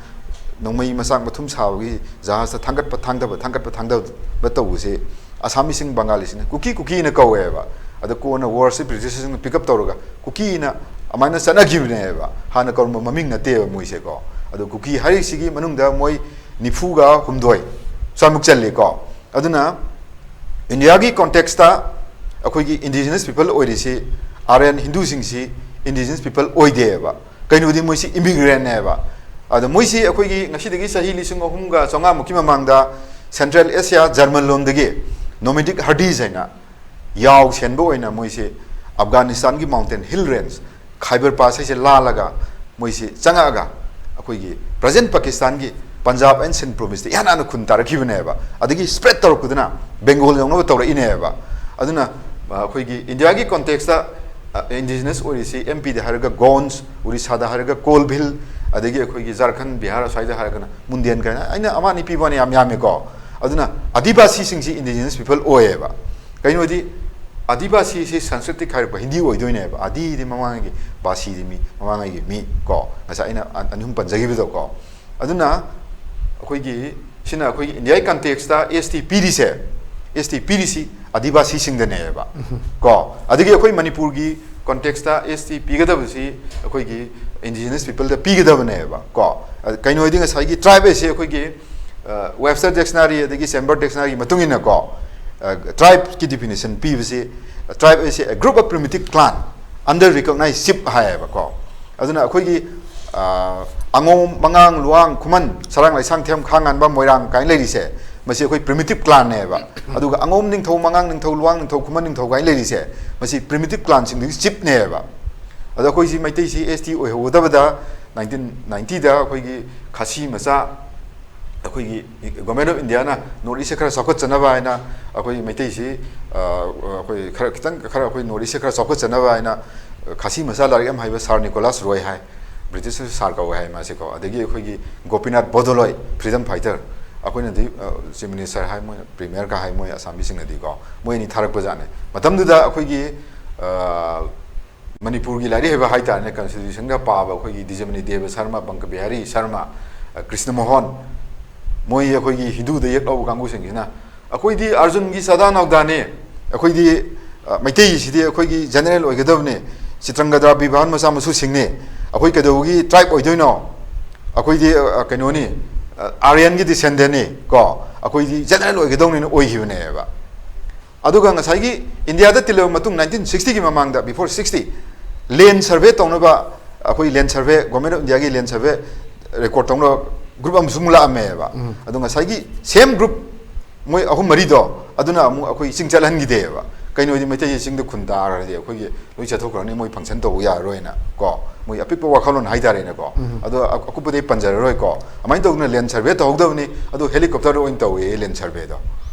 ꯅꯣꯡꯃꯩ ꯃꯆꯥꯛ ꯃꯊꯨꯝ ꯁꯥꯕꯒꯤ ꯖꯍꯥꯖꯇ ꯊꯥꯡꯒꯠꯄ ꯊꯥꯡꯊꯕ, ꯊꯥꯡꯒꯠꯄ ꯊꯥꯡꯊꯕ ꯇꯧꯕꯁꯦ ꯑꯁꯥꯃꯤꯁꯤꯡ ꯕꯪꯒꯥꯂꯤꯁꯤꯡꯅ ꯀꯨꯀꯤ ꯀꯨꯀꯤꯅ ꯀꯧꯋꯦꯕ꯫ ꯑꯗ ꯀꯣꯟꯅ ꯋꯥꯔꯁꯤ ꯕ꯭ꯔꯤꯇꯤꯁꯔꯁꯤꯡꯅ pick up ꯇꯧꯔꯒ ꯀꯨꯀꯤꯅ ꯑꯗꯨꯃꯥꯏꯅ ꯆꯠꯅꯈꯤꯕꯅꯦꯕ꯫ ꯍꯥꯟꯅ ꯀꯧꯔꯝꯕ ꯃꯃꯤꯡ ꯅꯠꯇꯦꯕ ꯃꯣꯏꯁꯦꯀꯣ꯫ ꯑꯗꯣ ꯀꯨꯀꯤ ꯍꯥꯏꯔꯤꯁꯤꯒꯤ ꯃꯅꯨꯡꯗ ꯃꯣꯏ ꯅꯤꯐꯨꯒ ꯍꯨꯝꯗꯣꯏ ꯁ꯭ꯋꯥꯏꯃꯨꯛ ꯆꯜꯂꯤꯀꯣ꯫ ꯑꯗꯨꯅ ꯏꯟꯗꯤꯌꯥꯒꯤ context ꯇ ꯑꯩꯈꯣꯏꯒꯤ indigenous people ꯑꯣꯏꯔꯤꯁꯤ, ꯑꯥꯔꯌꯟ ꯍꯤꯟꯗꯨꯁꯤꯡꯁꯤ indigenous people ꯑꯣꯏꯗꯦꯕ꯫ ꯀꯩꯅꯣꯗꯤ ꯃꯣꯏꯁꯤ immigrant ꯅꯦꯕ꯫ ꯑꯗꯣ ꯃꯣꯏꯁꯤ ꯑꯩꯈꯣꯏꯒꯤ ꯉꯁꯤꯗꯒꯤ ꯆꯍꯤ ꯂꯤꯁꯤꯡ ꯑꯍꯨꯝꯒ ꯆꯥꯝꯃꯉꯥꯃꯨꯛꯀꯤ ꯃꯃꯥꯡꯗ Central Asia, German ꯂꯣꯝꯗꯒꯤ nomadic Hardis ꯍꯥꯏꯅ ꯌꯥꯎ ꯁꯦꯟꯕ ꯑꯣꯏꯅ ꯃꯣꯏꯁꯤ ꯑꯐꯒꯥꯅꯤꯁꯇꯥꯟꯒꯤ mountain hill range, ꯈꯥꯏꯕꯔ ꯄꯥꯁ ꯍꯥꯏꯁꯦ ꯂꯥꯜꯂꯒ ꯃꯣꯏꯁꯤ ꯆꯪꯉꯛꯑꯒ ꯑꯩꯈꯣꯏꯒꯤ present ꯄꯥꯀꯤꯁꯇꯥꯟꯒꯤ ꯄꯟꯖꯥꯕ and ꯁꯤꯟ province ꯇ ꯏꯍꯥꯟ ꯍꯥꯟꯅ ꯈꯨꯟ ꯇꯥꯔꯛꯈꯤꯕꯅꯦꯕ꯫ ꯑꯗꯒꯤ spread ꯇꯧꯔꯛꯄꯗꯨꯅ ꯕꯦꯡꯒꯣꯜ ꯌꯧꯅꯕ ꯇꯧꯔꯛꯏꯅꯦꯕ꯫ ꯑꯗꯨꯅ, ꯑ, ꯑꯩꯈꯣꯏꯒꯤ ꯏꯟꯗꯤꯌꯥꯒꯤ context ꯇ, ꯑ, indigenous ꯑꯣꯏꯔꯤꯁꯤ ꯑꯦꯝ ꯄꯤꯗ ꯍꯥꯏꯔꯒ ꯒꯣꯟꯁ, ꯎꯔꯤꯁꯥꯗ ꯍꯥꯏꯔꯒ ꯀꯣꯜꯚꯤꯜ, ꯑꯗꯒꯤ ꯑꯩꯈꯣꯏꯒꯤ ꯖꯥꯔꯈꯟ, ꯕꯤꯍꯥꯔ ꯑꯁ꯭ꯋꯥꯏꯗ ꯍꯥꯏꯔꯒꯅ ꯃꯨꯟꯗꯤꯌꯟ ꯀꯥꯏꯅ, ꯑꯩꯅ ꯑꯃ ꯑꯅꯤ ꯄꯤꯕ ꯋꯥꯅꯤ, ꯌꯥꯝ ꯌꯥꯝꯃꯦꯀꯣ꯫ ꯑꯗꯨꯅ ꯑꯥꯗꯤꯕꯥꯁꯤꯁꯤꯡꯁꯤ indigenous people ꯑꯣꯏꯌꯦꯕ꯫ ꯀꯩꯅꯣꯗꯤ ꯑꯥꯗꯤꯕꯥꯁꯤꯁꯤ ꯁꯪꯁꯀ꯭ꯔꯤꯠꯇꯒꯤ ꯈꯥꯏꯔꯛꯄ ꯍꯤꯟꯗꯤ ꯑꯣꯏꯗꯣꯏꯅꯦꯕ꯫ ꯑꯥꯗꯤꯗꯤ ꯃꯃꯥꯡꯉꯩꯒꯤ, ꯕꯥꯁꯤꯗꯤ ꯃꯤ ꯃꯃꯥꯡꯉꯩꯒꯤ ꯃꯤ ꯀꯣ, ꯉꯁꯥꯏ ꯑꯩꯅ ꯑꯟ-, ꯑꯅꯤ ꯑꯍꯨꯝ ꯄꯟꯖꯈꯤꯕꯗꯣ ꯀꯣ꯫ ꯑꯗꯨꯅ ꯑꯩꯈꯣꯏꯒꯤ, ꯁꯤꯅ ꯑꯩꯈꯣꯏꯒꯤ ꯏꯟꯗꯤꯌꯥꯒꯤ context ꯇ ꯑꯦꯁ ꯇꯤ ꯄꯤꯔꯤꯁꯦ, ꯑꯦꯁ ꯇꯤ ꯄꯤꯔꯤꯁꯤ ꯑꯥꯗꯤꯕꯥꯁꯤꯁꯤꯡꯗꯅꯦꯕ ꯀꯣ꯫ ꯑꯗꯒꯤ ꯑꯩꯈꯣꯏ ꯃꯅꯤꯄꯨꯔꯒꯤ ꯀꯣꯟꯇꯦꯛꯁꯇ ꯑꯦꯁ ꯇꯤ ꯄꯤꯒꯗꯕꯁꯤ ꯑꯩꯈꯣꯏꯒꯤ ꯏꯟꯗꯤꯖꯤꯅꯁ ꯄꯤꯄꯜꯗ ꯄꯤꯒꯗꯕꯅꯦꯕ ꯀꯣ꯫ ꯑ, ꯀꯩꯅꯣ ꯍꯥꯏꯗꯤ ꯉꯁꯥꯏꯒꯤ ꯇ꯭ꯔꯥꯏꯕ ꯍꯥꯏꯁꯦ ꯑꯩꯈꯣꯏꯒꯤ, ꯑ, ꯋꯦꯕꯁꯇꯔ ꯗꯤꯛꯁꯅꯥꯔꯤ ꯑꯗꯒꯤ ꯆꯦꯝꯕꯔ ꯗꯤꯛꯁꯅꯥꯔꯤꯒꯤ ꯃꯇꯨꯡ ꯏꯟꯅꯀꯣ, ꯑ, ꯇ꯭ꯔꯥꯏꯕꯀꯤ ꯗꯤꯐꯤꯅꯤꯁꯟ ꯄꯤꯕꯁꯤ, ꯇ꯭ꯔꯥꯏꯕ ꯍꯥꯏꯁꯦ a group of primitive clan under recognized chief ꯍꯥꯏꯌꯦꯕꯀꯣ꯫ ꯑꯗꯨꯅ ꯑꯩꯈꯣꯏꯒꯤ, ꯑ, ꯑꯉꯣꯝ, ꯃꯉꯥꯡ, ꯂꯨꯋꯥꯡ, ꯈꯨꯃꯟ, ꯁꯔꯥꯡ, ꯂꯩꯁꯥꯡꯊꯦꯝ, ꯈꯥ ꯉꯥꯟꯕ, ꯃꯣꯏꯔꯥꯡ ꯀꯥꯏꯅ ꯂꯩꯔꯤꯁꯦ, ꯃꯁꯤ ꯑꯩꯈꯣꯏ ꯄ꯭ꯔꯤꯃꯤꯇꯤꯞ ꯀ꯭ꯂꯥꯟꯅꯦꯕ꯫ ꯑꯗꯨꯒ ꯑꯉꯣꯝ ꯅꯤꯡꯊꯧ, ꯃꯉꯥꯡ ꯅꯤꯡꯊꯧ, ꯂꯨꯋꯥꯡ ꯅꯤꯡꯊꯧ, ꯈꯨꯃꯟ ꯅꯤꯡꯊꯧ ꯀꯥꯏꯅ ꯂꯩꯔꯤꯁꯦ, ꯃꯁꯤ ꯄ꯭ꯔꯤꯃꯤꯇꯤꯞ ꯀ꯭ꯂꯥꯟꯁꯤꯡꯗꯨꯒꯤ ꯆꯤꯞꯅꯦꯕ꯫ ꯑꯗꯣ ꯑꯩꯈꯣꯏꯁꯤ ꯃꯩꯇꯩꯁꯤ ꯑꯦꯁ ꯇꯤ ꯑꯣꯏꯍꯧꯒꯗꯕꯗ ꯅꯥꯏꯟꯇꯤꯟ ꯅꯥꯏꯟꯇꯤꯗ ꯑꯩꯈꯣꯏꯒꯤ ꯈꯥꯁꯤ ꯃꯆꯥ, ꯑꯩꯈꯣꯏꯒꯤ ꯒꯣꯔꯃꯦꯟ ꯑꯣꯐ ꯏꯟꯗꯤꯌꯥꯅ ꯅꯣꯔꯠ ꯏꯁꯁꯦ ꯈꯔ ꯆꯥꯎꯈꯠꯆꯅꯕ ꯍꯥꯏꯅ ꯑꯩꯈꯣꯏ ꯃꯩꯇꯩꯁꯤ, ꯑ, ꯑꯩꯈꯣꯏ ꯈꯔ ꯈꯤꯇꯪ ꯈꯔ ꯑꯩꯈꯣꯏ ꯅꯣꯔꯠ ꯏꯁꯁꯦ ꯈꯔ ꯆꯥꯎꯈꯠꯆꯅꯕ ꯍꯥꯏꯅ ꯈꯥꯁꯤ ꯃꯆꯥ ꯂꯥꯏꯔꯤꯛ ꯌꯥꯝ ꯍꯩꯕ ꯁꯥꯔ ꯅꯤꯀꯣꯂꯥꯁ ꯔꯣꯏ ꯍꯥꯏ, ꯕ꯭ꯔꯤꯇꯤꯁꯇꯁꯨ ꯁꯥꯔ ꯀꯧꯋꯦ ꯍꯥꯏ ꯃꯥꯁꯦꯀꯣ꯫ ꯑꯗꯒꯤ ꯑꯩꯈꯣꯏꯒꯤ ꯒꯣꯄꯤꯅꯥꯊ ꯕꯣꯗꯣꯂꯣꯏ, ꯐ꯭ꯔꯤꯗꯝ ꯐꯥꯏꯇꯔ, ꯑꯩꯈꯣꯏꯅꯗꯤ, ꯑ, ꯆꯤꯐ ꯃꯤꯅꯤꯁꯇꯔ ꯍꯥꯏ, ꯃꯣꯏꯅ ꯄ꯭ꯔꯤꯃꯤꯌꯔꯒ ꯍꯥꯏ, ꯃꯣꯏ ꯑꯁꯥꯝꯕꯤꯁꯤꯡꯅꯗꯤꯀꯣ꯫ ꯃꯣꯏ ꯑꯅꯤ ꯊꯥꯔꯛꯄꯖꯥꯠꯅꯦ꯫ ꯃꯇꯝꯗꯨꯗ ꯑꯩꯈꯣꯏꯒꯤ, ꯑ, ꯃꯅꯤꯄꯨꯔꯒꯤ ꯂꯥꯏꯔꯤꯛ ꯍꯩꯕ ꯍꯥꯏꯇꯥꯔꯦꯅꯦ, ꯀꯟꯁꯇꯤꯇ꯭ꯌꯨꯁꯟꯒ ꯄꯥꯕ ꯑꯩꯈꯣꯏꯒꯤ ꯗꯤꯖꯃꯅꯤ ꯗꯦꯕ ꯁꯔꯃ, ꯕꯪꯀ ꯕꯤꯍꯥꯔꯤ ꯁꯔꯃ, ꯑ, ꯀ꯭ꯔꯤꯁꯅ ꯃꯣꯍꯟ, ꯃꯣꯏ ꯑꯩꯈꯣꯏꯒꯤ ꯍꯤꯟꯗꯨꯗ ꯌꯦꯛꯂꯧꯕ ꯀꯥꯡꯕꯨꯁꯤꯡꯁꯤꯅ ꯑꯩꯈꯣꯏꯗꯤ ꯑꯥꯔꯖꯨꯟꯒꯤ ꯆꯥꯗꯥ ꯅꯥꯎꯗꯥꯅꯦ, ꯑꯩꯈꯣꯏꯗꯤ, ꯑ, ꯃꯩꯇꯩꯁꯤꯗꯤ ꯑꯩꯈꯣꯏꯒꯤ ꯖꯦꯅꯔꯦꯜ ꯑꯣꯏꯒꯗꯕꯅꯦ, ꯆꯤꯇ꯭ꯔꯪꯒꯗ꯭ꯔ ꯕꯤꯚꯥꯟ ꯃꯆꯥ ꯃꯁꯨꯁꯤꯡꯅꯦ, ꯑꯩꯈꯣꯏ ꯀꯩꯗꯧꯕꯒꯤ ꯇ꯭ꯔꯥꯏꯕ ꯑꯣꯏꯗꯣꯏꯅꯣ? ꯑꯩꯈꯣꯏꯗꯤ, ꯑ, ꯀꯩꯅꯣꯅꯤ, ꯑ, ꯑꯥꯔꯌꯟꯒꯤ ꯗꯤꯁꯦꯟꯗꯦꯟꯅꯤ ꯀꯣ, ꯑꯩꯈꯣꯏꯗꯤ ꯖꯦꯅꯔꯦꯜ ꯑꯣꯏꯒꯗꯧꯅꯦꯅ ꯑꯣꯏꯈꯤꯕꯅꯦꯕ꯫ ꯑꯗꯨꯒ ꯉꯁꯥꯏꯒꯤ ꯏꯟꯗꯤꯌꯥꯗ ꯇꯤꯜꯂꯕ ꯃꯇꯨꯡ, ꯅꯥꯏꯟꯇꯤꯟ ꯁꯤꯛꯁꯇꯤꯒꯤ ꯃꯃꯥꯡꯗ, before sixty, ꯂꯦꯟ ꯁꯔꯚꯦ ꯇꯧꯅꯕ, ꯑꯩꯈꯣꯏ ꯂꯦꯟ ꯁꯔꯚꯦ, ꯒꯣꯔꯃꯦꯟ ꯑꯣꯐ ꯏꯟꯗꯤꯌꯥꯒꯤ ꯂꯦꯟ ꯁꯔꯚꯦ ꯔꯦꯀꯣꯔꯠ ꯇꯧꯅꯕ ꯒ꯭ꯔꯨꯞ ꯑꯃꯁꯨ ꯑꯃꯨꯛ ꯂꯥꯛꯑꯝꯃꯦꯕ꯫ ꯑꯗꯣ ꯉꯁꯥꯏꯒꯤ ꯁꯦꯝ ꯒ꯭ꯔꯨꯞ, ꯃꯣꯏ ꯑꯍꯨꯝ ꯃꯔꯤꯗꯣ, ꯑꯗꯨꯅ ꯑꯃꯨꯛ ꯑꯩꯈꯣꯏ ꯆꯤꯡ ꯆꯠꯍꯟꯈꯤꯗꯦꯕ꯫ ꯀꯩꯅꯣ ꯍꯥꯏꯗꯤ ꯃꯩꯇꯩꯁꯦ ꯆꯤꯡꯗ ꯈꯨꯟ ꯇꯥꯈ꯭ꯔꯗꯤ ꯑꯩꯈꯣꯏꯒꯤ ꯂꯣꯏ ꯆꯠꯊꯣꯛꯈ꯭ꯔꯅꯤ, ꯃꯣꯏ ꯐꯪꯁꯟ ꯇꯧꯕ ꯌꯥꯔꯔꯣꯏꯅ ꯀꯣ, ꯃꯣꯏ ꯑꯄꯤꯛꯄ ꯋꯥꯈꯜꯂꯣꯟ ꯍꯥꯏꯇꯥꯔꯦꯅꯦꯀꯣ꯫ ꯑꯗꯣ ꯑ-, ꯑꯀꯨꯞꯄꯗꯤ ꯑꯩ ꯄꯟꯖꯔꯔꯣꯏꯀꯣ꯫ ꯑꯗꯨꯃꯥꯏꯅ ꯇꯧꯗꯅ ꯂꯦꯟ ꯁꯔꯚꯦ ꯇꯧꯍꯧꯗꯕꯅꯤ, ꯑꯗꯨ ꯍꯦꯂꯤꯀꯣꯞꯇꯔꯗ ꯑꯣꯏꯅ ꯇꯧꯋꯦ ꯂꯦꯟ ꯁꯔꯚꯦꯗꯣ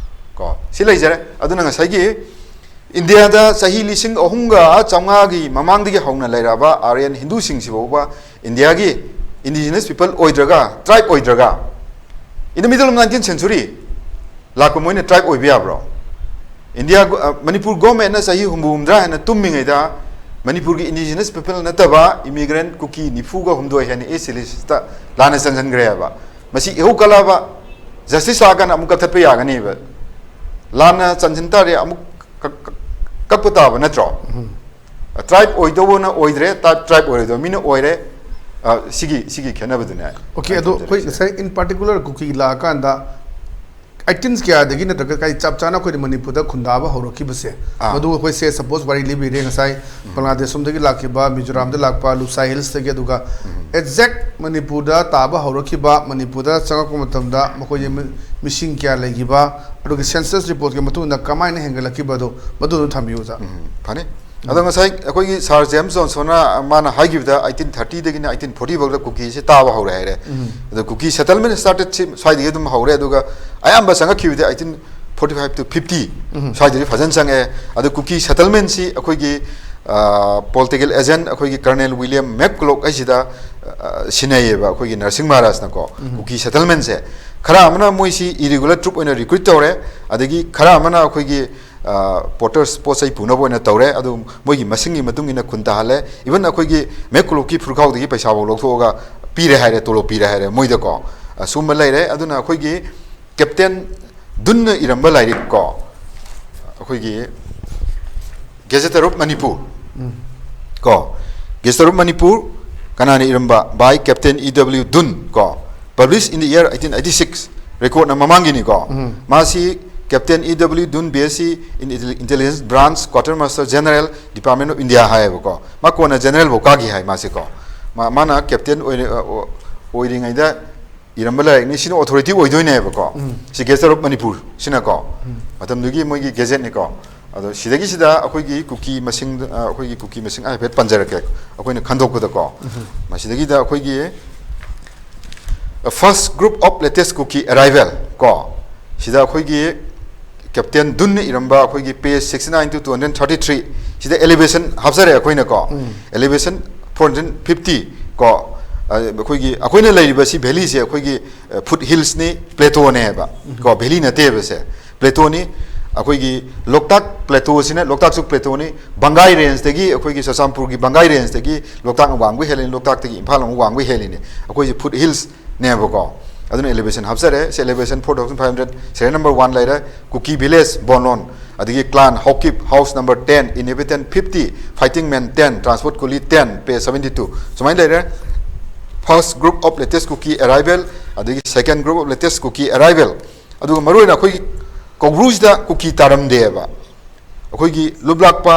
ꯀꯣ꯫ ꯁꯤ ꯂꯩꯖꯔꯦ꯫ ꯑꯗꯨꯅ ꯉꯁꯥꯏꯒꯤ ꯏꯟꯗꯤꯌꯥꯗ ꯆꯍꯤ ꯂꯤꯁꯤꯡ ꯑꯍꯨꯝꯒ ꯆꯥꯝꯃꯉꯥꯒꯤ ꯃꯃꯥꯡꯗꯒꯤ ꯍꯧꯅ ꯂꯩꯔꯛꯑꯕ ꯑꯥꯔꯌꯟ ꯍꯤꯟꯗꯨꯁꯤꯡꯁꯤꯐꯥꯎꯕ ꯏꯟꯗꯤꯌꯥꯒꯤ ꯏꯟꯗꯤꯖꯤꯅꯁ ꯄꯤꯄꯜ ꯑꯣꯏꯗ꯭ꯔꯒ, ꯇ꯭ꯔꯥꯏꯕ ꯑꯣꯏꯗ꯭ꯔꯒ, in the middle of nineteenth century ꯂꯥꯛꯄ ꯃꯣꯏꯅ ꯇ꯭ꯔꯥꯏꯕ ꯑꯣꯏꯕ ꯌꯥꯕ꯭ꯔꯣ? ꯏꯟꯗꯤꯌꯥ ꯒꯣ-, ꯑ, ꯃꯅꯤꯄꯨꯔ ꯒꯣꯔꯃꯦꯟꯅ ꯆꯍꯤ ꯍꯨꯝꯐꯨ ꯍꯨꯝꯗ꯭ꯔꯥ ꯍꯦꯟꯅ ꯇꯨꯝꯃꯤꯉꯩꯗ ꯃꯅꯤꯄꯨꯔꯒꯤ ꯏꯟꯗꯤꯖꯤꯅꯁ ꯄꯤꯄꯜ ꯅꯠꯇꯕ ꯏꯃꯤꯒ꯭ꯔꯦꯟ ꯀꯨꯀꯤ ꯅꯤꯐꯨꯒ ꯍꯨꯝꯗꯣꯏ ꯍꯦꯟꯅ ꯑꯦꯁ ꯁꯤ ꯂꯤꯁꯇ ꯂꯥꯟꯅ ꯆꯟꯁꯤꯟꯈ꯭ꯔꯦꯕ꯫ ꯃꯁꯤ ꯏꯍꯧ ꯀꯠꯂꯕ ꯖꯁꯇꯤꯁ ꯂꯥꯛꯑꯀꯥꯟꯗ ꯑꯃꯨꯛ ꯀꯛꯊꯠꯄ ꯌꯥꯒꯅꯦꯕ꯫ ꯂꯥꯟꯅ ꯆꯟꯁꯤꯟ ꯇꯥꯔꯦ ꯑꯃꯨꯛ ꯀꯛ-, ꯀꯛ-, ꯀꯛꯄ ꯇꯥꯕ ꯅꯠꯇ꯭ꯔꯣ? ꯇ꯭ꯔꯥꯏꯕ ꯑꯣꯏꯗꯧꯕꯅ ꯑꯣꯏꯗ꯭ꯔꯦ, ꯇ꯭ꯔꯥꯏꯕ ꯑꯣꯏꯔꯣꯏꯗꯧꯕ ꯃꯤꯅ ꯑꯣꯏꯔꯦ꯫ ꯑ, ꯁꯤꯒꯤ ꯁꯤꯒꯤ ꯈꯦꯠꯅꯕꯗꯨꯅꯦ꯫ ꯑꯣꯀꯦ, ꯑꯗꯣ ꯑꯩꯈꯣꯏ ꯉꯁꯥꯏ in particular ꯀꯨꯀꯤ ꯂꯥꯛꯑꯀꯥꯟꯗ ꯑꯩꯇꯤꯟ ꯀꯌꯥꯗꯒꯤ ꯅꯠꯇ꯭ꯔꯒ ꯀꯥꯏ ꯆꯞ ꯆꯥꯅ ꯑꯩꯈꯣꯏꯅ ꯃꯅꯤꯄꯨꯔꯗ ꯈꯨꯟꯗꯥꯕ ꯍꯧꯔꯛꯈꯤꯕꯁꯦ? ꯑꯥ꯫ ꯃꯗꯨ ꯑꯩꯈꯣꯏꯁꯦ ꯁꯄꯣꯁ ꯋꯥꯔꯤ ꯂꯤꯕꯤꯔꯦ ꯉꯁꯥꯏ, ꯕꯪꯒ꯭ꯂꯥꯗꯦꯁ ꯂꯣꯝꯗꯒꯤ ꯂꯥꯛꯈꯤꯕ, ꯃꯤꯖꯣꯔꯥꯝꯗ ꯂꯥꯛꯄ, ꯂꯨꯞꯁꯥꯏ ꯍꯤꯜꯁꯇꯒꯤ, ꯑꯗꯨꯒ ꯑꯦꯛꯖꯦꯛ ꯃꯅꯤꯄꯨꯔꯗ ꯇꯥꯕ ꯍꯧꯔꯛꯈꯤꯕ, ꯃꯅꯤꯄꯨꯔꯗ ꯆꯪꯉꯛꯄ ꯃꯇꯝꯗ ꯃꯈꯣꯏꯁꯦ ꯃꯤ-, ꯃꯤꯁꯤꯡ ꯀꯌꯥ ꯂꯩꯈꯤꯕ, ꯑꯗꯨꯒ ꯁꯦꯟꯁꯁ ꯔꯤꯄꯣꯔꯠꯀꯤ ꯃꯇꯨꯡ ꯏꯟꯅ ꯀꯃꯥꯏꯅ ꯍꯦꯟꯒꯠꯂꯛꯈꯤꯕꯗꯣ, ꯃꯗꯨ ꯑꯗꯨꯝ ꯊꯝꯕꯤꯌꯨ, ꯑꯣꯖꯥ꯫ ꯎꯝ, ꯐꯅꯤ꯫ ꯑꯗꯣ ꯉꯁꯥꯏ ꯑꯩꯈꯣꯏꯒꯤ ꯁꯥꯔ ꯖꯦꯝꯁ ꯖꯣꯟꯁꯣꯟꯅ ꯃꯥꯅ ꯍꯥꯏꯈꯤꯕꯗ ꯑꯩꯇꯤꯟ ꯊꯥꯔꯇꯤꯗꯒꯤꯅ ꯑꯩꯇꯤꯟ ꯐꯣꯔꯇꯤ ꯐꯥꯎꯗ ꯀꯨꯀꯤꯁꯦ ꯇꯥꯕ ꯍꯧꯔꯦ ꯍꯥꯏꯔꯦ꯫ ꯑꯗꯣ ꯀꯨꯀꯤ ꯁꯦꯇꯜꯃꯦꯟ ꯁ꯭ꯇꯥꯔꯇꯦꯠꯁꯤ ꯁ꯭ꯋꯥꯏꯗꯒꯤ ꯑꯗꯨꯝ ꯍꯧꯔꯦ, ꯑꯗꯨꯒ ꯑꯌꯥꯝꯕ ꯆꯪꯉꯛꯈꯤꯕꯗꯤ ꯑꯩꯇꯤꯟ ꯐꯣꯔꯇꯤ ꯐꯥꯏꯚ ꯇꯨ ꯐꯤꯐꯇꯤ ꯁ꯭ꯋꯥꯏꯗꯗꯤ ꯐꯖꯅ ꯆꯪꯉꯛꯑꯦ꯫ ꯑꯗꯣ ꯀꯨꯀꯤ ꯁꯦꯇꯜꯃꯦꯟꯁꯤ ꯑꯩꯈꯣꯏꯒꯤ, ꯑ, ꯄꯣꯂꯤꯇꯤꯀꯦꯜ ꯑꯦꯖꯦꯟ ꯑꯩꯈꯣꯏꯒꯤ ꯀꯔꯅꯦꯜ ꯋꯤꯂꯤꯌꯝ ꯃꯦꯛꯀꯨꯂꯣꯛ ꯍꯥꯏꯁꯤꯗ, ꯑ, ꯁꯤꯟꯅꯩꯌꯦꯕ ꯑꯩꯈꯣꯏꯒꯤ ꯅꯔꯁꯤꯡ ꯃꯍꯥꯔꯥꯖꯅꯀꯣ꯫ ꯀꯨꯀꯤ ꯁꯦꯇꯜꯃꯦꯟꯁꯦ ꯈꯔ ꯑꯃꯅ ꯃꯣꯏꯁꯤ ꯏꯔꯤꯒꯨꯂꯔ ꯇ꯭ꯔꯨꯞ ꯑꯣꯏꯅ ꯔꯤꯀ꯭ꯔꯨꯠ ꯇꯧꯔꯦ, ꯑꯗꯒꯤ ꯈꯔ ꯑꯃꯅ ꯑꯩꯈꯣꯏꯒꯤ, ꯑ, ꯄꯣꯔꯇꯔꯁ ꯄꯣꯠ ꯆꯩ ꯄꯨꯅꯕ ꯑꯣꯏꯅ ꯇꯧꯔꯦ꯫ ꯑꯗꯨ ꯃꯣꯏꯒꯤ ꯃꯁꯤꯡꯒꯤ ꯃꯇꯨꯡ ꯏꯟꯅ ꯈꯨꯟ ꯇꯥꯍꯜꯂꯦ꯫ ꯏꯚꯟ ꯑꯩꯈꯣꯏꯒꯤ ꯃꯦꯛꯀꯨꯂꯣꯛꯀꯤ ꯐꯨꯔꯨꯈꯥꯎꯗꯒꯤ ꯄꯩꯁꯥꯐꯥꯎ ꯂꯧꯊꯣꯛꯑꯒ ꯄꯤꯔꯦ ꯍꯥꯏꯔꯦ, ꯇꯣꯂꯣꯞ ꯄꯤꯔꯦ ꯍꯥꯏꯔꯦ ꯃꯣꯏꯗꯀꯣ꯫ ꯑ, ꯁꯨꯝꯕ ꯂꯩꯔꯦ꯫ ꯑꯗꯨꯅ ꯑꯩꯈꯣꯏꯒꯤ ꯀꯦꯞꯇꯦꯟ ꯗꯨꯟꯅ ꯏꯔꯝꯕ ꯂꯥꯏꯔꯤꯛ ꯀꯣ, ꯑꯩꯈꯣꯏꯒꯤ Gazetteer of Manipur ꯀꯣ, Gazetteer of Manipur ꯀꯅꯥꯅ ꯏꯔꯝꯕ? By Captain E W Dunn ꯀꯣ, published in the year eighteen eighty-six, ꯔꯦꯀꯣꯔꯠꯅ ꯃꯃꯥꯡꯒꯤꯅꯤꯀꯣ꯫ ꯃꯥꯁꯤ Captain E W Dunn, B S c, in Intelligence Branch, Quartermaster General, Department of India ꯍꯥꯏꯌꯦꯕꯀꯣ꯫ ꯃꯥ ꯀꯣꯟꯅ ꯖꯦꯅꯔꯦꯜꯐꯥꯎ ꯀꯥꯈꯤ ꯍꯥꯏ ꯃꯥꯁꯦꯀꯣ꯫ ꯃꯥ, ꯃꯥꯅ ꯀꯦꯞꯇꯦꯟ ꯑꯣꯏꯔꯤ-, ꯑ, ꯑꯣ-, ꯑꯣꯏꯔꯤꯉꯩꯗ ꯏꯔꯝꯕ ꯂꯥꯏꯔꯤꯛꯅꯤ꯫ ꯁꯤꯅ ꯑꯣꯊꯣꯔꯤꯇꯤ ꯑꯣꯏꯗꯣꯏꯅꯦꯕꯀꯣ꯫ ꯁꯤ Gazetteer of Manipur ꯁꯤꯅꯀꯣ, ꯃꯇꯝꯗꯨꯒꯤ ꯃꯣꯏꯒꯤ ꯒꯦꯖꯦꯠꯅꯤꯀꯣ꯫ ꯑꯗꯣ ꯁꯤꯗꯒꯤꯁꯤꯗ ꯑꯩꯈꯣꯏꯒꯤ ꯀꯨꯀꯤ ꯃꯁꯤꯡ, ꯑ, ꯑꯩꯈꯣꯏꯒꯤ ꯀꯨꯀꯤ ꯃꯁꯤꯡ ꯑꯩ ꯍꯥꯏꯐꯦꯠ ꯄꯟꯖꯔꯛꯀꯦ ꯑꯩꯈꯣꯏꯅ ꯈꯟꯗꯣꯛꯄꯗꯀꯣ꯫ ꯃꯁꯤꯗꯒꯤꯗ ꯑꯩꯈꯣꯏꯒꯤ First Group of Latest Kuki Arrival ꯀꯣ, ꯁꯤꯗ ꯑꯩꯈꯣꯏꯒꯤ ꯀꯦꯞꯇꯦꯟ ꯗꯨꯟꯅ ꯏꯔꯝꯕ ꯑꯩꯈꯣꯏꯒꯤ page sixty nine to two hundred thirty three ꯁꯤꯗ elevation ꯍꯥꯞꯆꯔꯦ ꯑꯩꯈꯣꯏꯅꯀꯣ꯫ Elevation four hundred fifty ꯀꯣ, ꯑ, ꯑꯩꯈꯣꯏꯒꯤ, ꯑꯩꯈꯣꯏꯅ ꯂꯩꯔꯤꯕ ꯁꯤ valley ꯁꯦ ꯑꯩꯈꯣꯏꯒꯤ, ꯑ, foot hills ꯅꯤ, plateau ꯅꯦꯕ ꯀꯣ, valley ꯅꯠꯇꯦꯕ ꯁꯦ, plateau ꯅꯤ꯫ ꯑꯩꯈꯣꯏꯒꯤ ꯂꯣꯛꯇꯥꯛ plateau ꯁꯤꯅ, ꯂꯣꯛꯇꯥꯛꯁꯨ plateau ꯅꯤ, ꯕꯪꯒꯥꯏ range ꯇꯒꯤ, ꯑꯩꯈꯣꯏꯒꯤ ꯆꯨꯔꯆꯥꯟꯄꯨꯔꯒꯤ ꯕꯪꯒꯥꯏ range ꯇꯒꯤ ꯂꯣꯛꯇꯥꯛꯅ ꯋꯥꯡꯕ ꯍꯦꯜꯂꯤꯅꯤ, ꯂꯣꯛꯇꯥꯛꯇꯒꯤ ꯏꯝꯐꯥꯜ ꯑꯃꯨꯛ ꯋꯥꯡꯕ ꯍꯦꯜꯂꯤꯅꯤ꯫ ꯑꯩꯈꯣꯏꯁꯦ foot hills ꯅꯦꯕꯀꯣ꯫ ꯑꯗꯨꯅ elevation ꯍꯥꯞꯆꯔꯦ꯫ ꯁꯤ elevation four thousand five hundred, serial number one ꯂꯩꯔꯦ꯫ ꯀꯨꯀꯤ village ꯕꯣꯟꯂꯣꯟ, ꯑꯗꯒꯤ clan Haokip, house number ten, inhabitant fifty, fighting men ten, transport coolie ten, pay seventy two, ꯁꯨꯃꯥꯏꯅ ꯂꯩꯔꯦ꯫ First group of latest Kuki arrival, ꯑꯗꯒꯤ second group of latest Kuki arrival꯫ ꯑꯗꯨꯒ ꯃꯔꯨꯑꯣꯏꯅ ꯑꯩꯈꯣꯏꯒꯤ ꯀꯧꯕ꯭ꯔꯨꯁꯤꯗ ꯀꯨꯀꯤ ꯇꯥꯔꯝꯗꯦꯕ꯫ ꯑꯩꯈꯣꯏꯒꯤ ꯂꯨꯞꯂꯥꯛꯄ,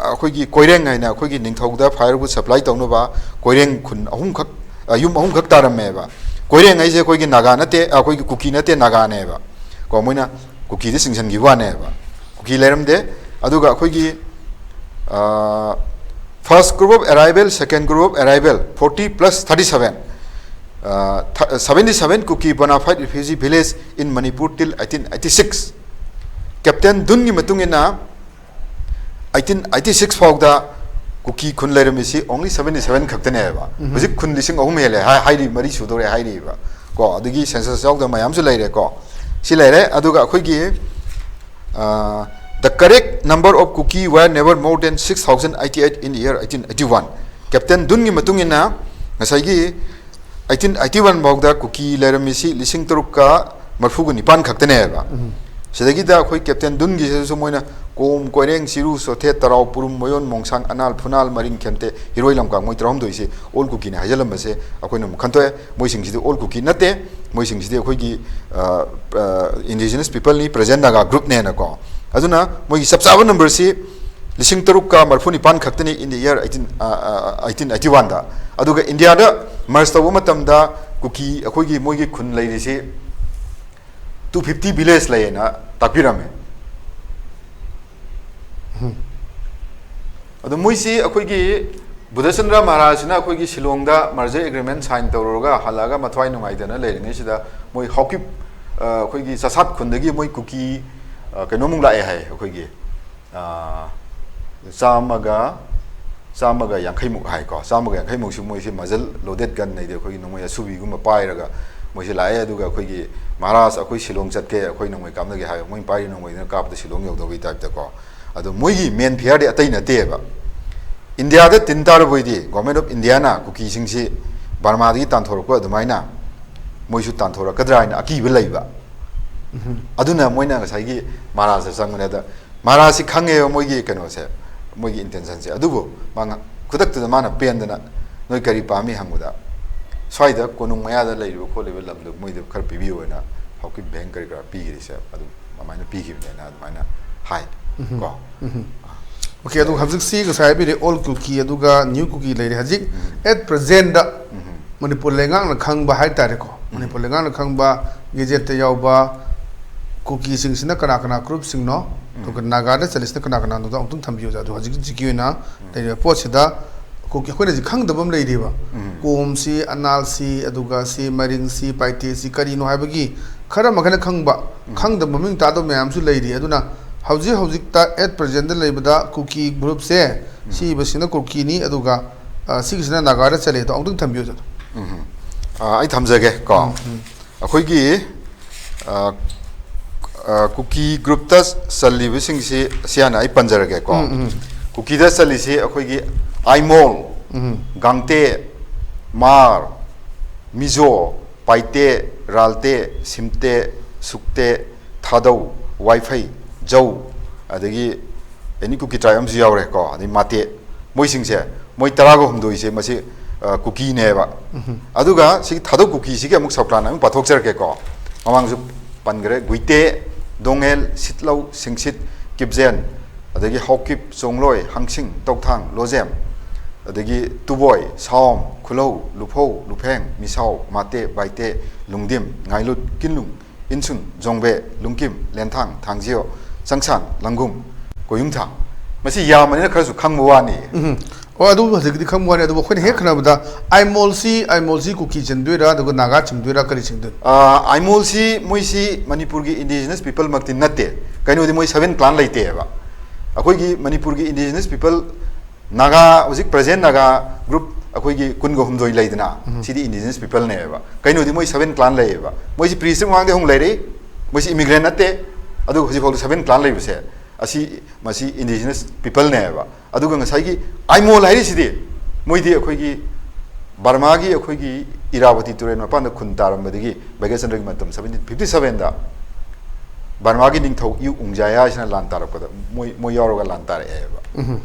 ꯑꯩꯈꯣꯏꯒꯤ ꯀꯣꯏꯔꯦꯡ ꯍꯥꯏꯅ ꯑꯩꯈꯣꯏꯒꯤ ꯅꯤꯡꯊꯧꯗ firewood supply ꯇꯧꯅꯕ ꯀꯣꯏꯔꯦꯡ ꯈꯨꯟ ꯑꯍꯨꯝꯈꯛ, ꯑ, ꯌꯨꯝ ꯑꯍꯨꯝꯈꯛ ꯇꯥꯔꯝꯃꯦꯕ꯫ ꯀꯣꯏꯔꯦꯡ ꯍꯥꯏꯁꯦ ꯑꯩꯈꯣꯏꯒꯤ ꯅꯥꯒꯥ ꯅꯠꯇꯦ, ꯑꯩꯈꯣꯏꯒꯤ ꯀꯨꯀꯤ ꯅꯠꯇꯦ, ꯅꯥꯒꯥꯅꯦꯕ꯫ ꯀꯣ, ꯃꯣꯏꯅ ꯀꯨꯀꯤꯗ ꯆꯤꯡꯁꯤꯟꯈꯤꯕ ꯋꯥꯅꯦꯕ꯫ ꯀꯨꯀꯤ ꯂꯩꯔꯝꯗꯦ꯫ ꯑꯗꯨꯒ ꯑꯩꯈꯣꯏꯒꯤ, ꯑ, first group of arrival, second group of arrival, forty plus thirty seven, ꯑ, th-, seventy seven Kuki bona fide refugee village in Manipur till eighteen eighty six꯫ Captain Dunꯒꯤ ꯃꯇꯨꯡ ꯏꯟꯅ eighteen eighty six ꯐꯥꯎꯗ ꯀꯨꯀꯤ ꯈꯨꯟ ꯂꯩꯔꯝꯃꯤꯁꯤ only seventy seven ꯈꯛꯇꯅꯦꯕ꯫ ꯎꯝ꯫ ꯍꯧꯖꯤꯛ ꯈꯨꯟ ꯂꯤꯁꯤꯡ ꯑꯍꯨꯝ ꯍꯦꯜꯂꯦ ꯍꯥꯏ-, ꯍꯥꯏꯔꯤ, ꯃꯔꯤ ꯁꯨꯗꯧꯔꯦ ꯍꯥꯏꯔꯤꯕ꯫ ꯀꯣ, ꯑꯗꯒꯤ census ꯌꯥꯎꯗꯕ ꯃꯌꯥꯝꯁꯨ ꯂꯩꯔꯦꯀꯣ꯫ ꯁꯤ ꯂꯩꯔꯦ꯫ ꯑꯗꯨꯒ ꯑꯩꯈꯣꯏꯒꯤ, ꯑ, the correct number of Kuki were never more than six thousand eighty eight in the year eighteen eighty one꯫ Captain Dunꯒꯤ ꯃꯇꯨꯡ ꯏꯟꯅ ꯉꯁꯥꯏꯒꯤ eighteen eighty one ꯐꯥꯎꯗ ꯀꯨꯀꯤ ꯂꯩꯔꯝꯃꯤꯁꯤ ꯂꯤꯁꯤꯡ ꯇꯔꯨꯛꯀ ꯃꯔꯤꯐꯨꯒ ꯅꯤꯄꯥꯟ ꯈꯛꯇꯅꯦꯕ꯫ ꯎꯝ꯫ ꯁꯤꯗꯒꯤꯗ ꯑꯩꯈꯣꯏ Captain Dunꯒꯤꯁꯤꯗꯁꯨ ꯃꯣꯏꯅ ꯀꯣꯝ, ꯀꯣꯏꯔꯦꯡ, ꯆꯤꯔꯨ, ꯆꯣꯊꯦ, ꯇꯔꯥꯎ, ꯄꯨꯔꯨꯝ, ꯃꯌꯣꯟ, ꯃꯣꯡꯁꯥꯡ, ꯑꯅꯥꯜ, ꯐꯨꯅꯥꯜ, ꯃꯔꯤꯡ, ꯈꯦꯝꯇꯦ, ꯍꯤꯔꯣꯏ, ꯂꯝꯀꯥꯡ, ꯃꯣꯏ ꯇꯔꯥꯍꯨꯝꯗꯣꯏꯁꯤ all Kukiꯅꯤ ꯍꯥꯏꯖꯜꯂꯝꯕꯁꯦ ꯑꯩꯈꯣꯏꯅ ꯑꯃꯨꯛ ꯈꯟꯇꯣꯛꯑꯦ꯫ ꯃꯣꯏꯁꯤꯡꯁꯤꯗꯤ all Kuki ꯅꯠꯇꯦ, ꯃꯣꯏꯁꯤꯡꯁꯤꯗꯤ ꯑꯩꯈꯣꯏꯒꯤ, ꯑ, ꯑ, indigenous peopleꯅꯤ, present Naga groupꯅꯦꯅꯀꯣ꯫ ꯑꯗꯨꯅ ꯃꯣꯏꯒꯤ ꯆꯞ ꯆꯥꯕ numberꯁꯤ ꯂꯤꯁꯤꯡ ꯇꯔꯨꯛꯀ ꯃꯔꯤꯐꯨ ꯅꯤꯄꯥꯟ ꯈꯛꯇꯅꯤ in the year eighteen, ꯑ, ꯑ, eighteen eighty oneꯗ꯫ ꯑꯗꯨꯒ ꯏꯟꯗꯤꯌꯥꯗ merge ꯇꯧꯕ ꯃꯇꯝꯗ ꯀꯨꯀꯤ ꯑꯩꯈꯣꯏꯒꯤ ꯃꯣꯏꯒꯤ ꯈꯨꯟ ꯂꯩꯔꯤꯁꯤ two fifty village ꯂꯩꯌꯦꯅ ꯇꯥꯛꯄꯤꯔꯝꯃꯦ꯫ ꯎꯝ꯫ ꯑꯗꯣ ꯃꯣꯏꯁꯤ ꯑꯩꯈꯣꯏꯒꯤ ꯕꯨꯙꯆꯟꯗ꯭ꯔ ꯃꯍꯥꯔꯥꯖꯁꯤꯅ ꯑꯩꯈꯣꯏꯒꯤ ꯁꯤꯂꯣꯡꯗ merger agreement sign ꯇꯧꯔꯨꯔꯒ ꯍꯜꯂꯛꯑꯒ ꯃꯊ꯭ꯋꯥꯏ ꯅꯨꯡꯉꯥꯏꯇꯅ ꯂꯩꯔꯤꯉꯩꯁꯤꯗ ꯃꯣꯏ ꯍꯥꯎꯀꯤꯞ, ꯑ, ꯑꯩꯈꯣꯏꯒꯤ ꯆꯥꯁꯥꯠ ꯈꯨꯟꯗꯒꯤ ꯃꯣꯏ ꯀꯨꯀꯤ, ꯑ, ꯀꯩꯅꯣꯃꯨꯛ ꯂꯥꯛꯑꯦ ꯍꯥꯏ, ꯑꯩꯈꯣꯏꯒꯤ, ꯑ, ꯆꯥꯝꯃꯒ, ꯆꯥꯝꯃꯒ ꯌꯥꯡꯈꯩꯃꯨꯛ ꯍꯥꯏꯀꯣ꯫ ꯆꯥꯝꯃꯒ ꯌꯥꯡꯈꯩꯃꯨꯛꯁꯤ ꯃꯣꯏꯁꯤ muzzle loaded gun ꯍꯥꯏꯗꯤ ꯑꯩꯈꯣꯏꯒꯤ ꯅꯣꯡꯃꯩ ꯑꯁꯨꯕꯤꯒꯨꯝꯕ ꯄꯥꯏꯔꯒ ꯃꯣꯏꯁꯤ ꯂꯥꯛꯑꯦ꯫ ꯑꯗꯨꯒ ꯑꯩꯈꯣꯏꯒꯤ ꯃꯍꯥꯔꯥꯖ, ꯑꯩꯈꯣꯏ ꯁꯤꯂꯣꯡ ꯆꯠꯀꯦ, ꯑꯩꯈꯣꯏ ꯅꯣꯡꯃꯩ ꯀꯥꯞꯅꯒꯦ ꯍꯥꯏꯔꯒ ꯃꯣꯏꯅ ꯄꯥꯏꯔꯤ ꯅꯣꯡꯃꯩꯗꯨꯅ ꯀꯥꯞꯄꯗ ꯁꯤꯂꯣꯡ ꯌꯧꯗꯧꯕꯒꯤ typeꯇꯀꯣ꯫ ꯑꯗꯣ ꯃꯣꯏꯒꯤ main fearꯗꯤ ꯑꯇꯩ ꯅꯠꯇꯦꯕ꯫ ꯏꯟꯗꯤꯌꯥꯗ ꯇꯤꯟ ꯇꯥꯔꯕꯣꯏꯗꯤ Government of Indiaꯅ ꯀꯨꯀꯤꯁꯤꯡꯁꯤ ꯕꯔꯃꯥꯗꯒꯤ ꯇꯥꯟꯊꯣꯔꯛꯄ ꯑꯗꯨꯃꯥꯏꯅ ꯃꯣꯏꯁꯨ ꯇꯥꯟꯊꯣꯔꯛꯀꯗ꯭ꯔꯥ ꯍꯥꯏꯅ ꯑꯀꯤꯕ ꯂꯩꯕ꯫ ꯎꯝ꯫ ꯑꯗꯨꯅ ꯃꯣꯏꯅ ꯉꯁꯥꯏꯒꯤ ꯃꯍꯥꯔꯥꯖꯇ ꯆꯪꯕꯅꯦ꯫ ꯑꯗ ꯃꯍꯥꯔꯥꯖꯁꯤ ꯈꯪꯉꯦꯕ ꯃꯣꯏꯒꯤ ꯀꯩꯅꯣꯁꯦ, ꯃꯣꯏꯒꯤ intentionꯁꯦ꯫ ꯑꯗꯨꯕꯨ ꯃꯥ ꯉ-, ꯈꯨꯗꯛꯇꯨꯗ ꯃꯥꯅ ꯄꯦꯟꯗꯅ, "ꯅꯣꯏ ꯀꯔꯤ ꯄꯥꯝꯃꯤ?" ꯍꯪꯕꯗ, "ꯁ꯭ꯋꯥꯏꯗ ꯀꯣꯅꯨꯡ ꯃꯌꯥꯗ ꯂꯩꯔꯤꯕ ꯈꯣꯠꯂꯤꯕ ꯂꯝꯗꯣ ꯃꯣꯏꯗ ꯈꯔ ꯄꯤꯕꯤꯌꯨ" ꯍꯥꯏꯅ ꯍꯥꯎꯀꯤꯞ ꯚꯦꯡ ꯀꯔꯤ ꯀꯔꯥ ꯄꯤꯈ꯭ꯔꯤꯁꯦ ꯑꯗꯨꯝ ꯑꯗꯨꯃꯥꯏꯅ ꯄꯤꯈꯤꯕꯅꯦꯅ ꯑꯗꯨꯃꯥꯏꯅ ꯍꯥꯏ꯫ ꯀꯣ꯫ OK, ꯑꯗꯨ ꯍꯧꯖꯤꯛꯁꯤ ꯉꯁꯥꯏ ꯍꯥꯏꯕꯤꯔꯦ, old Kuki ꯑꯗꯨꯒ new Kuki ꯂꯩꯔꯦ꯫ ꯍꯧꯖꯤꯛ at presentꯗ ꯃꯅꯤꯄꯨꯔ ꯂꯩꯉꯥꯛꯅ ꯈꯪꯕ ꯍꯥꯏꯇꯥꯔꯦꯀꯣ, ꯃꯅꯤꯄꯨꯔ ꯂꯩꯉꯥꯛꯅ ꯈꯪꯕ gazetteꯇ ꯌꯥꯎꯕ ꯀꯨꯀꯤꯁꯤꯡꯁꯤꯅ ꯀꯅꯥ ꯀꯅꯥ groupꯁꯤꯡꯅꯣ, ꯑꯗꯨꯒ ꯅꯥꯒꯥꯗ ꯆꯠꯂꯤꯁꯤꯅ ꯀꯅꯥ ꯀꯅꯥꯅꯣꯗꯣ ꯑꯃꯨꯛꯇꯪ ꯊꯝꯕꯤꯌꯨ꯫ ꯑꯗꯣ ꯍꯧꯖꯤꯛ ꯍꯧꯖꯤꯛꯀꯤ ꯑꯣꯏꯅ ꯂꯩꯔꯤꯕ ꯄꯣꯠꯁꯤꯗ ꯀꯨꯀꯤ, ꯑꯩꯈꯣꯏꯅ ꯍꯧꯖꯤꯛ ꯈꯪꯗꯕ ꯑꯃ ꯂꯩꯔꯤꯕ, ꯀꯣꯝꯁꯤ, ꯑꯅꯥꯜꯁꯤ, ꯑꯗꯨꯒ ꯁꯤ ꯃꯔꯤꯡꯁꯤ, ꯄꯥꯏꯇꯦꯁꯤ ꯀꯔꯤꯅꯣ ꯍꯥꯏꯕꯒꯤ ꯈꯔ ꯃꯈꯩꯅ ꯈꯪꯕ, ꯈꯪꯗꯕ ꯃꯃꯤꯡ ꯇꯥꯗꯕ ꯃꯌꯥꯝꯁꯨ ꯂꯩꯔꯤ꯫ ꯑꯗꯨꯅ ꯍꯧꯖꯤꯛ ꯍꯧꯖꯤꯛꯇ at presentꯗ ꯂꯩꯕꯗ ꯀꯨꯀꯤ groupꯁꯦ, ꯁꯤꯕꯁꯤꯅ ꯀꯨꯀꯤꯅꯤ, ꯑꯗꯨꯒ ꯑ, ꯁꯤꯒꯤꯁꯤꯅ ꯅꯥꯒꯥꯗ ꯆꯠꯂꯦ꯫ ꯑꯗꯣ ꯑꯃꯨꯛꯇꯪ ꯊꯝꯕꯤꯌꯨ꯫ ꯎꯝ꯫ ꯑ, ꯑꯩ ꯊꯝꯖꯒꯦ ꯀꯣ꯫ ꯑꯩꯈꯣꯏꯒꯤ, ꯑ, ꯑ, ꯀꯨꯀꯤ groupꯇ ꯆꯜꯂꯤꯕꯁꯤꯡꯁꯤ ꯁꯤ ꯍꯥꯟꯅ ꯑꯩ ꯄꯟꯖꯔꯒꯦꯀꯣ꯫ ꯀꯨꯀꯤꯗ ꯆꯜꯂꯤꯁꯤ ꯑꯩꯈꯣꯏꯒꯤ ꯑꯥꯏꯃꯣꯜ, ꯒꯥꯡꯇꯦ, ꯃꯥꯔ, ꯃꯤꯖꯣ, ꯄꯥꯏꯇꯦ, ꯔꯥꯜꯇꯦ, ꯁꯤꯝꯇꯦ, ꯁꯨꯛꯇꯦ, ꯊꯥꯗꯧ, ꯋꯥꯏꯐꯩ, ꯖꯧ, ꯑꯗꯒꯤ ꯑꯦꯅꯤ ꯀꯨꯀꯤ tribe ꯑꯃꯁꯨ ꯌꯥꯎꯔꯦꯀꯣ, ꯑꯗꯩ ꯃꯥꯇꯦ, ꯃꯣꯏꯁꯤꯡꯁꯦ, ꯃꯣꯏ ꯇꯔꯥꯒ ꯍꯨꯝꯗꯣꯏꯁꯦ ꯃꯁꯤ, ꯑ, ꯀꯨꯀꯤꯅꯦꯕ꯫ ꯑꯗꯨꯒ ꯁꯤꯒꯤ ꯊꯥꯗꯧ ꯀꯨꯀꯤꯁꯤꯒꯤ ꯑꯃꯨꯛ sub clan ꯑꯃꯨꯛ ꯄꯥꯊꯣꯛꯆꯔꯛꯀꯦꯀꯣ꯫ ꯃꯃꯥꯡꯁꯨ ꯄꯟꯈ꯭ꯔꯦ, ꯒꯨꯏꯇꯦ, ꯗꯣꯡꯉꯦꯜ, ꯁꯤꯠꯂꯧ, ꯁꯤꯡꯁꯤꯠ, ꯀꯤꯞꯖꯦꯟ, ꯑꯗꯒꯤ ꯍꯥꯎꯀꯤꯞ, ꯆꯣꯡꯂꯣꯏ, ꯍꯪꯁꯤꯡ, ꯇꯧꯊꯥꯡ, ꯂꯣꯖꯦꯝ, ꯑꯗꯒꯤ ꯇꯨꯕꯣꯏ, ꯁꯥꯎꯝ, ꯈꯨꯂꯧ, ꯂꯨꯐꯧ, ꯂꯨꯐꯦꯡ, ꯃꯤꯁꯥꯎ, ꯃꯥꯇꯦ, ꯕꯥꯏꯇꯦ, ꯂꯨꯡꯗꯤꯝ, ꯉꯥꯏꯂꯨꯠ, ꯀꯤꯟꯂꯨꯡ, ꯏꯟꯁꯨꯟ, ꯖꯣꯡꯕꯦ, ꯂꯨꯡꯀꯤꯝ, ꯂꯦꯟꯊꯥꯡ, ꯊꯥꯡꯖꯤꯌꯣ, ꯆꯪꯁꯥꯟ, ꯂꯪꯒꯨꯝ, ꯀꯣꯌꯨꯡꯊꯥꯡ꯫ ꯃꯁꯤ ꯌꯥꯝꯕꯅꯤꯅ ꯈꯔꯁꯨ ꯈꯪꯕ ꯋꯥꯅꯤ꯫ ꯑꯣ, ꯑꯗꯨ ꯍꯧꯖꯤꯛꯀꯤꯗꯤ ꯈꯪꯕ ꯋꯥꯅꯤ, ꯑꯗꯨꯕꯨ ꯑꯩꯈꯣꯏꯅ ꯍꯦꯛ ꯈꯟꯅꯕꯗ ꯑꯥꯏꯃꯣꯜꯁꯤ, ꯑꯥꯏꯃꯣꯜꯁꯤ ꯀꯨꯀꯤ ꯆꯤꯡꯗꯣꯏꯔꯥ, ꯑꯗꯨꯒ ꯅꯥꯒꯥ ꯆꯤꯡꯗꯣꯏꯔꯥ, ꯀꯔꯤ ꯆꯤꯡꯗꯣꯏꯅꯣ? ꯑ, ꯑꯥꯏꯃꯣꯜꯁꯤ ꯃꯣꯏꯁꯤ ꯃꯅꯤꯄꯨꯔꯒꯤ indigenous people ꯃꯛꯇꯤ ꯅꯠꯇꯦ꯫ ꯀꯩꯅꯣꯗꯤ ꯃꯣꯏ seven clan ꯂꯩꯇꯦꯕ꯫ ꯑꯩꯈꯣꯏꯒꯤ ꯃꯅꯤꯄꯨꯔꯒꯤ indigenous people ꯅꯥꯒꯥ, ꯍꯧꯖꯤꯛ present ꯅꯥꯒꯥ group ꯑꯩꯈꯣꯏꯒꯤ ꯀꯨꯟꯒ ꯍꯨꯝꯗꯣꯏ ꯂꯩꯗꯅ, ꯁꯤꯗꯤ indigenous people ꯅꯦꯕ꯫ ꯀꯩꯅꯣꯗꯤ ꯃꯣꯏ seven clan ꯂꯩꯌꯦꯕ꯫ ꯃꯣꯏꯁꯤ prehistory ꯃꯃꯥꯡꯗꯩ ꯍꯧꯅ ꯂꯩꯔꯛꯏ꯫ ꯃꯣꯏꯁꯤ immigrant ꯅꯠꯇꯦ꯫ ꯑꯗꯨꯒ ꯍꯧꯖꯤꯛꯐꯥꯎꯗ seven clan ꯂꯩꯕꯁꯦ, ꯑꯁꯤ, ꯃꯁꯤ indigenous people ꯅꯦꯕ꯫ ꯑꯗꯨꯒ ꯉꯁꯥꯏꯒꯤ ꯑꯥꯏꯃꯣꯜ ꯍꯥꯏꯔꯤꯁꯤꯗꯤ, ꯃꯣꯏꯗꯤ ꯑꯩꯈꯣꯏꯒꯤ ꯕꯔꯃꯥꯒꯤ ꯑꯩꯈꯣꯏꯒꯤ ꯏꯔꯥꯕꯇꯤ ꯇꯨꯔꯦꯜ ꯃꯄꯥꯟꯗ ꯈꯨꯟ ꯇꯥꯔꯝꯕꯗꯒꯤ ꯚꯩꯒ꯭ꯌꯆꯟꯗ꯭ꯔꯒꯤ ꯃꯇꯝ seventeen fifty sevenꯗ ꯕꯔꯃꯥꯒꯤ ꯅꯤꯡꯊꯧ ꯏꯌꯨ ꯎꯪꯖꯥꯌꯥ ꯍꯥꯏꯁꯤꯅ ꯂꯥꯟ ꯇꯥꯔꯛꯄꯗ ꯃꯣꯏ ꯃꯣꯏ ꯌꯥꯎꯔꯒ ꯂꯥꯟ ꯇꯥꯔꯛꯑꯦꯕ꯫ ꯎꯝ꯫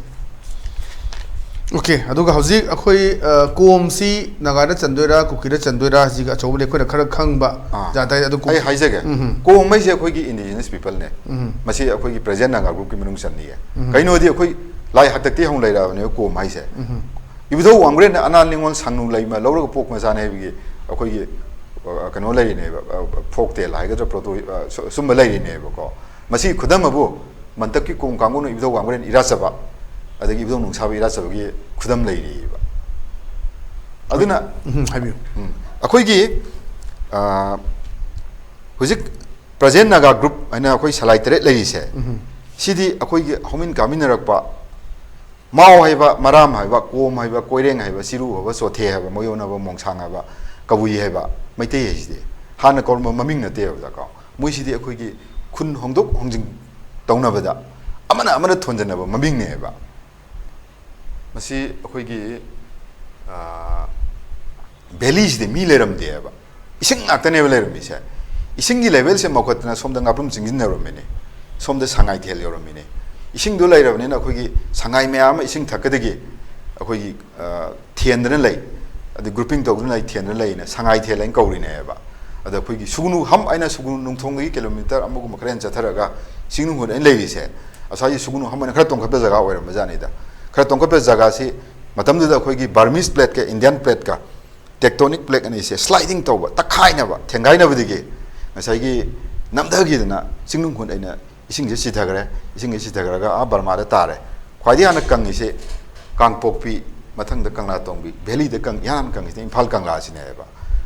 ꯑꯣꯀꯦ, ꯑꯗꯨꯒ ꯍꯧꯖꯤꯛ ꯑꯩꯈꯣꯏ ꯑ, ꯀꯣꯝꯁꯤ ꯅꯥꯒꯥꯗ ꯆꯟꯗꯣꯏꯔꯥ, ꯀꯨꯀꯤꯗ ꯆꯟꯗꯣꯏꯔꯥ, ꯍꯧꯖꯤꯛ ꯑꯆꯧꯕ ꯑꯩꯈꯣꯏꯅ ꯈꯔ ꯈꯪꯕ ꯑꯥ꯫ ꯖꯥꯠ ꯍꯥꯏ꯫ ꯑꯗꯨ ꯀꯣꯝ- ꯑꯩ ꯍꯥꯏꯖꯒꯦ꯫ ꯎꯝ꯫ ꯀꯣꯝ ꯍꯥꯏꯁꯦ ꯑꯩꯈꯣꯏꯒꯤ indigenous people ꯅꯦ꯫ ꯎꯝ꯫ ꯃꯁꯤ ꯑꯩꯈꯣꯏꯒꯤ present Naga group ꯀꯤ ꯃꯅꯨꯡ ꯆꯟꯅꯤꯌꯦ꯫ ꯎꯝ꯫ ꯀꯩꯅꯣꯗꯤ ꯑꯩꯈꯣꯏ ꯂꯥꯏ ꯍꯥꯛꯇꯛꯇꯒꯤ ꯍꯧꯅ ꯂꯩꯔꯛꯑꯕꯅꯦꯕ ꯀꯣꯝ ꯍꯥꯏꯁꯦ꯫ ꯎꯝ꯫ ꯏꯕꯨꯙꯧ ꯋꯥꯡꯕ꯭ꯔꯦꯟꯅ ꯑꯅꯥꯜ ꯅꯤꯉꯣꯜ ꯁꯪꯅꯨ ꯂꯩꯃ ꯂꯧꯔꯒ ꯄꯣꯛ ꯃꯆꯥꯅꯦ ꯍꯥꯏꯕꯒꯤ ꯑꯩꯈꯣꯏꯒꯤ ꯑ, ꯀꯩꯅꯣ ꯂꯩꯔꯤꯅꯦꯕ, ꯐꯣꯛ ꯇꯦꯜ ꯍꯥꯏꯒꯗ꯭ꯔꯥ, ꯄ꯭ꯔꯣꯇꯣ ꯑ, ꯁꯨ- ꯁꯨꯝꯕ ꯂꯩꯔꯤꯅꯦꯕꯀꯣ꯫ ꯃꯁꯤꯒꯤ ꯈꯨꯗꯝ ꯑꯕꯨ ꯃꯟꯇꯞꯀꯤ ꯀꯣꯝ ꯀꯥꯡꯕꯨꯅ ꯏꯕꯨꯙꯧ ꯋꯥꯡꯕ꯭ꯔꯦꯟ ꯏꯔꯥꯠꯆꯕ, ꯑꯗꯒꯤ ꯏꯕꯨꯙꯧ ꯅꯨꯡꯁꯥꯕ ꯏꯔꯥꯠꯆꯕꯒꯤ ꯈꯨꯗꯝ ꯂꯩꯔꯤꯑꯕ꯫ ꯑꯗꯨꯅ ꯎꯝ, ꯍꯥꯏꯕꯤꯌꯨ꯫ ꯎꯝ, ꯑꯩꯈꯣꯏꯒꯤ ꯑ, ꯍꯧꯖꯤꯛ present Naga group ꯍꯥꯏꯅ ꯑꯩꯈꯣꯏ ꯁꯂꯥꯏ ꯇꯔꯦꯠ ꯂꯩꯔꯤꯁꯦ, ꯎꯝ꯫ ꯁꯤꯗꯤ ꯑꯩꯈꯣꯏꯒꯤ ꯍꯧꯃꯤꯟ ꯀꯥꯃꯤꯟꯅꯔꯛꯄ ꯃꯥꯎ ꯍꯥꯏꯕ, ꯃꯔꯥꯝ ꯍꯥꯏꯕ, ꯀꯣꯝ ꯍꯥꯏꯕ, ꯀꯣꯏꯔꯦꯡ ꯍꯥꯏꯕ, ꯆꯤꯔꯨ ꯍꯥꯏꯕ, ꯆꯣꯊꯦ ꯍꯥꯏꯕ, ꯃꯌꯣꯟ ꯍꯥꯏꯕ, ꯃꯣꯡꯁꯥꯡ ꯍꯥꯏꯕ, ꯀꯕꯨꯏ ꯍꯥꯏꯕ, ꯃꯩꯇꯩ ꯍꯥꯏꯁꯤꯗꯤ ꯍꯥꯟꯅ ꯀꯧꯔꯝꯕ ꯃꯃꯤꯡ ꯅꯠꯇꯦꯕꯀꯣ꯫ ꯃꯣꯏꯁꯤꯗꯤ ꯑꯩꯈꯣꯏꯒꯤ ꯈꯨꯟ ꯍꯣꯡꯗꯣꯛ ꯍꯣꯡꯖꯤꯟ ꯇꯧꯅꯕꯗ ꯑꯃꯅ ꯑꯃꯅ ꯊꯣꯟꯖꯟꯅꯕ ꯃꯃꯤꯡꯅꯦꯕ꯫ ꯃꯁꯤ ꯑꯩꯈꯣꯏꯒꯤ, ꯑ, valley ꯁꯤꯗ ꯃꯤ ꯂꯩꯔꯝꯗꯦꯕ꯫ ꯏꯁꯤꯡ ꯉꯥꯛꯇꯅꯦꯕ ꯂꯩꯔꯝꯃꯤꯁꯦ꯫ ꯏꯁꯤꯡꯒꯤ level ꯁꯦ ꯃꯧꯈꯠꯇꯅ ꯁꯣꯝꯗ ꯉꯥꯄ꯭ꯔꯨꯝ ꯆꯤꯡꯁꯤꯟ ꯌꯧꯔꯝꯃꯤꯅꯦ, ꯁꯣꯝꯗ ꯁꯉꯥꯏꯊꯦꯜ ꯌꯧꯔꯝꯃꯤꯅꯦ꯫ ꯏꯁꯤꯡꯗꯣ ꯂꯩꯔꯕꯅꯤꯅ ꯑꯩꯈꯣꯏꯒꯤ ꯁꯉꯥꯏ ꯃꯌꯥꯝ ꯑꯃ ꯏꯁꯤꯡ ꯊꯛꯀꯗꯒꯤ ꯑꯩꯈꯣꯏꯒꯤ, ꯑ, ꯊꯦꯟꯗꯅ ꯂꯩ, ꯑꯗꯩ grouping ꯇꯧꯗꯨꯅ ꯂꯩ, ꯊꯦꯟꯗꯅ ꯂꯩꯅ ꯁꯉꯥꯏꯊꯦꯜ ꯍꯥꯏꯅ ꯀꯧꯔꯤꯅꯦꯕ꯫ ꯑꯗ ꯑꯩꯈꯣꯏꯒꯤ ꯁꯨꯒꯨꯅꯨ ꯍꯝ ꯍꯥꯏꯅ ꯁꯨꯒꯨꯅꯨ ꯅꯨꯡꯊꯣꯡꯗꯒꯤ kilometre ꯑꯃꯒꯨꯝꯕ ꯈꯔ ꯍꯦꯟꯅ ꯆꯠꯊꯔꯒ ꯆꯤꯡꯅꯨꯡ ꯍꯨꯠ ꯍꯥꯏꯅ ꯂꯩꯔꯤꯁꯦ, ꯑꯁ꯭ꯋꯥꯏꯒꯤ ꯁꯨꯒꯨꯅꯨ ꯍꯝ ꯍꯥꯏꯅ ꯈꯔ ꯇꯣꯡꯈꯠꯄ ꯖꯒꯥ ꯑꯣꯏꯔꯝꯕ ꯖꯥꯠꯅꯤꯗ꯫ ꯈꯔ ꯇꯣꯡꯈꯠꯄ ꯖꯒꯥꯁꯤ ꯃꯇꯝꯗꯨꯗ ꯑꯩꯈꯣꯏꯒꯤ Burmese plate ꯀ Indian plate ꯀ tectonic plate ꯑꯅꯤꯁꯦ sliding ꯇꯧꯕ, ꯇꯛꯈꯥꯏꯅꯕ, ꯊꯦꯡꯒꯥꯏꯅꯕꯗꯒꯤ ꯉꯁꯥꯏꯒꯤ ꯅꯝꯊꯈꯤꯗꯅ ꯆꯤꯡꯅꯨꯡ ꯍꯨꯠ ꯍꯥꯏꯅ ꯏꯁꯤꯡꯁꯦ ꯆꯤꯊꯈ꯭ꯔꯦ꯫ ꯏꯁꯤꯡꯁꯦ ꯆꯤꯊꯈ꯭ꯔꯒ ꯑꯥ ꯕꯔꯃꯥꯗ ꯇꯥꯔꯦ꯫ ꯈ꯭ꯋꯥꯏꯗꯒꯤ ꯍꯥꯟꯅ ꯀꯪꯉꯤꯁꯦ ꯀꯥꯡꯄꯣꯛꯄꯤ, ꯃꯊꯪꯗ ꯀꯪꯂꯥꯇꯣꯡꯕꯤ, valley ꯗ ꯀꯪ-, ꯏꯍꯥꯟ ꯍꯥꯟꯅ ꯀꯪꯉꯤꯁꯤꯅ ꯏꯝꯐꯥꯜ ꯀꯪꯂꯥꯁꯤꯅꯦꯕ꯫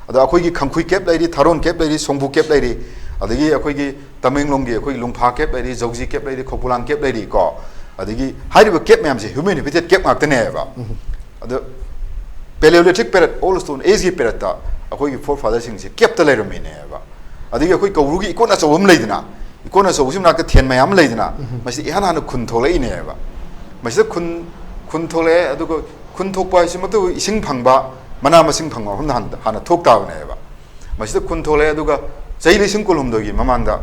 ꯑꯗꯣ ꯑꯩꯈꯣꯏꯒꯤ ꯈꯝꯈꯨꯏ ꯀꯦꯞ ꯂꯩꯔꯤ, ꯊꯥꯔꯣꯟ ꯀꯦꯞ ꯂꯩꯔꯤ, ꯁꯣꯡꯕꯨ ꯀꯦꯞ ꯂꯩꯔꯤ, ꯑꯗꯒꯤ ꯑꯩꯈꯣꯏꯒꯤ ꯇꯃꯦꯡꯂꯣꯡꯒꯤ ꯑꯩꯈꯣꯏꯒꯤ ꯂꯨꯡꯐꯥ ꯀꯦꯞ ꯂꯩꯔꯤ, ꯖꯧꯖꯤ ꯀꯦꯞ ꯂꯩꯔꯤ, ꯈꯧꯄꯨꯂꯥꯡ ꯀꯦꯞ ꯂꯩꯔꯤ ꯀꯣ꯫ ꯑꯗꯒꯤ ꯍꯥꯏꯔꯤꯕ ꯀꯦꯞ ꯃꯌꯥꯝꯁꯦ human habitat ꯀꯦꯞ ꯉꯥꯛꯇꯅꯦꯕ꯫ ꯑꯗꯣ Paleolithic period, Old Stone Age ꯀꯤ period ꯇ ꯑꯩꯈꯣꯏꯒꯤ forefather ꯁꯤꯡꯁꯦ ꯀꯦꯞꯇ ꯂꯩꯔꯝꯃꯤꯅꯦꯕ꯫ ꯑꯗꯒꯤ ꯑꯩꯈꯣꯏ ꯀꯧꯕ꯭ꯔꯨꯒꯤ ꯏꯀꯣꯟ ꯑꯆꯧꯕ ꯑꯃ ꯂꯩꯗꯅ, ꯏꯀꯣꯟ ꯑꯆꯧꯕꯁꯤ ꯃꯅꯥꯛꯇ ꯊꯦꯟ ꯃꯌꯥꯝ ꯑꯃ ꯂꯩꯗꯅ, ꯃꯁꯤꯗ ꯏꯍꯥꯟ ꯍꯥꯟꯅ ꯈꯨꯟ ꯊꯣꯛꯂꯛꯏꯅꯦꯕ꯫ ꯃꯁꯤꯗ ꯈꯨꯟ, ꯈꯨꯟ ꯊꯣꯛꯂꯛꯑꯦ, ꯑꯗꯨꯒ ꯈꯨꯟ ꯊꯣꯛꯄ ꯍꯥꯏꯁꯤꯃꯛꯇꯕꯨ ꯏꯁꯤꯡ ꯐꯪꯕ, ꯃꯅꯥ ꯃꯁꯤꯡ ꯐꯪꯕ ꯃꯐꯝꯗ ꯍꯥꯟꯅ, ꯍꯥꯟꯅ ꯊꯣꯛ ꯇꯥꯕꯅꯦꯕ꯫ ꯃꯁꯤꯗ ꯈꯨꯟ ꯊꯣꯛꯂꯛꯑꯦ, ꯑꯗꯨꯒ ꯆꯍꯤ ꯂꯤꯁꯤꯡ ꯀꯨꯟꯍꯨꯝꯗꯣꯏꯒꯤ ꯃꯃꯥꯡꯗ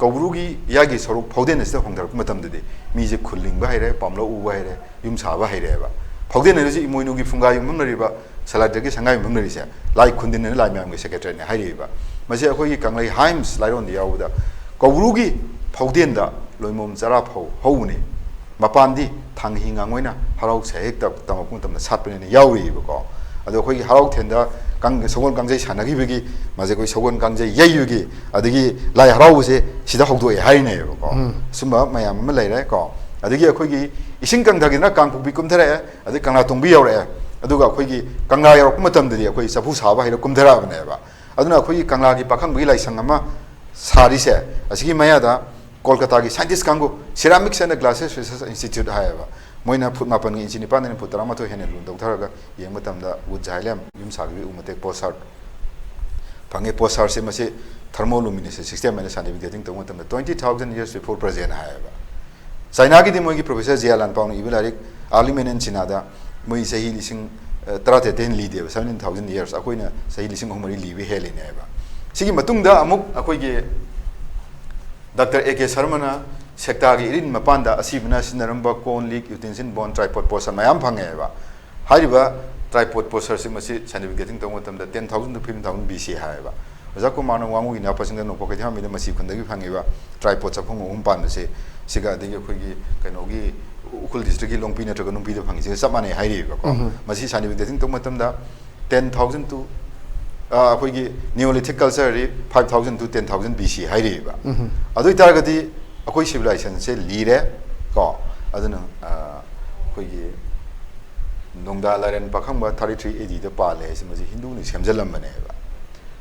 ꯀꯧꯕ꯭ꯔꯨꯒꯤ ꯏꯌꯥꯒꯤ ꯁꯔꯨꯛ ꯐꯥꯎꯗꯦꯟ ꯑꯁꯤꯗ ꯍꯣꯡꯊꯔꯛꯄ ꯃꯇꯝꯗꯗꯤ ꯃꯤꯁꯦ ꯈꯨꯜ ꯂꯤꯡꯕ ꯍꯩꯔꯦ, ꯄꯥꯝꯂꯧ ꯎꯕ ꯍꯩꯔꯦ, ꯌꯨꯝ ꯁꯥꯕ ꯍꯩꯔꯦꯕ꯫ ꯐꯥꯎꯗꯦꯟ ꯍꯥꯏꯔꯤꯁꯤ ꯏꯃꯣꯏꯅꯨꯒꯤ ꯐꯨꯡꯒꯥ ꯌꯨꯝꯐꯝ ꯂꯩꯔꯤꯕ, ꯁꯂꯥꯏꯗꯒꯤ ꯁꯪꯒꯥꯏ ꯌꯨꯝꯐꯝ ꯂꯩꯔꯤꯁꯦ ꯂꯥꯏ ꯈꯨꯟꯗꯤꯟꯅ ꯂꯥꯏ ꯃꯌꯥꯝꯒꯤ ꯁꯦꯀ꯭ꯔꯦꯇꯔꯤꯅꯦ ꯍꯥꯏꯔꯤꯕ꯫ ꯃꯁꯤ ꯑꯩꯈꯣꯏꯒꯤ ꯀꯪꯂꯩ ꯍꯥꯏꯝꯁ ꯂꯥꯏꯔꯣꯟꯗ ꯌꯥꯎꯕꯗ ꯀꯧꯕ꯭ꯔꯨꯒꯤ ꯐꯥꯎꯗꯦꯟꯗ ꯂꯣꯏꯃꯣꯝ ꯆꯔꯥ ꯐꯧ ꯍꯧꯕꯅꯤ, ꯃꯄꯥꯟꯗꯤ ꯊꯥꯡꯍꯤ ꯉꯥꯡꯉꯣꯏꯅ ꯍꯔꯥꯎ ꯁꯍꯦꯛ ꯇꯝꯃꯛꯄ ꯃꯇꯝꯗ ꯁꯥꯠꯄꯅꯦꯅ ꯌꯥꯎꯔꯤꯕꯀꯣ꯫ ꯑꯗꯣ ꯑꯩꯈꯣꯏꯒꯤ ꯍꯔꯥꯎ ꯊꯦꯟꯗ ꯀꯥꯡ-, ꯁꯒꯣꯜ ꯀꯥꯡꯖꯩ ꯁꯥꯟꯅꯈꯤꯕꯒꯤ, ꯃꯁꯦ ꯑꯩꯈꯣꯏ ꯁꯒꯣꯜ ꯀꯥꯡꯖꯩ ꯌꯩꯕꯒꯤ, ꯑꯗꯒꯤ ꯂꯥꯏ ꯍꯔꯥꯎꯕꯁꯦ ꯁꯤꯗ ꯍꯧꯗꯣꯛꯑꯦ ꯍꯥꯏꯅꯦꯕꯀꯣ꯫ ꯎꯝ꯫ ꯁꯨꯝꯕ ꯃꯌꯥꯝ ꯑꯃ ꯂꯩꯔꯦ ꯀꯣ꯫ ꯑꯗꯒꯤ ꯑꯩꯈꯣꯏꯒꯤ ꯏꯁꯤꯡ ꯀꯪꯊꯈꯤꯗꯅ ꯀꯥꯡꯄꯣꯛꯄꯤ ꯀꯨꯝꯊꯔꯛꯑꯦ, ꯑꯗꯩ ꯀꯪꯂꯥ ꯇꯣꯡꯕꯤ ꯌꯧꯔꯛꯑꯦ꯫ ꯑꯗꯨꯒ ꯑꯩꯈꯣꯏꯒꯤ ꯀꯪꯂꯥ ꯌꯧꯔꯛꯄ ꯃꯇꯝꯗꯗꯤ ꯑꯩꯈꯣꯏ ꯆꯐꯨ ꯁꯥꯕ ꯍꯩꯔ ꯀꯨꯝꯊꯔꯛꯑꯕꯅꯦꯕ꯫ ꯑꯗꯨꯅ ꯑꯩꯈꯣꯏꯒꯤ ꯀꯪꯂꯥꯒꯤ ꯄꯥꯈꯪꯕꯒꯤ ꯂꯥꯏꯁꯪ ꯑꯃ ꯁꯥꯔꯤꯁꯦ, ꯑꯁꯤꯒꯤ ꯃꯌꯥꯗ ꯀꯣꯜꯀꯇꯥꯒꯤ scientist ꯀꯥꯡꯕꯨ, Ceramics and Glass Research Institute ꯍꯥꯏꯌꯦꯕ, ꯃꯣꯏꯅ ꯐꯨꯠ ꯃꯥꯄꯟꯒꯤ ꯏꯟꯆꯤ ꯅꯤꯄꯥꯟꯗꯩꯅ ꯐꯨꯠ ꯇꯔꯥꯃꯥꯊꯣꯏ ꯍꯦꯟꯅ ꯂꯨꯅ ꯇꯧꯊꯔꯒ ꯌꯦꯡꯕ ꯃꯇꯝꯗ ꯋꯨꯠ ꯖꯥꯏꯂꯦꯝ ꯌꯨꯝ ꯁꯥꯈꯤꯕꯒꯤ ꯎ ꯃꯇꯦꯛ ꯄꯣꯁꯥꯔꯠ ꯐꯪꯉꯦ꯫ ꯄꯣꯁꯥꯔꯠꯁꯦ ꯃꯁꯤ thermoluminescence system ꯍꯥꯏꯅ scientific dating ꯇꯧꯕ ꯃꯇꯝꯗ twenty thousand years before present ꯍꯥꯏꯌꯦꯕ꯫ ꯆꯥꯏꯅꯥꯒꯤꯗꯤ ꯃꯣꯏꯒꯤ Professor ꯖꯤꯌꯥ ꯂꯥꯟꯄꯥꯎꯅ ꯏꯕ ꯂꯥꯏꯔꯤꯛ Early Man in China ꯗ ꯃꯣꯏ ꯆꯍꯤ ꯂꯤꯁꯤꯡ, ꯑ, ꯇꯔꯥꯇꯔꯦꯠꯇꯩ ꯍꯦꯟꯅ ꯂꯤꯗꯦꯕ, seventeen thousand years, ꯑꯩꯈꯣꯏꯅ ꯆꯍꯤ ꯂꯤꯁꯤꯡ ꯑꯍꯨꯝ ꯃꯔꯤ ꯂꯤꯕ ꯍꯦꯜꯂꯤꯅꯦꯕ꯫ ꯁꯤꯒꯤ ꯃꯇꯨꯡꯗ ꯑꯃꯨꯛ ꯑꯩꯈꯣꯏꯒꯤ ꯗꯥꯛꯇꯔ ꯑꯦ ꯀꯦ ꯁꯔꯃꯅ ꯁꯦꯛꯇꯥꯒꯤ ꯏꯔꯤꯟ ꯃꯄꯥꯟꯗ ꯑꯁꯤꯕꯅ ꯁꯤꯖꯤꯟꯅꯔꯝꯕ ꯀꯣꯟ, ꯂꯤꯛ, ꯌꯨꯇꯦꯟꯁꯤꯜ, ꯕꯣꯟ, ꯇ꯭ꯔꯥꯏꯄꯣꯠ, ꯄꯣꯁꯟ ꯃꯌꯥꯝ ꯐꯪꯉꯦꯕ꯫ ꯍꯥꯏꯔꯤꯕ ꯇ꯭ꯔꯥꯏꯄꯣꯠ ꯄꯣꯁꯔꯁꯤꯡ ꯑꯁꯤ scientific dating ꯇꯧꯕ ꯃꯇꯝꯗ ten thousand to fifteen thousand B C ꯍꯥꯏꯌꯦꯕ꯫ ꯑꯣꯖꯥ ꯀꯨꯃꯥꯔꯅ ꯋꯥꯉꯨꯒꯤ ꯅꯥꯄꯁꯤꯡꯗ ꯅꯣꯡꯄꯣꯛ ꯀꯩꯊꯦꯜꯃꯟꯕꯤꯗ ꯃꯁꯤ ꯈꯨꯟꯗꯒꯤ ꯐꯪꯉꯤꯕ ꯇ꯭ꯔꯥꯏꯄꯣꯠ ꯆꯐꯨ ꯑꯍꯨꯝ ꯄꯥꯟꯕꯁꯦ, ꯁꯤꯒ ꯑꯗꯒꯤ ꯑꯩꯈꯣꯏꯒꯤ ꯀꯩꯅꯣꯒꯤ ꯎꯈ꯭ꯔꯨꯜ district ꯀꯤ ꯂꯣꯡꯄꯤ ꯅꯠꯇ꯭ꯔꯒ ꯅꯨꯡꯄꯤꯗ ꯐꯪꯉꯤꯁꯤꯒ ꯆꯞ ꯃꯥꯟꯅꯩ ꯍꯥꯏꯔꯤꯕꯀꯣ꯫ ꯎꯝ꯫ ꯃꯁꯤ scientific dating ꯇꯧꯕ ꯃꯇꯝꯗ ten thousand to, ꯑ, ꯑꯩꯈꯣꯏꯒꯤ Neolithic culture D five thousand to ten thousand B C ꯍꯥꯏꯔꯤꯕ꯫ ꯎꯝ꯫ ꯑꯗꯨ ꯑꯣꯏꯇꯥꯔꯒꯗꯤ ꯑꯩꯈꯣꯏ civilization ꯁꯦ ꯂꯤꯔꯦ ꯀꯣ꯫ ꯑꯗꯨꯅ, ꯑ, ꯑꯩꯈꯣꯏꯒꯤ ꯅꯣꯡꯗꯥ ꯂꯥꯏꯔꯦꯟ ꯄꯥꯈꯪꯕ thirty three A D ꯗ ꯄꯥꯜꯂꯦ ꯍꯥꯏꯁꯦ ꯃꯁꯤ ꯍꯤꯟꯗꯨꯅ ꯁꯦꯝꯖꯤꯜꯂꯝꯕꯅꯦꯕ꯫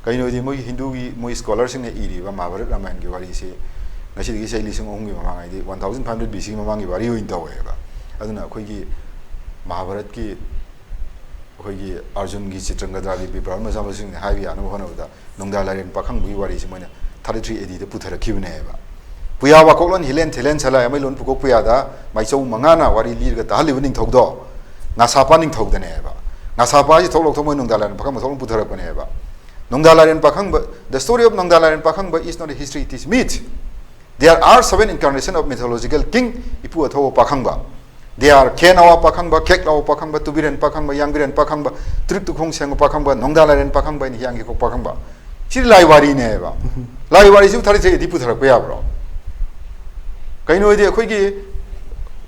ꯀꯩꯅꯣꯗꯤ ꯃꯣꯏꯒꯤ ꯍꯤꯟꯗꯨꯒꯤ, ꯃꯣꯏ scholar ꯁꯤꯡꯅ ꯏꯔꯤꯕ ꯃꯍꯥꯚꯥꯔꯠ ꯔꯥꯃꯥꯌꯟꯒꯤ ꯋꯥꯔꯤꯁꯤ ꯉꯁꯤꯗꯒꯤ ꯆꯍꯤ ꯂꯤꯁꯤꯡ ꯑꯍꯨꯝꯒꯤ ꯃꯃꯥꯡ, ꯍꯥꯏꯗꯤ one thousand five hundred B C ꯒꯤ ꯃꯃꯥꯡꯒꯤ ꯋꯥꯔꯤ ꯑꯣꯏꯅ ꯇꯧꯋꯦꯕ꯫ ꯑꯗꯨꯅ ꯑꯩꯈꯣꯏꯒꯤ ꯃꯍꯥꯚꯥꯔꯠꯀꯤ, ꯑꯩꯈꯣꯏꯒꯤ ꯑꯔꯖꯨꯟꯒꯤ ꯆꯤꯇ꯭ꯔꯪꯒꯗ꯭ꯔꯥꯒꯤ ꯕꯤꯄ꯭ꯔꯥꯜ ꯃꯆꯥꯃꯁꯨꯁꯤꯡꯅ ꯍꯥꯏꯕ ꯌꯥꯅꯕ ꯍꯣꯠꯅꯕꯗ ꯅꯣꯡꯗꯥ ꯂꯥꯏꯔꯦꯟ ꯄꯥꯈꯪꯕꯒꯤ ꯋꯥꯔꯤꯁꯤ ꯃꯣꯏꯅ thirty three A D ꯗ ꯄꯨꯊꯔꯛꯈꯤꯕꯅꯦꯕ꯫ ꯄꯨꯌꯥ ꯋꯥꯀꯣꯛꯂꯣꯟ ꯍꯤꯂꯦꯟ ꯊꯤꯂꯦꯟ ꯁꯂꯥꯏ ꯑꯃꯩꯂꯣꯟ ꯄꯨꯀꯣꯛ ꯄꯨꯌꯥꯗ ꯃꯥꯏꯆꯧ ꯃꯉꯥꯅ ꯋꯥꯔꯤ ꯂꯤꯔꯒ ꯇꯥꯍꯜꯂꯤꯕ ꯅꯤꯡꯊꯧꯗꯣ ꯉꯥꯁꯥꯄꯥ ꯅꯤꯡꯊꯧꯗꯅꯦꯕ꯫ ꯉꯥꯁꯥꯄꯥꯁꯤ ꯊꯣꯛ ꯂꯧꯊꯣꯛ ꯃꯣꯏ ꯅꯣꯡꯗꯥ ꯂꯥꯏꯔꯦꯟ ꯄꯥꯈꯪꯕ ꯊꯣꯛꯂ ꯄꯨꯊꯔꯛꯄꯅꯦꯕ꯫ ꯅꯣꯡꯗꯥ ꯂꯥꯏꯔꯦꯟ ꯄꯥꯈꯪꯕ, the story of ꯅꯣꯡꯗꯥ ꯂꯥꯏꯔꯦꯟ Pakhangba is not a history, it is myth꯫ There are seven incarnation of mythological king, ꯏꯄꯨ ꯑꯊꯧꯕ ꯄꯥꯈꯪꯕ꯫ They are ꯈꯦ ꯅꯋꯥ ꯄꯥꯈꯪꯕ, ꯈꯦꯛ ꯂꯥꯎꯕ ꯄꯥꯈꯪꯕ, ꯇꯨꯕꯤꯔꯦꯟ ꯄꯥꯈꯪꯕ, ꯌꯥꯡꯕꯤꯔꯦꯟ ꯄꯥꯈꯪꯕ, ꯇ꯭ꯔꯤꯛ ꯇꯨꯈꯣꯡ ꯁꯦꯡꯕ ꯄꯥꯈꯪꯕ, ꯅꯣꯡꯗꯥ ꯂꯥꯏꯔꯦꯟ ꯄꯥꯈꯪꯕ ꯍꯥꯏꯅ ꯍꯤꯌꯥꯡꯒꯤ ꯀꯣꯛ ꯄꯥꯈꯪꯕ꯫ ꯁꯤꯗꯤ ꯂꯥꯏ ꯋꯥꯔꯤꯅꯦꯕ꯫ ꯂꯥꯏ ꯋꯥꯔꯤꯁꯤꯕꯨ ꯊꯥꯔꯤ ꯆꯍꯤꯗꯤ ꯄꯨꯊꯔꯛꯄ ꯌꯥꯕ꯭ꯔꯣ? ꯀꯩꯅꯣ ꯍꯥꯏꯗꯤ ꯑꯩꯈꯣꯏꯒꯤ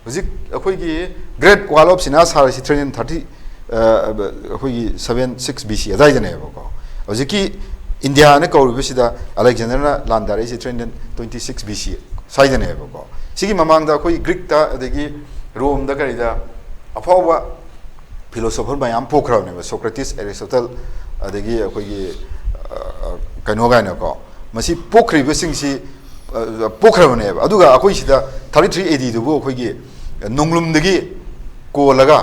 ꯍꯧꯖꯤꯛ ꯑꯩꯈꯣꯏꯒꯤ Great Wall of China ꯁꯥꯔꯤꯁꯤ three hundred thirty, ꯑꯩꯈꯣꯏꯒꯤ seven six B C ꯑꯗꯨꯋꯥꯏꯗꯅꯦꯕꯀꯣ꯫ ꯍꯧꯖꯤꯛꯀꯤ ꯏꯟꯗꯤꯌꯥꯅ ꯀꯧꯔꯤꯕꯁꯤꯗ ꯑꯂꯦꯛꯖꯦꯟꯗꯔꯅ ꯂꯥꯟꯗꯥꯔꯛꯏꯁꯤ three hundred twenty six B C ꯁ꯭ꯋꯥꯏꯗꯅꯦꯕꯀꯣ꯫ ꯁꯤꯒꯤ ꯃꯃꯥꯡꯗ ꯑꯩꯈꯣꯏ ꯒ꯭ꯔꯤꯛꯇ, ꯑꯗꯒꯤ ꯔꯣꯝꯗ, ꯀꯔꯤꯗ ꯑꯐꯥꯎꯕ ꯐꯤꯂꯣꯁꯣꯐꯔ ꯃꯌꯥꯝ ꯄꯣꯛꯈ꯭ꯔꯕꯅꯦꯕ, ꯁꯣꯀ꯭ꯔꯦꯇꯤꯁ, ꯑꯦꯔꯤꯁꯇꯣꯇꯜ, ꯑꯗꯒꯤ ꯑꯩꯈꯣꯏꯒꯤ ꯀꯩꯅꯣ ꯀꯥꯏꯅꯀꯣ꯫ ꯃꯁꯤ ꯄꯣꯛꯈ꯭ꯔꯤꯕꯁꯤꯡꯁꯤ ꯄꯣꯛꯈ꯭ꯔꯕꯅꯦꯕ꯫ ꯑꯗꯨꯒ ꯑꯩꯈꯣꯏ ꯁꯤꯗ thirty three A D ꯗꯨꯕꯨ ꯑꯩꯈꯣꯏꯒꯤ ꯅꯣꯡꯂꯨꯝꯗꯒꯤ ꯀꯣꯜꯂꯒ,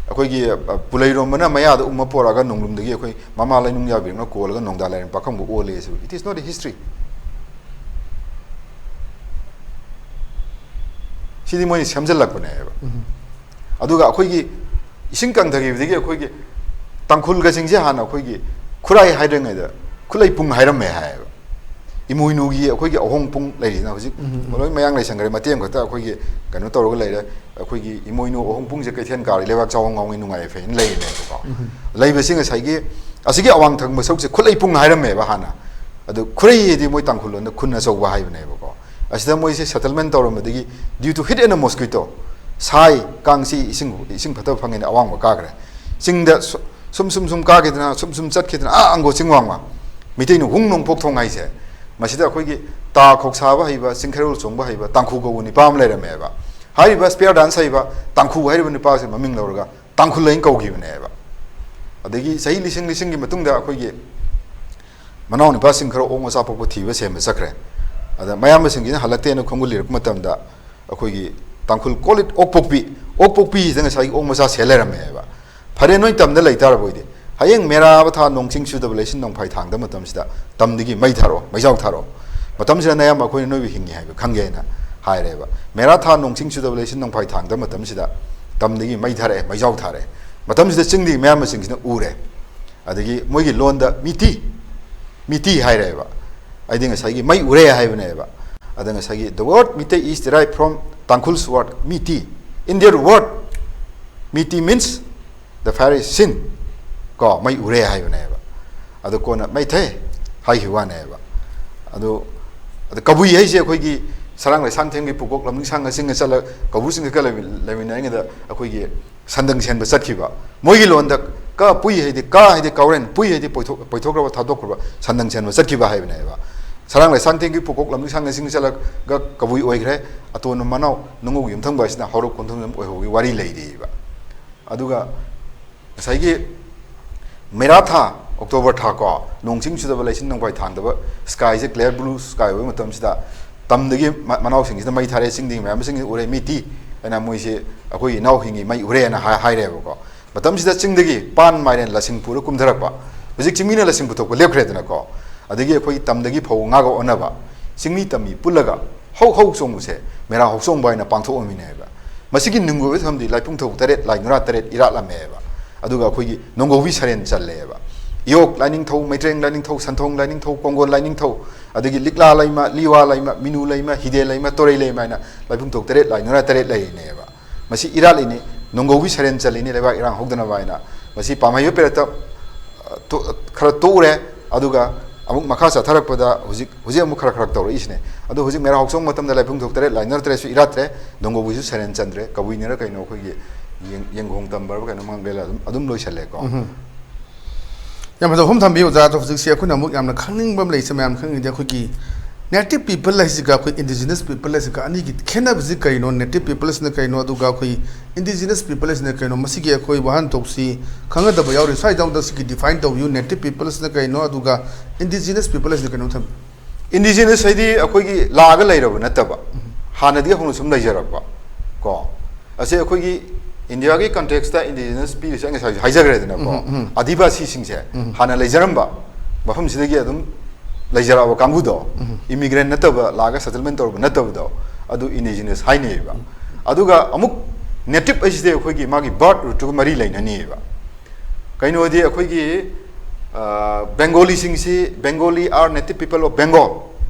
ꯑꯩꯈꯣꯏꯒꯤ ꯄꯨꯂꯩꯔꯣꯝꯕꯅ ꯃꯌꯥꯗ ꯎꯝꯃ ꯄꯣꯔꯛꯑꯒ ꯅꯣꯡꯂꯨꯝꯗꯒꯤ ꯑꯩꯈꯣꯏ ꯃꯃꯥ ꯂꯩꯅꯨꯡ ꯌꯥꯕꯤꯔꯛꯅ ꯀꯣꯜꯂꯒ ꯅꯣꯡꯗꯥ ꯂꯥꯏꯔꯦꯟ ꯄꯥꯈꯪꯕ ꯑꯣꯜꯂꯦ ꯁꯤꯕꯨ, it is not a history꯫ ꯁꯤꯗꯤ ꯃꯣꯏꯅ ꯁꯦꯝꯖꯤꯜꯂꯛꯄꯅꯦꯕ꯫ ꯑꯗꯨꯒ ꯑꯩꯈꯣꯏꯒꯤ ꯏꯁꯤꯡ ꯀꯪꯊꯈꯤꯕꯗꯒꯤ ꯑꯩꯈꯣꯏꯒꯤ ꯇꯥꯡꯈꯨꯜꯒꯁꯤꯡꯁꯦ ꯍꯥꯟꯅ ꯑꯩꯈꯣꯏꯒꯤ ꯈꯨꯔꯥꯏ ꯍꯥꯏꯗ꯭ꯔꯤꯉꯩꯗ ꯈꯨꯠꯂꯩ ꯄꯨꯡ ꯍꯥꯏꯔꯝꯃꯦ ꯍꯥꯏꯌꯦꯕ꯫ ꯏꯃꯣꯏꯅꯨꯒꯤ ꯑꯩꯈꯣꯏꯒꯤ ꯑꯍꯣꯡ ꯄꯨꯡ ꯂꯩꯔꯤꯁꯤꯅ ꯍꯧꯖꯤꯛ ꯂꯣꯏ ꯃꯌꯥꯡ ꯂꯩꯁꯟꯈ꯭ꯔꯦ, ꯃꯇꯦꯛ ꯑꯃꯈꯛꯇ ꯑꯩꯈꯣꯏꯒꯤ ꯀꯩꯅꯣ ꯇꯧꯔꯒ ꯂꯩꯔꯦ꯫ ꯑꯩꯈꯣꯏꯒꯤ ꯏꯃꯣꯏꯅꯨ ꯑꯍꯣꯡ ꯄꯨꯡꯁꯦ ꯀꯩꯊꯦꯜ ꯀꯥꯔꯤ ꯂꯩꯕꯥꯛ ꯆꯥꯎꯕ ꯉꯥꯎꯉꯩ ꯅꯨꯡꯉꯥꯏ ꯐꯩꯅ ꯂꯩꯔꯤꯅꯦꯕꯀꯣ꯫ ꯂꯩꯕꯁꯤ ꯉꯁꯥꯏꯒꯤ ꯑꯁꯤꯒꯤ ꯑꯋꯥꯡ ꯊꯪꯕ ꯁꯔꯨꯛꯁꯦ ꯈꯨꯠꯂꯩ ꯄꯨꯡ ꯍꯥꯏꯔꯝꯃꯦꯕ ꯍꯥꯟꯅ꯫ ꯑꯗꯨ ꯈꯨꯔꯩ ꯍꯥꯏꯗꯤ ꯃꯣꯏ ꯇꯥꯡꯈꯨꯜ ꯂꯣꯟꯗ ꯈꯨꯟ ꯑꯆꯧꯕ ꯍꯥꯏꯕꯅꯦꯕꯀꯣ꯫ ꯑꯁꯤꯗ ꯃꯣꯏꯁꯦ settlement ꯇꯧꯔꯝꯕꯗꯒꯤ due to heat and mosquito, ꯁꯥꯏ, ꯀꯥꯡꯁꯤ, ꯏꯁꯤꯡ ꯏꯁꯤꯡ ꯐꯠꯇꯕ ꯐꯪꯉꯦꯅ ꯑꯋꯥꯡꯕ ꯀꯥꯈ꯭ꯔꯦ꯫ ꯆꯤꯡꯗ ꯁꯨ- ꯁꯨꯝ ꯁꯨꯝ ꯁꯨꯝ ꯀꯥꯈꯤꯗꯅ, ꯁꯨꯝ ꯁꯨꯝ ꯆꯠꯈꯤꯗꯅ ꯑꯥ ꯑꯪꯒꯣ ꯆꯤꯡ ꯋꯥꯡꯃ꯫ ꯃꯩꯇꯩꯅ ꯍꯨꯡ ꯅꯣꯡꯄꯣꯛ ꯊꯣꯡ ꯍꯥꯏꯁꯦ꯫ ꯃꯁꯤꯗ ꯑꯩꯈꯣꯏꯒꯤ ꯇꯥ ꯈꯣꯛ ꯁꯥꯕ ꯍꯩꯕ, ꯆꯤꯡꯈꯩꯔꯣꯜ ꯆꯣꯡꯕ ꯍꯩꯕ ꯇꯥꯡꯈꯨ ꯀꯧꯕ ꯅꯤꯄꯥ ꯑꯃ ꯂꯩꯔꯝꯃꯦꯕ꯫ ꯍꯥꯏꯔꯤꯕ ꯁ꯭ꯄꯦꯌꯔ ꯗꯥꯟꯁ ꯍꯩꯕ ꯇꯥꯡꯈꯨ ꯍꯥꯏꯔꯤꯕ ꯅꯤꯄꯥꯁꯦ ꯃꯃꯤꯡ ꯂꯧꯔꯒ ꯇꯥꯡꯈꯨꯜ ꯍꯥꯏꯅ ꯀꯧꯈꯤꯕꯅꯦꯕ꯫ ꯑꯗꯒꯤ ꯆꯍꯤ ꯂꯤꯁꯤꯡ ꯂꯤꯁꯤꯡꯒꯤ ꯃꯇꯨꯡꯗ ꯑꯩꯈꯣꯏꯒꯤ ꯃꯅꯥꯎ ꯅꯨꯄꯥꯁꯤꯡ ꯈꯔ ꯑꯣꯛ ꯃꯆꯥ ꯄꯣꯛꯄ ꯊꯤꯕ ꯁꯦꯝꯕ ꯆꯠꯈ꯭ꯔꯦ꯫ ꯑꯗ ꯃꯌꯥꯝꯕꯁꯤꯡꯁꯤꯅ ꯍꯜꯂꯛꯇꯦꯅ ꯈꯣꯡꯒꯨꯜ ꯂꯤꯔꯛꯄ ꯃꯇꯝꯗ ꯑꯩꯈꯣꯏꯒꯤ ꯇꯥꯡꯈꯨꯜ call it ꯑꯣꯛꯄꯣꯛꯄꯤ, ꯑꯣꯛꯄꯣꯛꯄꯤꯁꯤꯗ ꯉꯁꯥꯏꯒꯤ ꯑꯣꯛ ꯃꯆꯥ ꯁꯦꯜ ꯂꯩꯔꯝꯃꯦꯕ꯫ ꯐꯔꯦ, ꯅꯣꯏ ꯇꯝꯗ ꯂꯩꯇꯥꯔꯕ ꯑꯣꯏꯗꯤ ꯍꯌꯦꯡ ꯃꯦꯔꯥꯕ ꯊꯥ ꯅꯣꯡ ꯆꯤꯡ ꯆꯨꯗꯕ ꯂꯩꯆꯤꯟ ꯅꯣꯡꯐꯥꯏ ꯊꯥꯡꯗ ꯃꯇꯝꯁꯤꯗ ꯇꯝꯗꯒꯤ ꯃꯩ ꯊꯥꯔꯛꯑꯣ, ꯃꯩꯖꯥꯎ ꯊꯥꯔꯛꯑꯣ꯫ ꯃꯇꯝꯁꯤꯗ ꯅꯌꯥꯝꯕ ꯑꯩꯈꯣꯏꯅ ꯅꯣꯏꯕꯨ ꯍꯤꯡꯉꯤ ꯍꯥꯏꯕ ꯈꯪꯒꯦ ꯍꯥꯏꯅ ꯍꯥꯏꯔꯦꯕ꯫ ꯃꯦꯔꯥ ꯊꯥ ꯅꯣꯡ ꯆꯤꯡ ꯆꯨꯗꯕ ꯂꯩꯆꯤꯟ ꯅꯣꯡꯐꯥꯏ ꯊꯥꯡꯗ ꯃꯇꯝꯁꯤꯗ ꯇꯝꯗꯒꯤ ꯃꯩ ꯊꯥꯔꯛꯑꯦ, ꯃꯩꯖꯥꯎ ꯊꯥꯔꯛꯑꯦ꯫ ꯃꯇꯝꯁꯤꯗ ꯆꯤꯡꯗꯒꯤ ꯃꯌꯥꯝꯕꯁꯤꯡꯁꯤꯅ ꯎꯔꯦ꯫ ꯑꯗꯒꯤ ꯃꯣꯏꯒꯤ ꯂꯣꯟꯗ ꯃꯤꯇꯤ, ꯃꯤꯇꯤ ꯍꯥꯏꯔꯦꯕ꯫ ꯑꯩꯗꯤ ꯉꯁꯥꯏꯒꯤ ꯃꯩ ꯎꯔꯦ ꯍꯥꯏꯕꯅꯦꯕ꯫ ꯑꯗ ꯉꯁꯥꯏꯒꯤ the word Meitei is derived from Tangkhul's word Meitei. In their word, Meitei means the fire is seen. ꯀꯣ, ꯃꯩ ꯎꯔꯦ ꯍꯥꯏꯕꯅꯦꯕ꯫ ꯑꯗꯣ ꯀꯣꯟꯅ ꯃꯩꯊꯩ ꯍꯥꯏꯈꯤꯕ ꯋꯥꯅꯦꯕ꯫ ꯑꯗꯣ ꯑꯗ ꯀꯕꯨꯏ ꯍꯥꯏꯁꯦ ꯑꯩꯈꯣꯏꯒꯤ ꯁꯔꯥꯡ ꯂꯩꯁꯥꯡꯊꯦꯝꯒꯤ ꯄꯨꯀꯣꯛ ꯂꯝꯅꯤꯡꯁꯥꯡ ꯉꯁꯤꯡꯒ ꯆꯠꯂ ꯀꯕꯨꯏꯁꯤꯡꯒ ꯂꯩꯃꯤ- ꯂꯩꯃꯤꯟꯅꯔꯤꯉꯩꯗ ꯑꯩꯈꯣꯏꯒꯤ ꯁꯟꯗꯪ ꯁꯦꯟꯕ ꯆꯠꯈꯤꯕ꯫ ꯃꯣꯏꯒꯤ ꯂꯣꯟꯗ ꯀ ꯄꯨꯏ ꯍꯥꯏꯗꯤ, ꯀ ꯍꯥꯏꯗꯤ ꯀꯥꯎꯔꯦꯟ, ꯄꯨꯏ ꯍꯥꯏꯗꯤ ꯄꯣꯏꯊꯣꯛ- ꯄꯣꯏꯊꯣꯛꯈ꯭ꯔꯕ, ꯊꯥꯗꯣꯛꯈ꯭ꯔꯕ, ꯁꯟꯗꯪ ꯁꯦꯟꯕ ꯆꯠꯈꯤꯕ ꯍꯥꯏꯕꯅꯦꯕ꯫ ꯁꯔꯥꯡ ꯂꯩꯁꯥꯡꯊꯦꯝꯒꯤ ꯄꯨꯀꯣꯛ ꯂꯝꯅꯤꯡꯁꯥꯡ ꯉꯁꯤꯡꯒ ꯆꯠꯂꯒ ꯀꯕꯨꯏ ꯑꯣꯏꯈ꯭ꯔꯦ꯫ ꯑꯇꯣꯟꯕ ꯃꯅꯥꯎ ꯅꯨꯡꯉꯧꯒꯤ ꯌꯨꯝꯊꯪꯕ ꯑꯁꯤꯅ ꯍꯧꯔꯛ ꯈꯣꯟꯊꯪ ꯑꯣꯏꯍꯧꯕꯒꯤ ꯋꯥꯔꯤ ꯂꯩꯔꯤꯕ꯫ ꯑꯗꯨꯒ ꯉꯁꯥꯏꯒꯤ ꯃꯩꯔꯥ ꯊꯥ, ꯑꯣꯛꯇꯣꯕꯔ ꯊꯥ ꯀꯣ, ꯅꯣꯡ ꯆꯤꯡ ꯆꯨꯗꯕ, ꯂꯩꯆꯤꯟ ꯅꯣꯡꯐꯥꯏ ꯊꯥꯡꯗꯕ, sky ꯁꯦ clear blue sky ꯑꯣꯏꯕ ꯃꯇꯝꯁꯤꯗ, ꯇꯝꯗꯒꯤ ꯃ- ꯃꯅꯥꯎꯁꯤꯡꯁꯤꯅ ꯃꯩ ꯊꯥꯔꯦ, ꯆꯤꯡꯗꯒꯤ ꯃꯌꯥꯝꯁꯤꯡ ꯎꯔꯦ, ꯃꯤꯇꯤ ꯍꯥꯏꯅ ꯃꯣꯏꯁꯦ ꯑꯩꯈꯣꯏ ꯏꯅꯥꯎꯁꯤꯡꯒꯤ ꯃꯩ ꯎꯔꯦꯅ ꯍꯥꯏ- ꯍꯥꯏꯔꯦꯕꯀꯣ꯫ ꯃꯇꯝꯁꯤꯗ ꯆꯤꯡꯗꯒꯤ ꯄꯥꯟ, ꯃꯥꯏꯔꯦꯟ, ꯂꯁꯤꯡ ꯄꯨꯔ ꯀꯨꯝꯊꯔꯛꯄ꯫ ꯍꯧꯖꯤꯛ ꯆꯤꯡꯃꯤꯅ ꯂꯁꯤꯡ ꯄꯨꯊꯣꯛꯄ ꯂꯦꯞꯈ꯭ꯔꯦꯗꯅꯀꯣ꯫ ꯑꯗꯒꯤ ꯑꯩꯈꯣꯏꯒꯤ ꯇꯝꯗꯒꯤ ꯐꯧ ꯉꯥꯒ ꯑꯣꯟꯅꯕ, ꯆꯤꯡꯃꯤ ꯇꯝꯃꯤ ꯄꯨꯜꯂꯒ ꯍꯧ ꯍꯧ ꯆꯣꯡꯕꯁꯦ ꯃꯦꯔꯥ ꯍꯧꯆꯣꯡꯕ ꯍꯥꯏꯅ ꯄꯥꯡꯊꯣꯛꯑꯝꯃꯤꯅꯦꯕ꯫ ꯃꯁꯤꯒꯤ ꯅꯨꯡꯒꯤ ꯑꯣꯏꯕ ꯊꯧꯔꯝꯗꯤ ꯂꯥꯏꯄꯨꯡꯊꯧ ꯇꯔꯦꯠ, ꯂꯥꯏ ꯅꯨꯔꯥ ꯇꯔꯦꯠ ꯏꯔꯥꯠꯂꯝꯃꯦꯕ꯫ ꯑꯗꯨꯒ ꯑꯩꯈꯣꯏꯒꯤ ꯅꯣꯡꯒꯧꯕꯤ ꯁꯔꯦꯟ ꯆꯜꯂꯦꯕ꯫ ꯏꯌꯣꯛ ꯂꯥꯏꯅꯤꯡꯊꯧ, ꯃꯩꯇ꯭ꯔꯦꯡ ꯂꯥꯏꯅꯤꯡꯊꯧ, ꯁꯟꯊꯣꯡ ꯂꯥꯏꯅꯤꯡꯊꯧ, ꯀꯣꯡꯒꯣꯜ ꯂꯥꯏꯅꯤꯡꯊꯧ, ꯑꯗꯒꯤ ꯂꯤꯛꯂꯥ ꯂꯩꯃ, ꯂꯤꯋꯥ ꯂꯩꯃ, ꯃꯤꯅꯨ ꯂꯩꯃ, ꯍꯤꯗꯦ ꯂꯩꯃ, ꯇꯣꯔꯩ ꯂꯩꯃ ꯍꯥꯏꯅ ꯂꯥꯏꯄꯨꯡꯊꯧ ꯇꯔꯦꯠ, ꯂꯥꯏ ꯅꯨꯔꯥ ꯇꯔꯦꯠ ꯂꯩꯔꯤꯅꯦꯕ꯫ ꯃꯁꯤ ꯏꯔꯥꯠꯂꯤꯅꯤ, ꯅꯣꯡꯒꯧꯕꯤ ꯁꯔꯦꯟ ꯆꯜꯂꯤꯅꯤ, ꯂꯩꯕꯥꯛ ꯏꯔꯥꯡ ꯍꯧꯗꯅꯕ ꯍꯥꯏꯅ꯫ ꯃꯁꯤ ꯄꯥꯝꯍꯩꯕ ꯄꯦꯔꯠꯇ, ꯑ, ꯇꯣ-, ꯈꯔ ꯇꯣꯛꯎꯔꯦ꯫ ꯑꯗꯨꯒ ꯑꯃꯨꯛ ꯃꯈꯥ ꯆꯠꯊꯔꯛꯄꯗ ꯍꯧꯖꯤꯛ, ꯍꯧꯖꯤꯛ ꯑꯃꯨꯛ ꯈꯔ ꯈꯔ ꯇꯧꯔꯛꯏꯁꯤꯅꯦ꯫ ꯑꯗꯣ ꯍꯧꯖꯤꯛ ꯃꯦꯔꯥ ꯍꯧꯆꯣꯡ ꯃꯇꯝꯗ ꯂꯥꯏꯄꯨꯡꯊꯧ ꯇꯔꯦꯠ, ꯂꯥꯏ ꯅꯨꯔꯥ ꯇꯔꯦꯠꯁꯨ ꯏꯔꯥꯠꯇ꯭ꯔꯦ, ꯅꯣꯡꯒꯧꯕꯤꯁꯨ ꯁꯔꯦꯟ ꯆꯟꯗ꯭ꯔꯦ, ꯀꯕꯨꯏꯅꯤꯔ ꯀꯩꯅꯣ ꯑꯩꯈꯣꯏꯒꯤ ꯌꯦꯡ-, ꯌꯦꯡꯒꯣꯡ ꯇꯝꯕ꯭ꯔꯥ ꯀꯩꯅꯣ ꯃꯉꯥꯡꯂꯦꯜ ꯑꯗꯨꯝ, ꯑꯗꯨꯝ ꯂꯣꯏꯁꯜꯂꯦꯀꯣ꯫ ꯎꯝ꯫ ꯌꯥꯝ ꯐꯖꯕ ꯋꯥꯐꯝ ꯊꯝꯕꯤ, ꯑꯣꯖꯥ꯫ ꯑꯗꯣ ꯍꯧꯖꯤꯛꯁꯦ ꯑꯩꯈꯣꯏꯅ ꯑꯃꯨꯛ ꯌꯥꯝꯅ ꯈꯪꯅꯤꯡꯕ ꯑꯃ ꯂꯩꯁꯦ, ꯃꯌꯥꯝ ꯈꯪꯅꯤꯡꯉꯤꯗꯤ ꯑꯩꯈꯣꯏꯒꯤ native people ꯍꯥꯏꯁꯤꯒ ꯑꯩꯈꯣꯏ indigenous people ꯍꯥꯏꯁꯤꯒ ꯑꯅꯤꯒꯤ ꯈꯦꯠꯅꯕꯁꯤ ꯀꯔꯤꯅꯣ? Native people ꯍꯥꯏꯁꯤꯅ ꯀꯔꯤꯅꯣ? ꯑꯗꯨꯒ ꯑꯩꯈꯣꯏ indigenous people ꯍꯥꯏꯁꯤꯅ ꯀꯔꯤꯅꯣ? ꯃꯁꯤꯒꯤ ꯑꯩꯈꯣꯏ ꯋꯥꯍꯟꯊꯣꯛꯁꯤ ꯈꯪꯒꯗꯕ ꯌꯥꯎꯔꯤ꯫ ꯁ꯭ꯋꯥꯏꯗ ꯑꯃꯨꯛꯇ ꯁꯤꯒꯤ define ꯇꯧꯕꯤꯌꯨ, native people ꯍꯥꯏꯁꯤꯅ ꯀꯔꯤꯅꯣ, ꯑꯗꯨꯒ indigenous people ꯍꯥꯏꯁꯤꯅ ꯀꯔꯤꯅꯣ ꯊꯝꯕꯤꯌꯨ꯫ Indigenous ꯍꯥꯏꯗꯤ ꯑꯩꯈꯣꯏꯒꯤ ꯂꯥꯛꯑꯒ ꯂꯩꯔꯕ ꯅꯠꯇꯕ, ꯍꯥꯟꯅꯗꯒꯤ ꯍꯧꯅ ꯁꯨꯝ ꯂꯩꯖꯔꯛꯄ ꯀꯣ꯫ ꯑꯁꯤ ꯑꯩꯈꯣꯏꯒꯤ ꯏꯟꯗꯤꯌꯥꯒꯤ context ꯇ indigenous ꯄꯤꯔꯤꯁꯦ ꯑꯩ ꯉꯁꯥꯏ ꯍꯥꯏꯖꯈ꯭ꯔꯦꯗꯅꯀꯣ꯫ ꯎꯝ, ꯎꯝ꯫ ꯑꯗꯤꯕꯥꯁꯤꯁꯤꯡꯁꯦ ꯎꯝ꯫ ꯍꯥꯟꯅ ꯂꯩꯖꯔꯝꯕ ꯃꯐꯝꯁꯤꯗꯒꯤ ꯑꯗꯨꯝ ꯂꯩꯖꯔꯛꯑꯕ ꯀꯥꯡꯕꯨꯗꯣ, ꯎꯝ꯫ Immigrant ꯅꯠꯇꯕ, ꯂꯥꯛꯑꯒ settlement ꯇꯧꯔꯨꯕ ꯅꯠꯇꯕꯗꯣ, ꯑꯗꯨ indigenous ꯍꯥꯏꯅꯩꯌꯦꯕ꯫ ꯑꯗꯨꯒ ꯑꯃꯨꯛ native ꯍꯥꯏꯁꯤꯗꯤ ꯑꯩꯈꯣꯏꯒꯤ ꯃꯥꯒꯤ birth root ꯇꯨꯒ ꯃꯔꯤ ꯂꯩꯅꯅꯤꯌꯦꯕ꯫ ꯀꯩꯅꯣꯗꯤ ꯑꯩꯈꯣꯏꯒꯤ, ꯑ, Bengali ꯁꯤꯡꯁꯤ, Bengali are native people of Bengal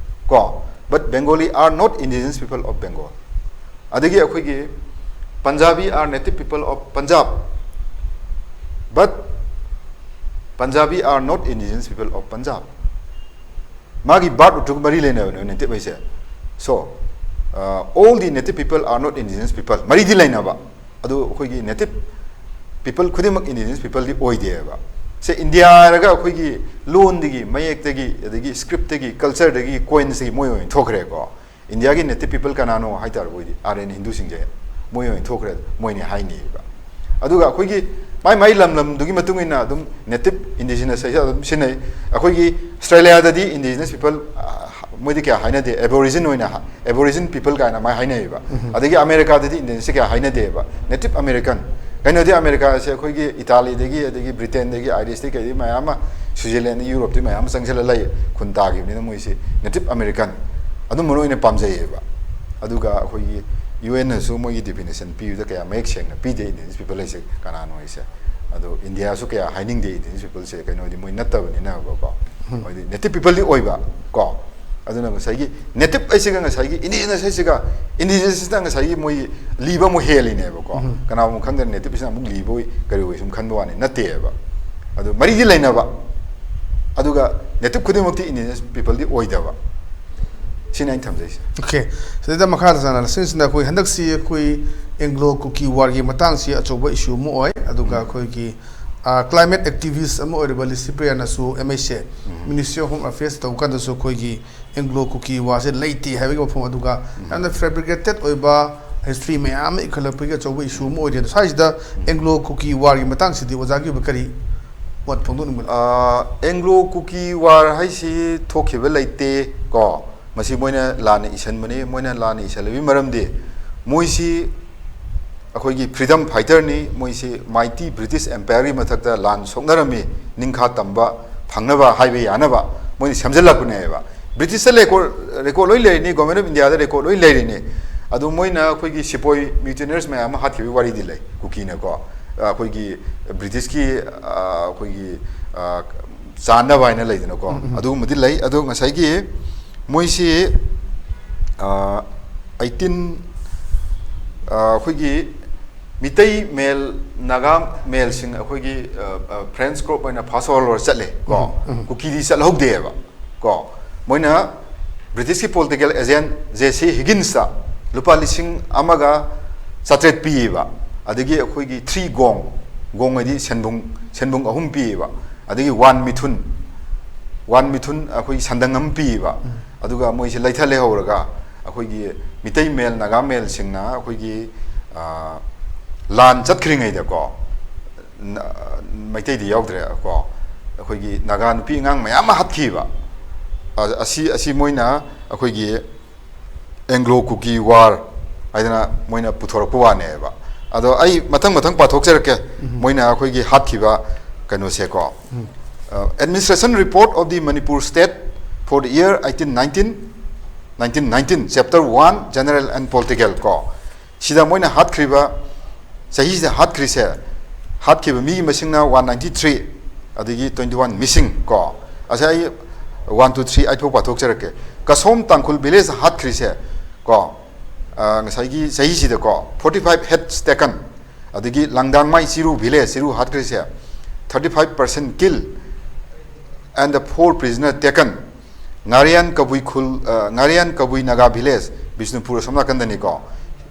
ꯀꯣ꯫ But Bengali are not indigenous people of Bengal. ꯑꯗꯒꯤ ꯑꯩꯈꯣꯏꯒꯤ Punjabi are native people of Punjab, but Punjabi are not indigenous people of Punjab. ꯃꯥꯒꯤ ꯕꯥꯔꯠ ꯔꯨꯠꯇꯨꯒ ꯃꯔꯤ ꯂꯩꯅꯕꯅꯦꯕ ꯅꯦꯇꯤꯚ ꯍꯥꯏꯁꯦ. So, uh, all the native people are not indigenous people. ꯃꯔꯤꯗꯤ ꯂꯩꯅꯕ, ꯑꯗꯨ ꯑꯩꯈꯣꯏꯒꯤ ꯅꯦꯇꯤꯚ ꯄꯤꯄꯜ ꯈꯨꯗꯤꯡꯃꯛ ꯏꯟꯗꯤꯖꯤꯅꯁ ꯄꯤꯄꯜꯗꯤ ꯑꯣꯏꯗꯦꯕ. ꯁꯦ, ꯏꯟꯗꯤꯌꯥ ꯍꯥꯏꯔꯒ ꯑꯩꯈꯣꯏꯒꯤ ꯂꯣꯟꯗꯒꯤ, ꯃꯌꯦꯛꯇꯒꯤ, ꯑꯗꯒꯤ ꯁ꯭ꯀ꯭ꯔꯤꯞꯇꯒꯤ, ꯀꯜꯆꯔꯗꯒꯤ, ꯀꯣꯏꯟꯁꯇꯒꯤ ꯃꯣꯏ ꯑꯣꯏꯅ ꯊꯣꯛꯈ꯭ꯔꯦꯀꯣ. ꯏꯟꯗꯤꯌꯥꯒꯤ ꯅꯦꯇꯤꯚ ꯄꯤꯄꯜ ꯀꯅꯥꯅꯣ ꯍꯥꯏ ꯇꯥꯔꯕ ꯑꯣꯏꯗꯤ, ꯑꯥꯔꯌꯟ ꯍꯤꯟꯗꯨꯁꯤꯡꯁꯦ ꯃꯣꯏ ꯑꯣꯏꯅ ꯊꯣꯛꯈ꯭ꯔꯦ, ꯃꯣꯏꯅꯦ ꯍꯥꯏꯅꯦꯕ. ꯑꯗꯨꯒ ꯑꯩꯈꯣꯏꯒꯤ ꯃꯥꯏ ꯃꯥꯏ ꯂꯝ ꯂꯝꯗꯨꯒꯤ ꯃꯇꯨꯡ ꯏꯟꯅ ꯑꯗꯨꯝ ꯅꯦꯇꯤꯚ ꯏꯟꯗꯤꯖꯤꯅꯁ ꯍꯥꯏꯁꯦ ꯑꯗꯨꯝ ꯁꯤꯖꯤꯟꯅꯩ. ꯑꯩꯈꯣꯏꯒꯤ ꯑꯁꯇ꯭ꯔꯦꯂꯤꯌꯥꯗꯗꯤ ꯏꯟꯗꯤꯖꯤꯅꯁ ꯄꯤꯄꯜ, ꯃꯣꯏꯗꯤ ꯀꯌꯥ ꯍꯥꯏꯅꯗꯦ, ꯑꯦꯕꯣꯔꯤꯖꯤꯟ ꯑꯣꯏꯅ ꯍꯥ-, ꯑꯦꯕꯣꯔꯤꯖꯤꯟ ꯄꯤꯄꯜ ꯀꯥꯏꯅ ꯃꯥꯏ ꯍꯥꯏꯅꯩꯕ. ꯑꯗꯒꯤ ꯑꯃꯦꯔꯤꯀꯥꯗꯗꯤ ꯏꯟꯗꯤꯖꯤꯅꯁꯁꯦ ꯀꯌꯥ ꯍꯥꯏꯅꯗꯦꯕ, ꯅꯦꯇꯤꯚ ꯑꯃꯦꯔꯤꯀꯟ. ꯀꯩꯅꯣꯗꯤ ꯑꯃꯦꯔꯤꯀꯥꯁꯦ ꯑꯩꯈꯣꯏꯒꯤ ꯏꯇꯥꯂꯤꯗꯒꯤ, ꯑꯗꯒꯤ ꯕ꯭ꯔꯤꯇꯦꯟꯗꯒꯤ, ꯑꯥꯏꯔꯤꯁꯇꯒꯤ, ꯀꯩꯗꯤ ꯃꯌꯥꯝ ꯑꯃ, ꯁ꯭ꯋꯤꯖꯔꯂꯦꯟꯗ, ꯌꯨꯔꯣꯞꯇꯒꯤ ꯃꯌꯥꯝ ꯑꯃ ꯆꯪꯁꯤꯜꯂ ꯂꯩ, ꯈꯨꯟ ꯇꯥꯈꯤꯕꯅꯤꯅ ꯃꯣꯏꯁꯤ ꯅꯦꯇꯤꯚ ꯑꯃꯦꯔꯤꯀꯟ. ꯑꯗꯨꯝꯕꯅ ꯑꯣꯏꯅ ꯄꯥꯝꯖꯩꯌꯦꯕ. ꯑꯗꯨꯒ ꯑꯩꯈꯣꯏꯒꯤ ꯌꯨ ꯑꯦꯟꯅꯁꯨ ꯃꯣꯏꯒꯤ ꯗꯤꯐꯤꯅꯤꯁꯟ ꯄꯤꯕꯗ ꯀꯌꯥ ꯃꯌꯦꯛ ꯁꯦꯡꯅ ꯄꯤꯗꯦ ꯏꯟꯗꯤꯖꯤꯅꯁ ꯄꯤꯄꯜ ꯍꯥꯏꯁꯦ ꯀꯅꯥꯅꯣ ꯍꯥꯏꯁꯦ. ꯑꯗꯣ ꯏꯟꯗꯤꯌꯥꯁꯨ ꯀꯌꯥ ꯍꯥꯏꯅꯤꯡꯗꯦ ꯏꯟꯗꯤꯖꯤꯅꯁ ꯄꯤꯄꯜꯁꯦ, ꯀꯩꯅꯣꯗꯤ ꯃꯣꯏ ꯅꯠꯇꯕꯅꯤꯅꯕꯀꯣ. ꯍꯥꯏꯗꯤ ꯅꯦꯇꯤꯚ ꯄꯤꯄꯜꯗꯤ ꯑꯣꯏꯕ ꯀꯣ. ꯑꯗꯨꯅ ꯉꯁꯥꯏꯒꯤ ꯅꯦꯇꯤꯚ ꯍꯥꯏꯁꯤꯒ ꯉꯁꯥꯏꯒꯤ ꯏꯟꯗꯤꯖꯤꯅꯁ ꯍꯥꯏꯁꯤꯒ, ꯏꯟꯗꯤꯖꯤꯅꯁꯇ ꯉꯁꯥꯏꯒꯤ ꯃꯣꯏ ꯂꯤꯕ ꯑꯃꯨꯛ ꯍꯦꯜꯂꯤꯅꯦꯕꯀꯣ. ꯀꯅꯥꯒꯨꯝꯕ ꯈꯪꯗꯅ ꯅꯦꯇꯤꯚ ꯍꯥꯏꯁꯤꯅ ꯑꯃꯨꯛ ꯂꯤꯕ ꯑꯣꯏ, ꯀꯔꯤ ꯑꯣꯏ ꯁꯨꯝ ꯈꯟꯕ ꯋꯥꯅꯤ, ꯅꯠꯇꯦꯕ. ꯑꯗꯨ ꯃꯔꯤꯗꯤ ꯂꯩꯅꯕ, ꯑꯗꯨꯒ ꯅꯦꯇꯤꯚ ꯈꯨꯗꯤꯡꯃꯛꯇꯤ ꯏꯟꯗꯤꯖꯤꯅꯁ ꯄꯤꯄꯜꯗꯤ ꯑꯣꯏꯗꯕ. ꯁꯤꯅꯤ ꯑꯩꯅ ꯊꯝꯖꯩꯁꯦ. ꯑꯣꯀꯦ, ꯁꯤꯗ ꯃꯈꯥ ꯇꯥꯅ ꯁꯤꯁꯤꯅ ꯑꯩꯈꯣꯏ ꯍꯟꯗꯛꯁꯤ ꯑꯩꯈꯣꯏ ꯑꯦꯡꯒ꯭ꯂꯣ ꯀꯨꯀꯤ ꯋꯥꯔꯒꯤ ꯃꯇꯥꯡꯁꯤ ꯑꯆꯧꯕ ꯏꯁꯨ ꯑꯃ ꯑꯣꯏ꯫ ꯑꯗꯨꯒ ꯑꯩꯈꯣꯏꯒꯤ ꯀ꯭ꯂꯥꯏꯃꯦꯠ ꯑꯦꯛꯇꯤꯚꯤꯁ ꯑꯃ ꯑꯣꯏꯔꯤꯕ ꯂꯤꯁꯤꯄ꯭ꯔꯤꯌꯥꯅꯁꯨ ꯑꯦꯝ ꯑꯩꯁꯦ ꯃꯤꯅꯤꯁꯇ꯭ꯔꯤ ꯑꯣꯐ ꯍꯣꯝ ꯑꯦꯐꯤꯌꯔꯁ ꯇꯧꯕ ꯀꯥꯟꯗꯁꯨ ꯑꯩꯈꯣꯏꯒꯤ ꯑꯦꯡꯒ꯭ꯂꯣ ꯀꯨꯀꯤ ꯋꯥꯔꯁꯦ ꯂꯩꯇꯦ ꯍꯥꯏꯕꯒꯤ ꯋꯥꯐꯝ, ꯑꯗꯨꯒ ꯌꯥꯝꯅ ꯐꯦꯕ꯭ꯔꯤꯀꯦꯇꯦꯠ ꯑꯣꯏꯕ ꯍꯤꯁꯇ꯭ꯔꯤ ꯃꯌꯥꯝ ꯑꯃ ꯏꯈꯠꯂꯛꯄꯒꯤ ꯑꯆꯧꯕ ꯏꯁꯨ ꯑꯃ ꯑꯣꯏꯔꯤ꯫ ꯑꯗꯣ ꯁ꯭ꯋꯥꯏꯁꯤꯗ ꯑꯦꯡꯒ꯭ꯂꯣ ꯀꯨꯀꯤ ꯋꯥꯔꯒꯤ ꯃꯇꯥꯡꯁꯤꯗꯤ ꯑꯣꯖꯥꯒꯤ ꯑꯣꯏꯕ ꯀꯔꯤ ꯃꯣꯠ ꯐꯣꯡꯗꯣꯛꯅꯤꯡꯕ? ꯑꯦꯡꯒ꯭ꯂꯣ ꯀꯨꯀꯤ ꯋꯥꯔ ꯍꯥꯏꯁꯤ ꯊꯣꯛꯈꯤꯕ ꯂꯩꯇꯦ ꯀꯣ. ꯃꯁꯤ ꯃꯣꯏꯅ ꯂꯥꯟꯅ ꯏꯁꯟꯕꯅꯤ. ꯃꯣꯏꯅ ꯂꯥꯟꯅ ꯏꯁꯜꯂꯤꯕꯒꯤ ꯃꯔꯝꯗꯤ ꯃꯣꯏꯁꯤ ꯑꯩꯈꯣꯏꯒꯤ ꯐ꯭ꯔꯤꯗꯝ ꯐꯥꯏꯇꯔꯅꯤ. ꯃꯣꯏꯁꯤ ꯃꯥꯏꯇꯤ ꯕ꯭ꯔꯤꯇꯤꯁ ꯑꯦꯝꯄꯥꯌꯔꯒꯤ ꯃꯊꯛꯇ ꯂꯥꯟ ꯁꯣꯛꯅꯔꯝꯃꯤ, ꯅꯤꯡꯈꯥ ꯇꯝꯕ ꯐꯪꯅꯕ ꯍꯥꯏꯕ ꯌꯥꯅꯕ ꯃꯣꯏꯅ ꯁꯦꯝꯖꯤꯜꯂꯛꯄꯅꯦꯕ. ꯕ꯭ꯔꯤꯇꯤꯁꯇ ꯔꯦꯀꯣꯔꯠ, ꯔꯦꯀꯣꯔꯠ ꯂꯣꯏ ꯂꯩꯔꯤꯅꯤ, ꯒꯣꯔꯃꯦꯟ ꯑꯣꯐ ꯏꯟꯗꯤꯌꯥꯗ ꯔꯦꯀꯣꯔꯠ ꯂꯣꯏ ꯂꯩꯔꯤꯅꯤ. ꯑꯗꯨ ꯃꯣꯏꯅ ꯑꯩꯈꯣꯏꯒꯤ ꯁꯤꯄꯣꯏ ꯃ꯭ꯌꯨꯇꯤꯅꯔꯁ ꯃꯌꯥꯝ ꯑꯃ ꯍꯥꯠꯈꯤꯕꯒꯤ ꯋꯥꯔꯤꯗꯤ ꯂꯩ ꯀꯨꯀꯤꯅꯀꯣ. ꯑꯩꯈꯣꯏꯒꯤ ꯕ꯭ꯔꯤꯇꯤꯁꯀꯤ, ꯑꯩꯈꯣꯏꯒꯤ ꯆꯥꯟꯅꯕ ꯍꯥꯏꯅ ꯂꯩꯗꯅꯀꯣ, ꯑꯗꯨꯒꯨꯝꯕꯗꯤ ꯂꯩ. ꯑꯗꯣ ꯉꯁꯥꯏꯒꯤ ꯃꯣꯏꯁꯤ ꯑꯩꯠꯇꯤꯟ ꯑꯩꯈꯣꯏꯒꯤ ꯃꯤꯇꯩ ꯃꯦꯜ, ꯅꯥꯒꯥ ꯃꯦꯜꯁꯤꯡ ꯑꯩꯈꯣꯏꯒꯤ ꯐ꯭ꯔꯦꯟꯁ ꯒ꯭ꯔꯨꯞ ꯑꯣꯏꯅ ꯐꯥꯔꯁ ꯋꯥꯔꯜ ꯋꯥꯔ ꯆꯠꯂꯦ ꯀꯣ꯫ ꯀꯨꯀꯤꯗꯤ ꯆꯠꯍꯧꯗꯦꯕ ꯀꯣ꯫ ꯃꯣꯏꯅ ꯕ꯭ꯔꯤꯇꯤꯁꯀꯤ ꯄꯣꯂꯤꯇꯤꯀꯦꯜ ꯑꯦꯖꯦꯟ ꯖꯦ ꯁꯤ ꯍꯤꯒꯤꯟꯁꯇ ꯂꯨꯄꯥ ꯂꯤꯁꯤꯡ ꯑꯃꯒ ꯆꯥꯇ꯭ꯔꯦꯠ ꯄꯤꯌꯦꯕ꯫ ꯑꯗꯒꯤ ꯑꯩꯈꯣꯏꯒꯤ ꯊ꯭ꯔꯤ ꯒꯣꯡ, ꯒꯣꯡ ꯍꯥꯏꯗꯤ ꯁꯦꯟꯕꯨꯡ, ꯁꯦꯟꯕꯨꯡ ꯑꯍꯨꯝ ꯄꯤꯌꯦꯕ꯫ ꯑꯗꯒꯤ ꯋꯥꯟ ꯃꯤꯊꯨꯟ, ꯋꯥꯟ ꯃꯤꯊꯨꯟ ꯑꯩꯈꯣꯏꯒꯤ ꯁꯟꯗꯪ ꯑꯃ ꯄꯤꯌꯦꯕ꯫ ꯑꯗꯨꯒ ꯃꯣꯏꯁꯦ ꯂꯩꯊ ꯂꯩꯍꯧꯔꯒ ꯑꯩꯈꯣꯏꯒꯤ ꯃꯤꯇꯩ ꯃꯦꯜ, ꯅꯥꯒꯥ ꯃꯦꯜꯁꯤꯡꯅ ꯑꯩꯈꯣꯏꯒꯤ ꯂꯥꯟ ꯆꯠꯈ꯭ꯔꯤꯉꯩꯗꯀꯣ, ꯃꯩꯇꯩꯗꯤ ꯌꯥꯎꯗ꯭ꯔꯦ ꯀꯣ, ꯑꯩꯈꯣꯏꯒꯤ ꯅꯥꯒꯥ ꯅꯨꯄꯤ ꯑꯉꯥꯡ ꯃꯌꯥꯝ ꯑꯃ ꯍꯥꯠꯈꯤꯕ꯫ ꯑꯁꯤ, ꯑꯁꯤ ꯃꯣꯏꯅ ꯑꯩꯈꯣꯏꯒꯤ ꯑꯦꯡꯒ꯭ꯂꯣ ꯀꯨꯀꯤ ꯋꯥꯔ ꯍꯥꯏꯗꯅ ꯃꯣꯏꯅ ꯄꯨꯊꯣꯔꯛꯄ ꯋꯥꯅꯦꯕ꯫ ꯑꯗꯣ ꯑꯩ ꯃꯊꯪ ꯃꯊꯪ ꯄꯥꯊꯣꯛꯆꯔꯛꯀꯦ꯫ ꯃꯣꯏꯅ ꯑꯩꯈꯣꯏꯒꯤ ꯍꯥꯠꯈꯤꯕ ꯀꯩꯅꯣꯁꯦꯀꯣ꯫ Administration Report of the Manipur State for the year eighteen nineteen, nineteen nineteen, chapter one, general and political ꯀꯣ꯫ ꯁꯤꯗ ꯃꯣꯏꯅ ꯍꯥꯠꯈ꯭ꯔꯤꯕ, ꯆꯍꯤꯁꯤꯗ ꯍꯥꯠꯈ꯭ꯔꯤꯁꯦ, ꯍꯥꯠꯈꯤꯕ ꯃꯤꯒꯤ ꯃꯁꯤꯡꯅ ꯋꯥꯟ ꯅꯥꯏꯟꯇꯤ ꯊ꯭ꯔꯤ, ꯑꯗꯒꯤ ꯇ꯭ꯋꯦꯟꯇꯤ ꯋꯥꯟ ꯃꯤꯁꯤꯡ ꯀꯣ꯫ ꯑꯁꯦ ꯑꯩ ꯋꯥꯟ ꯇꯨ ꯊ꯭ꯔꯤ ꯑꯩꯠ ꯐꯥꯎ ꯄꯥꯊꯣꯛꯆꯔꯛꯀꯦ꯫ ꯀꯁꯣꯝ ꯇꯥꯡꯈꯨꯜ ꯚꯤꯂꯦꯖ ꯍꯥꯠꯈ꯭ꯔꯤꯁꯦ ꯀꯣ, ꯉꯁꯥꯏꯒꯤ ꯆꯍꯤꯁꯤꯗꯀꯣ, ꯐꯣꯔꯇꯤ ꯐꯥꯏꯚ ꯍꯦꯠꯁ ꯇꯦꯀꯟ, ꯑꯗꯒꯤ ꯂꯪꯗꯥꯡꯃꯥꯏ ꯆꯤꯔꯨ ꯚꯤꯂꯦꯖ, ꯆꯤꯔꯨ ꯍꯥꯠꯈ꯭ꯔꯤꯁꯦ, thirty five percent kill and the four prisoner taken. Ngariyan Kabui ꯈꯨꯜ, ꯉꯥꯔꯤꯌꯥꯟ ꯀꯕꯨꯏ ꯅꯥꯒꯥ ꯚꯤꯂꯦꯖ, ꯕꯤꯁꯅꯨꯄꯨꯔ ꯑꯁꯣꯝ ꯅꯥꯀꯟꯗꯅꯤꯀꯣ,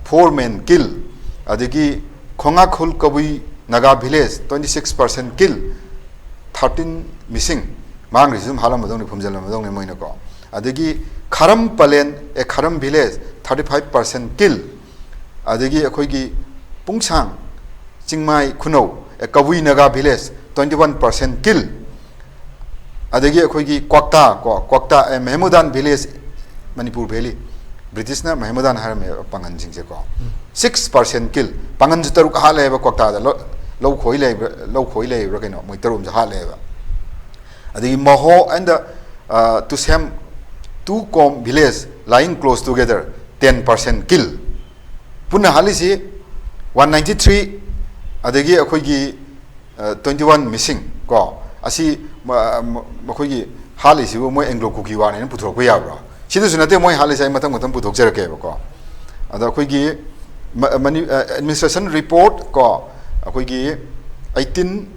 four men kill꯫ ꯑꯗꯒꯤ Khongngakhul Kabui Naga village, twenty six percent kill, thirteen missing꯫ ꯃꯥꯡꯈ꯭ꯔꯤꯁꯤ ꯑꯗꯨꯝ ꯍꯥꯠꯂꯝꯃꯗꯧꯅꯤ, ꯐꯨꯝꯖꯤꯜꯂꯝꯃꯗꯧꯅꯤ ꯃꯣꯏꯅꯀꯣ꯫ ꯑꯗꯒꯤ ꯈꯥꯔꯝ ꯄꯂꯦꯟ, ꯑꯦ, Kharam village, thirty five percent kill꯫ ꯑꯗꯒꯤ ꯑꯩꯈꯣꯏꯒꯤ ꯄꯨꯡꯁꯥꯡ ꯆꯤꯡꯃꯥꯏ ꯈꯨꯅꯧ, ꯑꯦ, ꯀꯕꯨꯏ Naga village, twenty one percent kill꯫ ꯑꯗꯒꯤ ꯑꯩꯈꯣꯏꯒꯤ ꯀ꯭ꯋꯥꯛꯇꯥ ꯀꯣ, ꯀ꯭ꯋꯥꯛꯇꯥ, ꯑꯦ, ꯃꯦꯍꯃꯨꯗꯥꯟ ꯚꯤꯂꯦꯖ, ꯃꯅꯤꯄꯨꯔ ꯚꯦꯂꯤ, ꯕ꯭ꯔꯤꯇꯤꯁꯅ ꯃꯦꯍꯃꯨꯗꯥꯟ ꯍꯥꯏꯔꯝꯃꯦꯕ ꯄꯥꯡꯒꯟꯁꯤꯡꯁꯦꯀꯣ꯫ Six percent kill꯫ ꯄꯥꯡꯒꯟꯁꯨ ꯇꯔꯨꯛ ꯍꯥꯠꯂꯦꯕ ꯀ꯭ꯋꯥꯛꯇꯥꯗ, ꯂꯧ, ꯂꯧ ꯈꯣꯏ ꯂꯩꯕ꯭ꯔꯥ, ꯂꯧ ꯈꯣꯏ ꯂꯩꯕ꯭ꯔꯥ ꯀꯩꯅꯣ, ꯃꯣꯏ ꯇꯔꯨꯛ ꯑꯃꯁꯨ ꯍꯥꯠꯂꯦꯕ꯫ ꯑꯗꯒꯤ ꯃꯍꯣ and the, uh, ꯇꯨꯁꯦꯝ, two Com village lying close together, ten percent kill꯫ ꯄꯨꯟꯅ ꯍꯥꯠꯂꯤꯁꯤ ꯋꯥꯟ ꯅꯥꯏꯟꯇꯤ ꯊ꯭ꯔꯤ, ꯑꯗꯒꯤ ꯑꯩꯈꯣꯏꯒꯤ ꯇ꯭ꯋꯦꯟꯇꯤ ꯋꯥꯟ ꯃꯤꯁꯤꯡ ꯀꯣ꯫ ꯑꯁꯤ ꯃ-, ꯃ-, ꯃꯈꯣꯏꯒꯤ ꯍꯥꯠꯂꯤꯁꯤꯕꯨ ꯃꯣꯏ ꯑꯦꯡꯒ꯭ꯂꯣ ꯀꯨꯀꯤ ꯋꯥꯔꯅꯦꯅ ꯄꯨꯊꯣꯔꯛꯄ ꯌꯥꯕ꯭ꯔꯣ? ꯁꯤꯗꯁꯨ ꯅꯠꯇꯦ ꯃꯣꯏ ꯍꯥꯠꯂꯤꯁꯦ, ꯑꯩ ꯃꯊꯪ ꯃꯊꯪ ꯄꯨꯊꯣꯛꯆꯔꯛꯀꯦꯕꯀꯣ꯫ ꯑꯗꯣ ꯑꯩꯈꯣꯏꯒꯤ administration report ꯀꯣ, ꯑꯩꯈꯣꯏꯒꯤ eighteen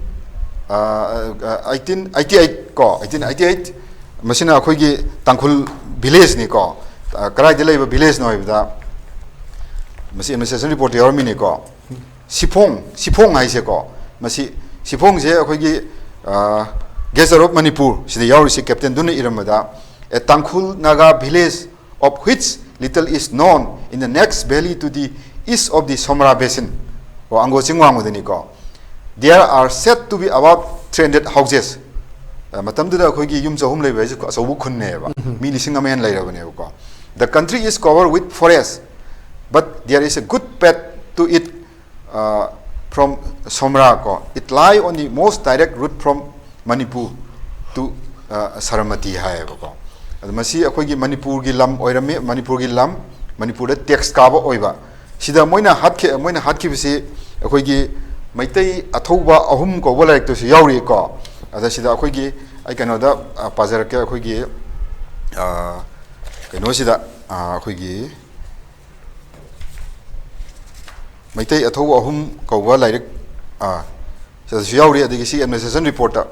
eighteen eighty eight ꯀꯣ, eighteen eighty eight, ꯃꯁꯤꯅ ꯑꯩꯈꯣꯏꯒꯤ ꯇꯥꯡꯈꯨꯜ ꯚꯤꯂꯦꯖꯅꯤꯀꯣ꯫ ꯀꯗꯥꯏꯗ ꯂꯩꯕ ꯚꯤꯂꯦꯖꯅꯣ ꯍꯥꯏꯕꯗ, ꯃꯁꯤ administration report ꯇ ꯌꯥꯎꯔꯝꯃꯤꯅꯤꯀꯣ꯫ ꯁꯤꯐꯣꯡ, ꯁꯤꯐꯣꯡ ꯍꯥꯏꯁꯦꯀꯣ, ꯃꯁꯤ, ꯁꯤꯐꯣꯡꯁꯦ ꯑꯩꯈꯣꯏꯒꯤ Gazette of Manipur ꯁꯤꯗ ꯌꯥꯎꯔꯤꯁꯤ, ꯀꯦꯞꯇꯦꯟꯗꯨꯅ ꯏꯔꯝꯕꯗ, "A Tangkhul Naga village of which little is known in the next valley to the east of the Somra Basin", ꯀꯣ, ꯑꯪꯒꯣ ꯆꯤꯡ ꯋꯥꯡꯃꯗꯅꯤꯀꯣ꯫ "There are said to be about three hundred houses." ꯃꯇꯝꯗꯨꯗ ꯑꯩꯈꯣꯏꯒꯤ ꯌꯨꯝ ꯆꯍꯨꯝ ꯂꯩꯕ ꯍꯥꯏꯁꯦ ꯑꯆꯧꯕ ꯈꯨꯟꯅꯦꯕ, ꯃꯤ ꯂꯤꯁꯤꯡ ꯑꯃ ꯍꯦꯟꯅ ꯂꯩꯔꯕꯅꯦꯕꯀꯣ꯫ "The country is covered with forest, but there is a good path to it, uh, from Somra ꯀꯣ, it lie on the most direct route from Manipur to, uh, Saramati" ꯍꯥꯏꯌꯦꯕꯀꯣ꯫ ꯑꯗꯣ ꯃꯁꯤ ꯑꯩꯈꯣꯏꯒꯤ ꯃꯅꯤꯄꯨꯔꯒꯤ ꯂꯝ ꯑꯣꯏꯔꯝꯃꯤ, ꯃꯅꯤꯄꯨꯔꯒꯤ ꯂꯝ, ꯃꯅꯤꯄꯨꯔꯗ ꯇꯦꯛꯁ ꯀꯥꯕ ꯑꯣꯏꯕ꯫ ꯁꯤꯗ ꯃꯣꯏꯅ ꯍꯥꯠꯈꯤ-, ꯃꯣꯏꯅ ꯍꯥꯠꯈꯤꯕꯁꯤ ꯑꯩꯈꯣꯏꯒꯤ ꯃꯩꯇꯩ ꯑꯊꯧꯕ ꯑꯍꯨꯝ ꯀꯧꯕ ꯂꯥꯏꯔꯤꯛꯇꯁꯨ ꯌꯥꯎꯔꯤꯀꯣ꯫ ꯑꯗ ꯁꯤꯗ ꯑꯩꯈꯣꯏꯒꯤ, ꯑꯩ ꯀꯩꯅꯣꯗ, ꯑ, ꯄꯥꯖꯔꯛꯀꯦ, ꯑꯩꯈꯣꯏꯒꯤ, ꯑ, ꯀꯩꯅꯣꯁꯤꯗ, ꯑ, ꯑꯩꯈꯣꯏꯒꯤ ꯃꯩꯇꯩ ꯑꯊꯧꯕ ꯑꯍꯨꯝ ꯀꯧꯕ ꯂꯥꯏꯔꯤꯛ, ꯑ, ꯁꯤꯗꯁꯨ ꯌꯥꯎꯔꯤ꯫ ꯑꯗꯒꯤ ꯁꯤ administration report ꯇ,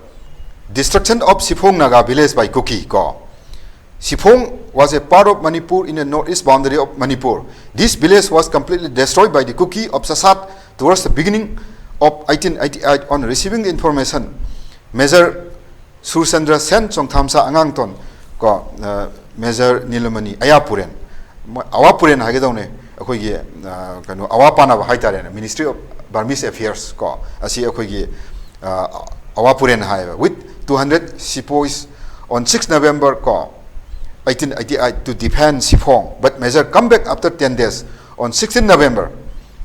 "Destruction of Siphong Naga village by Kuki" ꯀꯣ꯫ "Siphong was a part of Manipur in the northeast boundary of Manipur. This village was completely destroyed by the Kuki of Sasat towards the beginning of eighteen eighty-eight. On receiving the information, Major Surchandra Sen, Chongthamsa Angangton ꯀꯣ, ꯑ, Major Nilamani, ꯑꯌꯥꯄꯨꯔꯦꯟ, ꯃꯣꯏ ꯑꯋꯥꯄꯨꯔꯦꯟ ꯍꯥꯏꯒꯗꯧꯅꯦ, ꯑꯩꯈꯣꯏꯒꯤ, ꯑ, ꯀꯩꯅꯣ, ꯑꯋꯥ ꯄꯥꯅꯕ ꯍꯥꯏꯇꯥꯔꯦꯅꯦ, Ministry of Burmese Affairs ꯀꯣ, ꯑꯁꯤ ꯑꯩꯈꯣꯏꯒꯤ, ꯑ, ꯑꯋꯥꯄꯨꯔꯦꯟ ꯍꯥꯏꯌꯦꯕ, with two hundred sepoys on six November ꯀꯣ, eighteen eighty-eight, to defend Siphong, but Major come back after ten days on sixteen November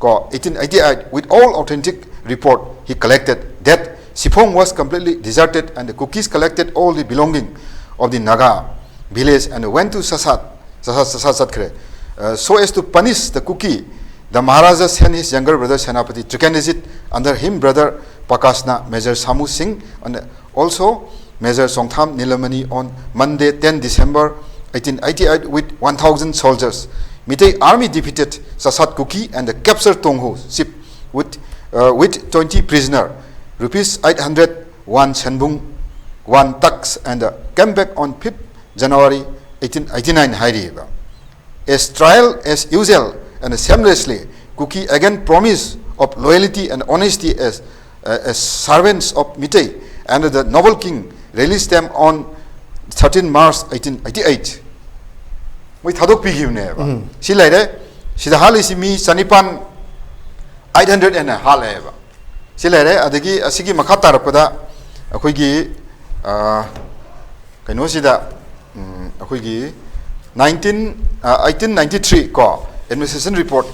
ꯀꯣ, eighteen eighty-eight, with all authentic report he collected that Siphong was completely deserted and the Kukis collected all the belonging of the Naga village and went to Sasat, Sasat, Sasat ꯆꯠꯈ꯭ꯔꯦ, uh, so as to punish the Kuki. The Maharaja sent his younger brother Senapati Trikanajit, under him brother Pakashna, Major Samu Singh, and also Major Songtham Nilamani on Monday, ten December, eighteen eighty-eight with one thousand soldiers. Meitei army defeated Chasad Kuki and captured Tonghu ship with, uh, with twenty prisoner, rupees eight hundred one senbung, one tax, and, uh, came back on fifth January eighteen eighty-nine ꯍꯥꯏꯔꯤꯕ꯫ As trial as usual and shamelessly, Kuki again promise of loyalty and honesty as, uh, as servants of Meitei, and the noble king released them on thirteen March eighteen eighty-eight꯫ ꯃꯣꯏ ꯊꯥꯗꯣꯛꯄꯤꯈꯤꯕꯅꯦꯕ꯫ ꯎꯝ꯫ ꯁꯤ ꯂꯩꯔꯦ꯫ ꯁꯤꯗ ꯍꯥꯠꯂꯤꯁꯤ ꯃꯤ ꯆꯅꯤꯄꯥꯟ, eight hundred ꯍꯦꯟꯅ ꯍꯥꯠꯂꯦꯕ꯫ ꯁꯤ ꯂꯩꯔꯦ꯫ ꯑꯗꯒꯤ ꯑꯁꯤꯒꯤ ꯃꯈꯥ ꯇꯥꯔꯛꯄꯗ ꯑꯩꯈꯣꯏꯒꯤ, ꯑ, ꯀꯩꯅꯣꯁꯤꯗ, ꯎꯝ, ꯑꯩꯈꯣꯏꯒꯤ nineteen, ꯑ, eighteen ninety-three ꯀꯣ, administration report,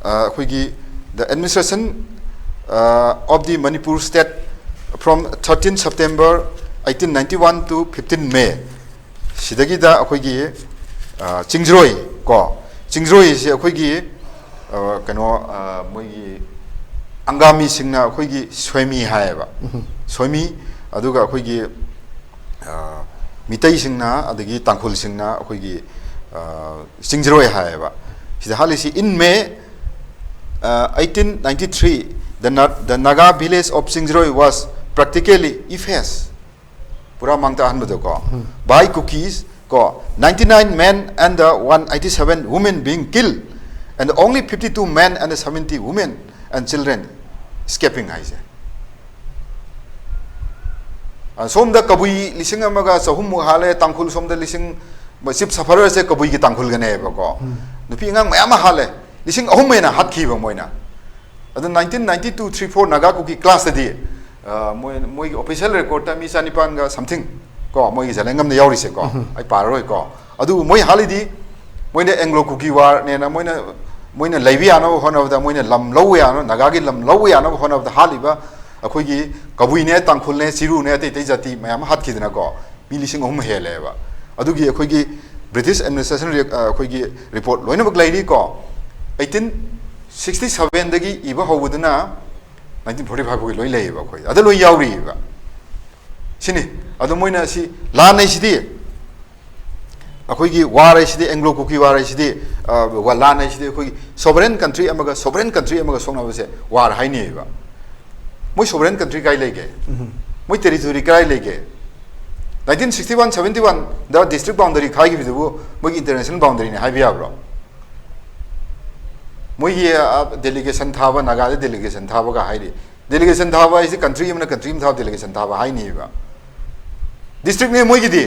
ꯑ, ꯑꯩꯈꯣꯏꯒꯤ the administration, ꯑ, of the Manipur state from thirteen September eighteen ninety-one to fifteen May, ꯁꯤꯗꯒꯤꯗ ꯑꯩꯈꯣꯏꯒꯤ, ꯑ, ꯆꯤꯡꯖ꯭ꯔꯣꯏ ꯀꯣ, ꯆꯤꯡꯖ꯭ꯔꯣꯏꯁꯦ ꯑꯩꯈꯣꯏꯒꯤ, ꯑ, ꯀꯩꯅꯣ, ꯑ, ꯃꯣꯏꯒꯤ ꯑꯪꯒꯥꯃꯤꯁꯤꯡꯅ ꯑꯩꯈꯣꯏꯒꯤ ꯁꯣꯏꯃꯤ ꯍꯥꯏꯌꯦꯕ꯫ ꯎꯝ꯫ ꯁꯣꯏꯃꯤ, ꯑꯗꯨꯒ ꯑꯩꯈꯣꯏꯒꯤ, ꯑ, ꯃꯤꯇꯩꯁꯤꯡꯅ ꯑꯗꯒꯤ ꯇꯥꯡꯈꯨꯜꯁꯤꯡꯅ ꯑꯩꯈꯣꯏꯒꯤ, ꯑ, ꯆꯤꯡꯖ꯭ꯔꯣꯏ ꯍꯥꯏꯌꯦꯕ꯫ ꯁꯤꯗ ꯍꯥꯠꯂꯤꯁꯤ in May, uh, eighteen ninety-three, the Na-, the Naga village of Chingjroi was practically effaced. ꯄꯨꯔꯥ ꯃꯥꯡ ꯇꯥꯛꯍꯟꯕꯗꯣꯀꯣ꯫ ꯎꯝ꯫ By Kukis ꯀꯣ, ninety-nine men and the one eighty-seven women being killed, and only fifty-two men and seventy women and children escaping ꯍꯥꯏꯁꯦ꯫ ꯑ, ꯁꯣꯝꯗ ꯀꯕꯨꯏ ꯂꯤꯁꯤꯡ ꯑꯃꯒ ꯆꯍꯨꯝꯃꯨꯛ ꯍꯥꯠꯂꯦ, ꯇꯥꯡꯈꯨꯜ ꯁꯣꯝꯗ ꯂꯤꯁꯤꯡ, ꯆꯤꯞ ꯁꯐꯔꯔꯁꯦ ꯀꯕꯨꯏꯒꯤ ꯇꯥꯡꯈꯨꯜꯒꯅꯦꯕꯀꯣ꯫ ꯎꯝ꯫ ꯅꯨꯄꯤ ꯑꯉꯥꯡ ꯃꯌꯥꯝ ꯑꯃ ꯍꯥꯠꯂꯦ, ꯂꯤꯁꯤꯡ ꯑꯍꯨꯝ ꯍꯦꯟꯅ ꯍꯥꯠꯈꯤꯕ ꯃꯣꯏꯅ꯫ ꯑꯗꯨ nineteen ninety-two three four Naga Kuki clashꯇꯗꯤ, ꯑ, ꯃꯣꯏ, ꯃꯣꯏꯒꯤ official recordꯇ ꯃꯤ ꯆꯅꯤꯄꯥꯟꯒ something ꯀꯣ, ꯃꯣꯏꯒꯤ ꯖꯦꯂꯦꯡꯒꯝꯗ ꯌꯥꯎꯔꯤꯁꯦꯀꯣ, ꯎꯝ꯫ ꯑꯩ ꯄꯥꯔꯔꯣꯏꯀꯣ꯫ ꯑꯗꯨꯕꯨ ꯃꯣꯏ ꯍꯥꯠꯂꯤꯗꯤ ꯃꯣꯏꯅ Anglo Kuki warꯅꯦꯅ ꯃꯣꯏꯅ, ꯃꯣꯏꯅ ꯂꯩꯕ ꯌꯥꯅꯕ ꯍꯣꯠꯅꯕꯗ, ꯃꯣꯏꯅ ꯂꯝ ꯂꯧꯕ ꯌꯥꯅꯕ, ꯅꯥꯒꯥꯒꯤ ꯂꯝ ꯂꯧꯕ ꯌꯥꯅꯕ ꯍꯣꯠꯅꯕꯗ ꯍꯥꯠꯂꯤꯕ ꯑꯩꯈꯣꯏꯒꯤ ꯀꯕꯨꯏꯅꯦ, ꯇꯥꯡꯈꯨꯜꯅꯦ, ꯆꯤꯔꯨꯅꯦ, ꯑꯇꯩ ꯑꯇꯩ ꯖꯥꯇꯤ ꯃꯌꯥꯝ ꯑꯃ ꯍꯥꯠꯈꯤꯗꯅꯀꯣ, ꯃꯤ ꯂꯤꯁꯤꯡ ꯑꯍꯨꯝ ꯍꯦꯜꯂꯦꯕ꯫ ꯑꯗꯨꯒꯤ ꯑꯩꯈꯣꯏꯒꯤ British administration ꯔꯦ-, ꯑ, ꯑꯩꯈꯣꯏꯒꯤ report ꯂꯣꯏꯅꯃꯛ ꯂꯩꯔꯤꯀꯣ꯫ Eighteen sixty sevenꯗꯒꯤ ꯏꯕ ꯍꯧꯕꯗꯨꯅ nineteen forty five ꯐꯥꯎꯒꯤ ꯂꯣꯏ ꯂꯩꯌꯦꯕ ꯑꯩꯈꯣꯏ꯫ ꯑꯗ ꯂꯣꯏ ꯌꯥꯎꯔꯤꯑꯕ꯫ ꯁꯤꯅꯤ꯫ ꯑꯗꯣ ꯃꯣꯏꯅ ꯁꯤ ꯂꯥꯟꯅꯩꯁꯤꯗꯤ ꯑꯩꯈꯣꯏꯒꯤ ꯋꯥꯔ ꯍꯥꯏꯁꯤꯗꯤ, ꯑꯦꯡꯒ꯭ꯂꯣ ꯀꯨꯀꯤ ꯋꯥꯔ ꯍꯥꯏꯁꯤꯗꯤ, ꯑ, ꯋꯥ-, ꯂꯥꯟ ꯍꯥꯏꯁꯤꯗꯤ ꯑꯩꯈꯣꯏꯒꯤ sovereign country ꯑꯃꯒ sovereign country ꯑꯃꯒ ꯁꯣꯛꯅꯕꯁꯦ ꯋꯥꯔ ꯍꯥꯏꯅꯩꯌꯦꯕ꯫ ꯃꯣꯏ sovereign country ꯀꯥꯏ ꯂꯩꯒꯦ? ꯃꯣꯏ territory ꯀꯗꯥꯏ ꯂꯩꯒꯦ? Nineteen sixty one seventy one ꯗ district boundary ꯈꯥꯏꯈꯤꯕꯗꯨꯕꯨ ꯃꯣꯏꯒꯤ international boundary ꯅꯤ ꯍꯥꯏꯕ ꯌꯥꯕ꯭ꯔꯣ? ꯃꯣꯏꯒꯤ, ꯑ, delegation ꯊꯥꯕ, ꯅꯥꯒꯥꯗ delegation ꯊꯥꯕꯒ ꯍꯥꯏꯔꯤ꯫ Delegation ꯊꯥꯕ ꯍꯥꯏꯁꯤ country ꯑꯃꯅ country ꯑꯃ ꯊꯥꯕ delegation ꯊꯥꯕ ꯍꯥꯏꯅꯦꯕ꯫ District ꯅꯦ ꯃꯣꯏꯒꯤꯗꯤ꯫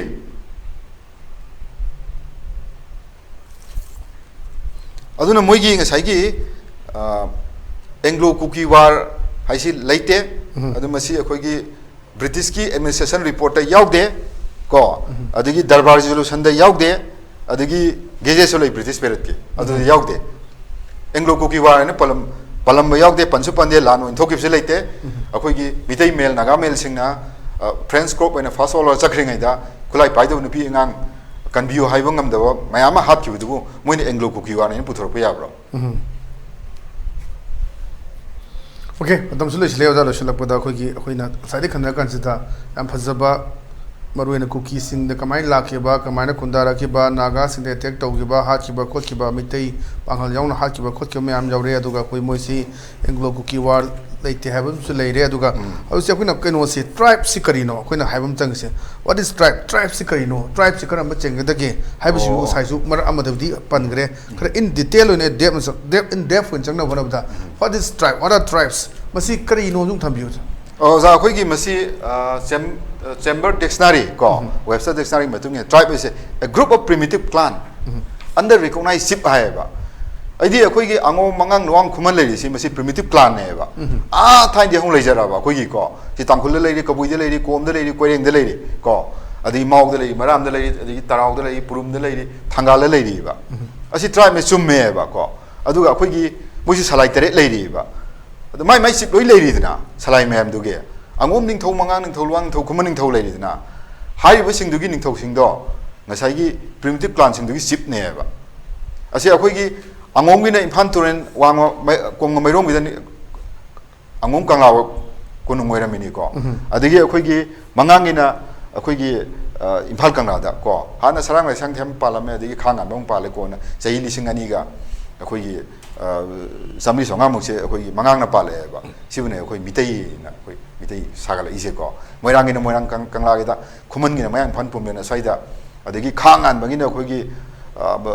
ꯑꯗꯨꯅ ꯃꯣꯏꯒꯤ ꯉꯁꯥꯏꯒꯤ, ꯑ, ꯑꯦꯡꯒ꯭ꯂꯣ ꯀꯨꯀꯤ ꯋꯥꯔ ꯍꯥꯏꯁꯤ ꯂꯩꯇꯦ꯫ ꯎꯝ꯫ ꯑꯗꯨ ꯃꯁꯤ ꯑꯩꯈꯣꯏꯒꯤ British ꯀꯤ administration report ꯇ ꯌꯥꯎꯗꯦ ꯀꯣ꯫ ꯎꯝ꯫ ꯑꯗꯒꯤ Durbar resolution ꯗ ꯌꯥꯎꯗꯦ꯫ ꯑꯗꯒꯤ Gazette ꯁꯨ ꯂꯩ British period ꯀꯤ, ꯑꯗꯨꯗ ꯎꯝ꯫ ꯌꯥꯎꯗꯦ꯫ ꯑꯦꯡꯒ꯭ꯂꯣ ꯀꯨꯀꯤ ꯋꯥꯔ ꯍꯥꯏꯅ ꯄꯜꯂꯝ-, ꯄꯜꯂꯝꯕ ꯌꯥꯎꯗꯦ, ꯄꯟꯁꯨ ꯄꯟꯗꯦ, ꯂꯥꯟ ꯑꯣꯏꯅ ꯊꯣꯛꯈꯤꯕꯁꯨ ꯂꯩꯇꯦ꯫ ꯎꯝ꯫ ꯑꯩꯈꯣꯏꯒꯤ ꯃꯤꯇꯩ ꯃꯦꯜ, ꯅꯥꯒꯥ ꯃꯦꯜꯁꯤꯡꯅ, ꯑ, French corps ꯑꯣꯏꯅ first world war ꯆꯠꯈ꯭ꯔꯤꯉꯩꯗ ꯈꯨꯠꯂꯥꯏ ꯄꯥꯏꯗꯕ ꯅꯨꯄꯤ ꯑꯉꯥꯡ ꯀꯟꯕꯤꯌꯨ ꯍꯥꯏꯕ ꯉꯝꯗꯕ ꯃꯌꯥꯝ ꯑꯃ ꯍꯥꯠꯈꯤꯕꯗꯨꯕꯨ ꯃꯣꯏꯅ ꯑꯦꯡꯒ꯭ꯂꯣ ꯀꯨꯀꯤ ꯋꯥꯔꯅ ꯄꯨꯊꯣꯔꯛꯄ ꯌꯥꯕ꯭ꯔꯣ? ꯎꯝ꯫ OK, ꯃꯇꯝꯁꯨ ꯂꯣꯏꯁꯤꯜꯂꯦ ꯑꯣꯖꯥ꯫ ꯂꯣꯏꯁꯤꯜꯂꯛꯄꯗ ꯑꯩꯈꯣꯏꯒꯤ, ꯑꯩꯈꯣꯏꯅ ꯉꯁꯥꯏꯗꯩ ꯈꯟꯅꯔ ꯀꯥꯟꯁꯤꯗ ꯌꯥꯝ ꯐꯖꯕ, ꯃꯔꯨꯑꯣꯏꯅ ꯀꯨꯀꯤꯁꯤꯡꯗ ꯀꯃꯥꯏꯅ ꯂꯥꯛꯈꯤꯕ, ꯀꯃꯥꯏꯅ ꯈꯨꯟꯗꯥꯔꯛꯈꯤꯕ, ꯅꯥꯒꯥꯁꯤꯡꯗ attack ꯇꯧꯈꯤꯕ, ꯍꯥꯠꯈꯤꯕ ꯈꯣꯠꯈꯤꯕ, ꯃꯤꯇꯩ ꯄꯥꯡꯒꯜ ꯌꯥꯎꯅ ꯍꯥꯠꯈꯤꯕ ꯈꯣꯠꯈꯤꯕ ꯃꯌꯥꯝ ꯌꯥꯎꯔꯦ꯫ ꯑꯗꯨꯒ ꯑꯩꯈꯣꯏ ꯃꯣꯏꯁꯤ ꯑꯦꯡꯒ꯭ꯂꯣ ꯀꯨꯀꯤ ꯋꯥꯔ ꯂꯩꯇꯦ ꯍꯥꯏꯕ ꯑꯃꯁꯨ ꯂꯩꯔꯦ꯫ ꯑꯗꯨꯒ ꯎꯝ꯫ ꯍꯧꯖꯤꯛꯁꯦ ꯑꯩꯈꯣꯏꯅ ꯀꯩꯅꯣꯁꯦ, tribe ꯁꯤ ꯀꯔꯤꯅꯣ ꯑꯩꯈꯣꯏꯅ ꯍꯥꯏꯕ ꯑꯃ ꯆꯪꯉꯤꯁꯦ? What is tribe? Tribe ꯁꯤ ꯀꯔꯤꯅꯣ? Tribe ꯁꯤ ꯀꯔꯝꯕ ꯆꯤꯡꯒꯗꯒꯦ ꯍꯥꯏꯕꯁꯤꯕꯨ ꯑꯣ꯫ ꯉꯁꯥꯏꯁꯨ ꯃꯔꯛ ꯑꯃꯗꯕꯨꯗꯤ ꯄꯟꯈ꯭ꯔꯦ꯫ ꯈꯔ in detail ꯑꯣꯏꯅ, depth ꯑꯃ ꯆꯪ-, depth, in depth ꯑꯣꯏꯅ ꯆꯪꯅꯕ ꯍꯣꯠꯅꯕꯗ, what is tribe? What are tribes? ꯃꯁꯤ ꯀꯔꯤꯅꯣ ꯑꯗꯨꯝ ꯊꯝꯕꯤꯌꯨ꯫ ꯑꯣ, ꯑꯣꯖꯥ, ꯑꯩꯈꯣꯏꯒꯤ ꯃꯁꯤ, ꯑ, Cham-, ꯑ, Chambers Dictionary ꯀꯣ, ꯎꯝ꯫ Webster Dictionary ꯃꯇꯨꯡ ꯏꯟꯅ tribe is a group of primitive clan um. under recognized chief ꯍꯥꯏꯌꯦꯕ꯫ ꯑꯩꯗꯤ ꯑꯩꯈꯣꯏꯒꯤ ꯑꯉꯣꯝ, ꯑꯉꯥꯡ, ꯂꯨꯋꯥꯡ, ꯈꯨꯃꯟ ꯂꯩꯔꯤꯁꯤ ꯃꯁꯤ primitive clan ꯅꯦꯕ꯫ ꯎꯝ꯫ ꯑꯥ ꯊꯥꯏꯅꯗꯤ ꯑꯃꯨꯛ ꯂꯩꯖꯔꯛꯑꯕ ꯑꯩꯈꯣꯏꯒꯤ ꯀꯣ, ꯁꯤ ꯇꯥꯡꯈꯨꯜꯗ ꯂꯩꯔꯤ, ꯀꯕꯨꯏꯗ ꯂꯩꯔꯤ, ꯀꯣꯝꯗ ꯂꯩꯔꯤ, ꯀꯣꯏꯔꯦꯡꯗ ꯂꯩꯔꯤ ꯀꯣ, ꯑꯗꯒꯤ ꯃꯥꯎꯗ ꯂꯩꯔꯤ, ꯃꯔꯥꯝꯗ ꯂꯩꯔꯤ, ꯑꯗꯒꯤ ꯇꯔꯥꯎꯗ ꯂꯩꯔꯤ, ꯄꯨꯔꯨꯝꯗ ꯂꯩꯔꯤ, ꯊꯪꯒꯥꯜꯗ ꯂꯩꯔꯤꯕ꯫ ꯎꯝ꯫ ꯑꯁꯤ tribe ꯅꯦ ꯆꯨꯝꯃꯦꯕ ꯀꯣ꯫ ꯑꯗꯨꯒ ꯑꯩꯈꯣꯏꯒꯤ ꯃꯣꯏꯁꯨ ꯁꯂꯥꯏ ꯇꯔꯦꯠ ꯂꯩꯔꯤꯕ꯫ ꯑꯗꯣ ꯃꯥꯏ ꯃꯥꯏ chief ꯂꯣꯏ ꯂꯩꯔꯤꯗꯅ ꯁꯂꯥꯏ ꯃꯌꯥꯝꯗꯨꯒꯤ꯫ ꯑꯉꯣꯝ ꯅꯤꯡꯊꯧ, ꯃꯉꯥꯡ ꯅꯤꯡꯊꯧ, ꯂꯨꯋꯥꯡ ꯅꯤꯡꯊꯧ, ꯈꯨꯃꯟ ꯅꯤꯡꯊꯧ ꯂꯩꯔꯤꯗꯅ, ꯍꯥꯏꯔꯤꯕꯁꯤꯡꯗꯨꯒꯤ ꯅꯤꯡꯊꯧꯁꯤꯡꯗꯣ ꯉꯁꯥꯏꯒꯤ primitive clan ꯁꯤꯡꯗꯨꯒꯤ chief ꯅꯦꯕ꯫ ꯑꯁꯤ ꯑꯩꯈꯣꯏꯒꯤ ꯑꯉꯣꯝꯒꯤꯅ ꯏꯝꯐꯥꯜ ꯇꯨꯔꯦꯜ ꯋꯥꯡꯃ ꯃꯩ-, ꯀꯣꯡꯕ ꯃꯩꯔꯣꯡꯒꯤꯗ ꯅꯤ-, ꯑꯉꯣꯝ ꯀꯪꯂꯥ ꯀꯣꯅꯨꯡ ꯑꯣꯏꯔꯝꯃꯤꯅꯤꯀꯣ꯫ ꯎꯝ꯫ ꯑꯗꯒꯤ ꯑꯩꯈꯣꯏꯒꯤ ꯃꯉꯥꯡꯒꯤꯅ ꯑꯩꯈꯣꯏꯒꯤ ꯏꯝꯐꯥꯜ ꯀꯪꯂꯥꯗ ꯀꯣ, ꯍꯥꯟꯅ ꯁꯔꯥꯡ ꯂꯩꯁꯥꯡꯊꯦꯝ ꯄꯥꯜꯂꯝꯃꯦ, ꯑꯗꯒꯤ ꯈꯥ ꯉꯥꯟꯕ ꯑꯃꯨꯛ ꯄꯥꯜꯂꯦ, ꯀꯣꯟꯅ ꯆꯍꯤ ꯂꯤꯁꯤꯡ ꯑꯅꯤꯒ ꯑꯩꯈꯣꯏꯒꯤ ꯆꯥꯃꯔꯤ ꯆꯥꯝꯃꯉꯥꯃꯨꯛꯁꯦ ꯑꯩꯈꯣꯏꯒꯤ ꯃꯉꯥꯡꯅ ꯄꯥꯜꯂꯛꯑꯦꯕ꯫ ꯁꯤꯕꯨꯅꯦ ꯑꯩꯈꯣꯏ ꯃꯤꯇꯩꯅ ꯑꯩꯈꯣꯏ ꯃꯤꯇꯩ ꯁꯥꯒꯠꯂꯛꯏꯁꯦꯀꯣ꯫ ꯃꯣꯏꯔꯥꯡꯒꯤꯅ ꯃꯣꯏꯔꯥꯡ ꯀꯪꯂꯥꯒꯤꯗ, ꯈꯨꯃꯟꯒꯤꯅ ꯃꯌꯥꯡ ꯏꯝꯐꯥꯜ ꯄꯨꯝꯕꯦꯟ ꯑꯁ꯭ꯋꯥꯏꯗ, ꯑꯗꯒꯤ ꯈꯥ ꯉꯥꯟꯕꯒꯤꯅ ꯑꯩꯈꯣꯏꯒꯤ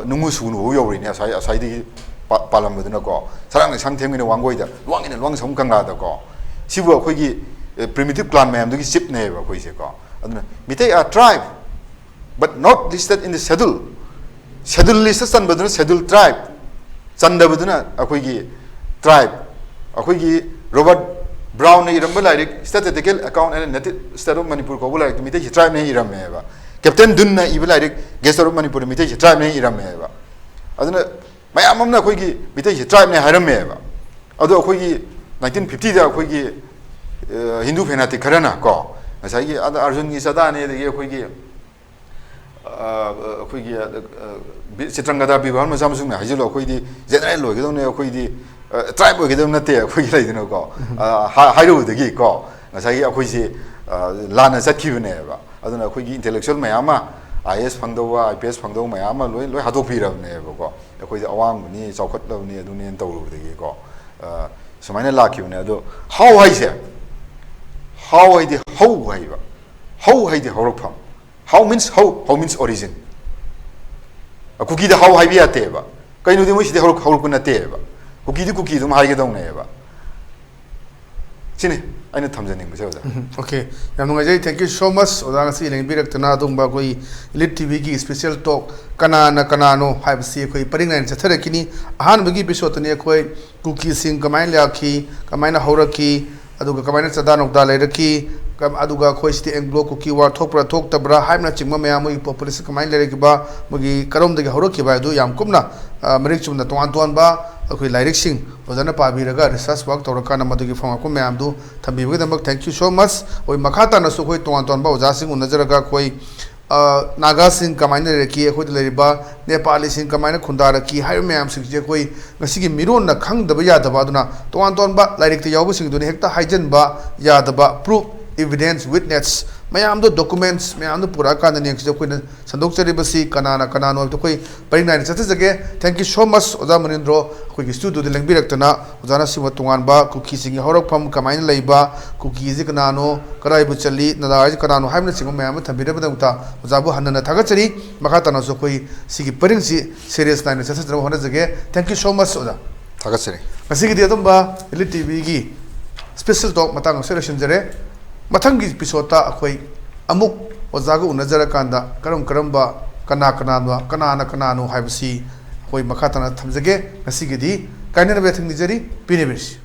ꯅꯨꯡꯉꯨ ꯁꯨꯅꯨ ꯐꯥꯎ ꯌꯧꯔꯤꯅꯦ ꯑꯁ꯭ꯋꯥꯏ, ꯑꯁ꯭ꯋꯥꯏꯗꯒꯤ ꯄꯥꯜꯂꯝꯕꯗꯨꯅꯀꯣ꯫ ꯁꯔꯥꯡ ꯂꯩꯁꯥꯡꯊꯦꯝꯒꯤꯅ ꯋꯥꯡꯒꯣꯏꯗ, ꯂꯨꯋꯥꯡꯒꯤꯅ ꯂꯨꯋꯥꯡꯁꯪ ꯀꯪꯂꯥꯗꯀꯣ꯫ ꯁꯤꯕꯨ ꯑꯩꯈꯣꯏꯒꯤ primitive clan ꯃꯌꯥꯝꯗꯨꯒꯤ ꯆꯤꯞꯅꯦꯕ ꯑꯩꯈꯣꯏꯁꯦꯀꯣ꯫ ꯑꯗꯨꯅ Meitei are tribe but not listed in the schedule. Schedule list ꯆꯟꯕꯗꯨꯅ schedule tribe, ꯆꯟꯗꯕꯗꯨꯅ ꯑꯩꯈꯣꯏꯒꯤ tribe꯫ ꯑꯩꯈꯣꯏꯒꯤ ꯔꯣꯕꯔꯠ ꯕ꯭ꯔꯥꯎꯟꯅ ꯏꯔꯝꯕ ꯂꯥꯏꯔꯤꯛ Statistical Account and Native State of Manipur ꯀꯧꯕ ꯂꯥꯏꯔꯤꯛꯇꯨ ꯃꯤꯇꯩꯁꯤ tribeꯅ ꯏꯔꯝꯃꯦꯕ꯫ ꯀꯦꯞꯇꯦꯟ ꯗꯨꯟꯅ ꯏꯕ ꯂꯥꯏꯔꯤꯛ Gesture of Manipur ꯃꯤꯇꯩꯁꯤ tribeꯅ ꯏꯔꯝꯃꯦꯕ꯫ ꯑꯗꯨꯅ ꯃꯌꯥꯝ ꯑꯃꯅ ꯑꯩꯈꯣꯏꯒꯤ ꯃꯤꯇꯩꯁꯤ tribeꯅꯦ ꯍꯥꯏꯔꯝꯃꯦꯕ꯫ ꯑꯗꯣ ꯑꯩꯈꯣꯏꯒꯤ nineteen fiftyꯗ ꯑꯩꯈꯣꯏꯒꯤ ꯍꯤꯟꯗꯨ fanatic ꯈꯔꯅ ꯀꯣ, ꯉꯁꯥꯏꯒꯤ ꯑꯗ ꯑꯥꯔꯖꯨꯟꯒꯤ ꯆꯥꯗꯥꯅꯦ, ꯑꯗꯒꯤ ꯑꯩꯈꯣꯏꯒꯤ ꯑꯩꯈꯣꯏꯒꯤ ꯆꯤꯇ꯭ꯔꯪꯒꯗꯥ ꯕꯤꯕꯥꯍꯟ ꯃꯆꯥ ꯃꯁꯨꯅ ꯍꯥꯏꯖꯤꯜꯂꯣ, ꯑꯩꯈꯣꯏꯗꯤ general ꯑꯣꯏꯒꯗꯧꯅꯦ, ꯑꯩꯈꯣꯏꯗꯤ tribe ꯑꯣꯏꯒꯗꯧ ꯅꯠꯇꯦ, ꯑꯩꯈꯣꯏꯒꯤ ꯂꯩꯗꯅꯀꯣ, ꯍꯥꯏꯔꯨꯕꯗꯒꯤ ꯀꯣ, ꯉꯁꯥꯏꯒꯤ ꯑꯩꯈꯣꯏꯁꯦ ꯂꯥꯟꯅ ꯆꯠꯈꯤꯕꯅꯦꯕ꯫ ꯑꯗꯨꯅ ꯑꯩꯈꯣꯏꯒꯤ intellectual ꯃꯌꯥꯝ ꯑꯃ, IAS ꯐꯪꯗꯧꯕ, IPS ꯐꯪꯗꯧꯕ ꯃꯌꯥꯝ ꯑꯃ ꯂꯣꯏ ꯂꯣꯏ ꯍꯥꯠꯇꯣꯛꯄꯤꯔꯕꯅꯦꯕꯀꯣ꯫ ꯑꯩꯈꯣꯏꯗꯤ ꯑꯋꯥꯡꯕꯅꯤ, ꯆꯥꯎꯈꯠꯂꯕꯅꯤ, ꯑꯗꯨꯅꯦꯅ ꯇꯧꯔꯨꯕꯗꯒꯤꯀꯣ ꯁꯨꯃꯥꯏꯅ ꯂꯥꯛꯈꯤꯕꯅꯦ꯫ ꯑꯗꯣ ꯍꯥꯎ ꯍꯥꯏꯁꯦ, ꯍꯥꯎ ꯍꯥꯏꯗꯤ ꯍꯧ ꯍꯥꯏꯕ, ꯍꯧ ꯍꯥꯏꯗꯤ ꯍꯧꯔꯛꯐꯝ꯫ How means how, how means origin. ꯀꯨꯀꯤꯗ ꯍꯥꯎ ꯍꯥꯏꯕ ꯌꯥꯗꯦꯕ꯫ ꯀꯩꯅꯣꯗꯤ ꯃꯣꯏ ꯁꯤꯗꯤ ꯍꯧꯔꯛ ꯍꯧꯔꯛꯄ ꯅꯠꯇꯦꯕ꯫ ꯀꯨꯀꯤꯗꯤ ꯀꯨꯀꯤ ꯑꯗꯨꯝ ꯍꯥꯏꯒꯗꯧꯅꯦꯕ꯫ ꯁꯤꯅꯤ ꯑꯩꯅ ꯊꯝꯖꯅꯤꯡꯕꯁꯦ, ꯑꯣꯖꯥ꯫ Okay, ꯌꯥꯝ ꯅꯨꯡꯉꯥꯏꯖꯩ꯫ Thank you so much, ꯑꯣꯖꯥ, ꯉꯁꯤ ꯂꯦꯡꯕꯤꯔꯛꯇꯅ ꯑꯗꯨꯒꯨꯝꯕ ꯑꯩꯈꯣꯏ Elite TVꯒꯤ special talk ꯀꯅꯥꯅ ꯀꯅꯥꯅꯣ ꯍꯥꯏꯕꯁꯤ ꯑꯩꯈꯣꯏ ꯄꯔꯤꯡ ꯅꯥꯏꯅ ꯆꯠꯊꯔꯛꯈꯤꯅꯤ꯫ ꯑꯍꯥꯟꯕꯒꯤ episodeꯇꯅꯤ ꯑꯩꯈꯣꯏ ꯀꯨꯀꯤꯁꯤꯡ ꯀꯃꯥꯏꯅ ꯂꯥꯛꯈꯤ, ꯀꯃꯥꯏꯅ ꯍꯧꯔꯛꯈꯤ, ꯑꯗꯨꯒ ꯀꯃꯥꯏꯅ ꯆꯥꯗꯥ ꯅꯧꯗꯥ ꯂꯩꯔꯛꯈꯤ, ꯑꯗꯨꯒ ꯑꯩꯈꯣꯏ ꯁꯤꯗꯤ Anglo Kuki War ꯊꯣꯛꯄ꯭ꯔꯥ ꯊꯣꯛꯇꯕ꯭ꯔꯥ ꯍꯥꯏꯕꯅꯆꯤꯡꯕ ꯃꯌꯥꯝ, ꯃꯣꯏꯒꯤ population ꯀꯃꯥꯏꯅ ꯂꯩꯔꯛꯈꯤꯕ, ꯃꯣꯏꯒꯤ ꯀꯔꯣꯝꯗꯒꯤ ꯍꯧꯔꯛꯈꯤꯕ ꯍꯥꯏꯗꯨ ꯌꯥꯝ ꯀꯨꯞꯅ ꯃꯔꯤꯛ ꯆꯨꯝꯅ ꯇꯣꯉꯥꯟ ꯇꯣꯉꯥꯟꯕ ꯑꯩꯈꯣꯏ ꯂꯥꯏꯔꯤꯛꯁꯤꯡ ꯑꯣꯖꯥꯅ ꯄꯥꯕꯤꯔꯒ research work ꯇꯧꯔꯀꯥꯟꯗ ꯃꯗꯨꯒꯤ ꯐꯪꯉꯛꯄ ꯃꯌꯥꯝꯗꯨ ꯊꯝꯕꯤꯕꯒꯤꯗꯃꯛ thank you so much꯫ ꯑꯩꯈꯣꯏ ꯃꯈꯥ ꯇꯥꯅꯁꯨ ꯑꯩꯈꯣꯏ ꯇꯣꯉꯥꯟ ꯇꯣꯉꯥꯟꯕ ꯑꯣꯖꯥꯁꯤꯡ ꯎꯅꯖꯔꯒ ꯑꯩꯈꯣꯏ ꯅꯥꯒꯥꯁꯤꯡ ꯀꯃꯥꯏꯅ ꯂꯩꯔꯛꯈꯤ, ꯑꯩꯈꯣꯏꯗ ꯂꯩꯔꯤꯕ ꯅꯦꯄꯥꯂꯤꯁꯤꯡ ꯀꯃꯥꯏꯅ ꯈꯨꯟꯗꯥꯔꯛꯈꯤ ꯍꯥꯏꯔꯤꯕ ꯃꯌꯥꯝꯁꯤꯡꯁꯦ ꯑꯩꯈꯣꯏ ꯉꯁꯤꯒꯤ ꯃꯤꯔꯣꯟꯅ ꯈꯪꯗꯕ ꯌꯥꯗꯕ, ꯑꯗꯨꯅ ꯇꯣꯉꯥꯟ ꯇꯣꯉꯥꯟꯕ ꯂꯥꯏꯔꯤꯛꯇ ꯌꯥꯎꯕꯁꯤꯡꯗꯨꯅ ꯍꯦꯛꯇ ꯍꯥꯏꯖꯤꯟꯕ ꯌꯥꯗꯕ, proof evidence, witness ꯃꯌꯥꯝꯗꯣ, documents ꯃꯌꯥꯝꯗꯣ ꯄꯨꯔꯛꯑꯀꯥꯟꯗꯅꯦ ꯁꯤꯗ ꯑꯩꯈꯣꯏꯅ ꯁꯟꯗꯣꯛꯆꯔꯤꯕꯁꯤ ꯀꯅꯥꯅ ꯀꯅꯥꯅꯣ ꯍꯥꯏꯕꯗꯣ ꯑꯩꯈꯣꯏ ꯄꯔꯤꯡ ꯅꯥꯏꯅ ꯆꯠꯊꯖꯒꯦ꯫ Thank you so much, ꯑꯣꯖꯥ ꯃꯅꯤꯟꯗ꯭ꯔꯣ, ꯑꯩꯈꯣꯏꯒꯤ studioꯗ ꯂꯦꯡꯕꯤꯔꯛꯇꯅ ꯑꯣꯖꯥꯅ ꯁꯤꯒꯨꯝꯕ ꯇꯣꯉꯥꯟꯕ ꯀꯨꯀꯤꯁꯤꯡꯒꯤ ꯍꯧꯔꯛꯐꯝ ꯀꯃꯥꯏꯅ ꯂꯩꯕ, ꯀꯨꯀꯤꯁꯤ ꯀꯅꯥꯅꯣ, ꯀꯗꯥꯏꯕꯨ ꯆꯠꯂꯤ, ꯅꯥꯗꯥ ꯍꯥꯏꯁꯤ ꯀꯅꯥꯅꯣ ꯍꯥꯏꯕꯅꯆꯤꯡꯕ ꯃꯌꯥꯝ ꯑꯃ ꯊꯝꯕꯤꯔꯕꯒꯤꯗꯃꯛꯇ ꯑꯣꯖꯥꯕꯨ ꯍꯟꯅ ꯍꯟꯅ ꯊꯥꯒꯠꯆꯔꯤ꯫ ꯃꯈꯥ ꯇꯥꯅꯁꯨ ꯑꯩꯈꯣꯏ ꯁꯤꯒꯤ ꯄꯔꯤꯡꯁꯤ series ꯅꯥꯏꯅ ꯆꯠꯊꯖꯅꯕ ꯍꯣꯠꯅꯖꯒꯦ꯫ Thank you so much, ꯑꯣꯖꯥ꯫ ꯊꯥꯒꯠꯆꯔꯤ꯫ ꯉꯁꯤꯒꯤꯗꯤ ꯑꯗꯨꯝꯕ Elite TVꯒꯤ special talk ꯃꯇꯥꯡ ꯑꯁꯤꯗ ꯂꯣꯏꯁꯤꯟꯖꯔꯦ꯫ ꯃꯊꯪꯒꯤ episodeꯇ ꯑꯩꯈꯣꯏ ꯑꯃꯨꯛ ꯑꯣꯖꯥꯒ ꯎꯅꯖꯔꯀꯥꯟꯗ ꯀꯔꯝ ꯀꯔꯝꯕ, ꯀꯅꯥ ꯀꯅꯥꯅꯣ, ꯀꯅꯥꯅ ꯀꯅꯥꯅꯣ ꯍꯥꯏꯕꯁꯤ ꯑꯩꯈꯣꯏ ꯃꯈꯥ ꯇꯥꯅ ꯊꯝꯖꯒꯦ꯫ ꯉꯁꯤꯒꯤꯗꯤ ꯀꯥꯏꯅꯅꯕ ꯌꯥꯊꯪ ꯅꯤꯖꯔꯤ꯫ ꯄꯤꯅꯕꯤꯔꯁꯤ꯫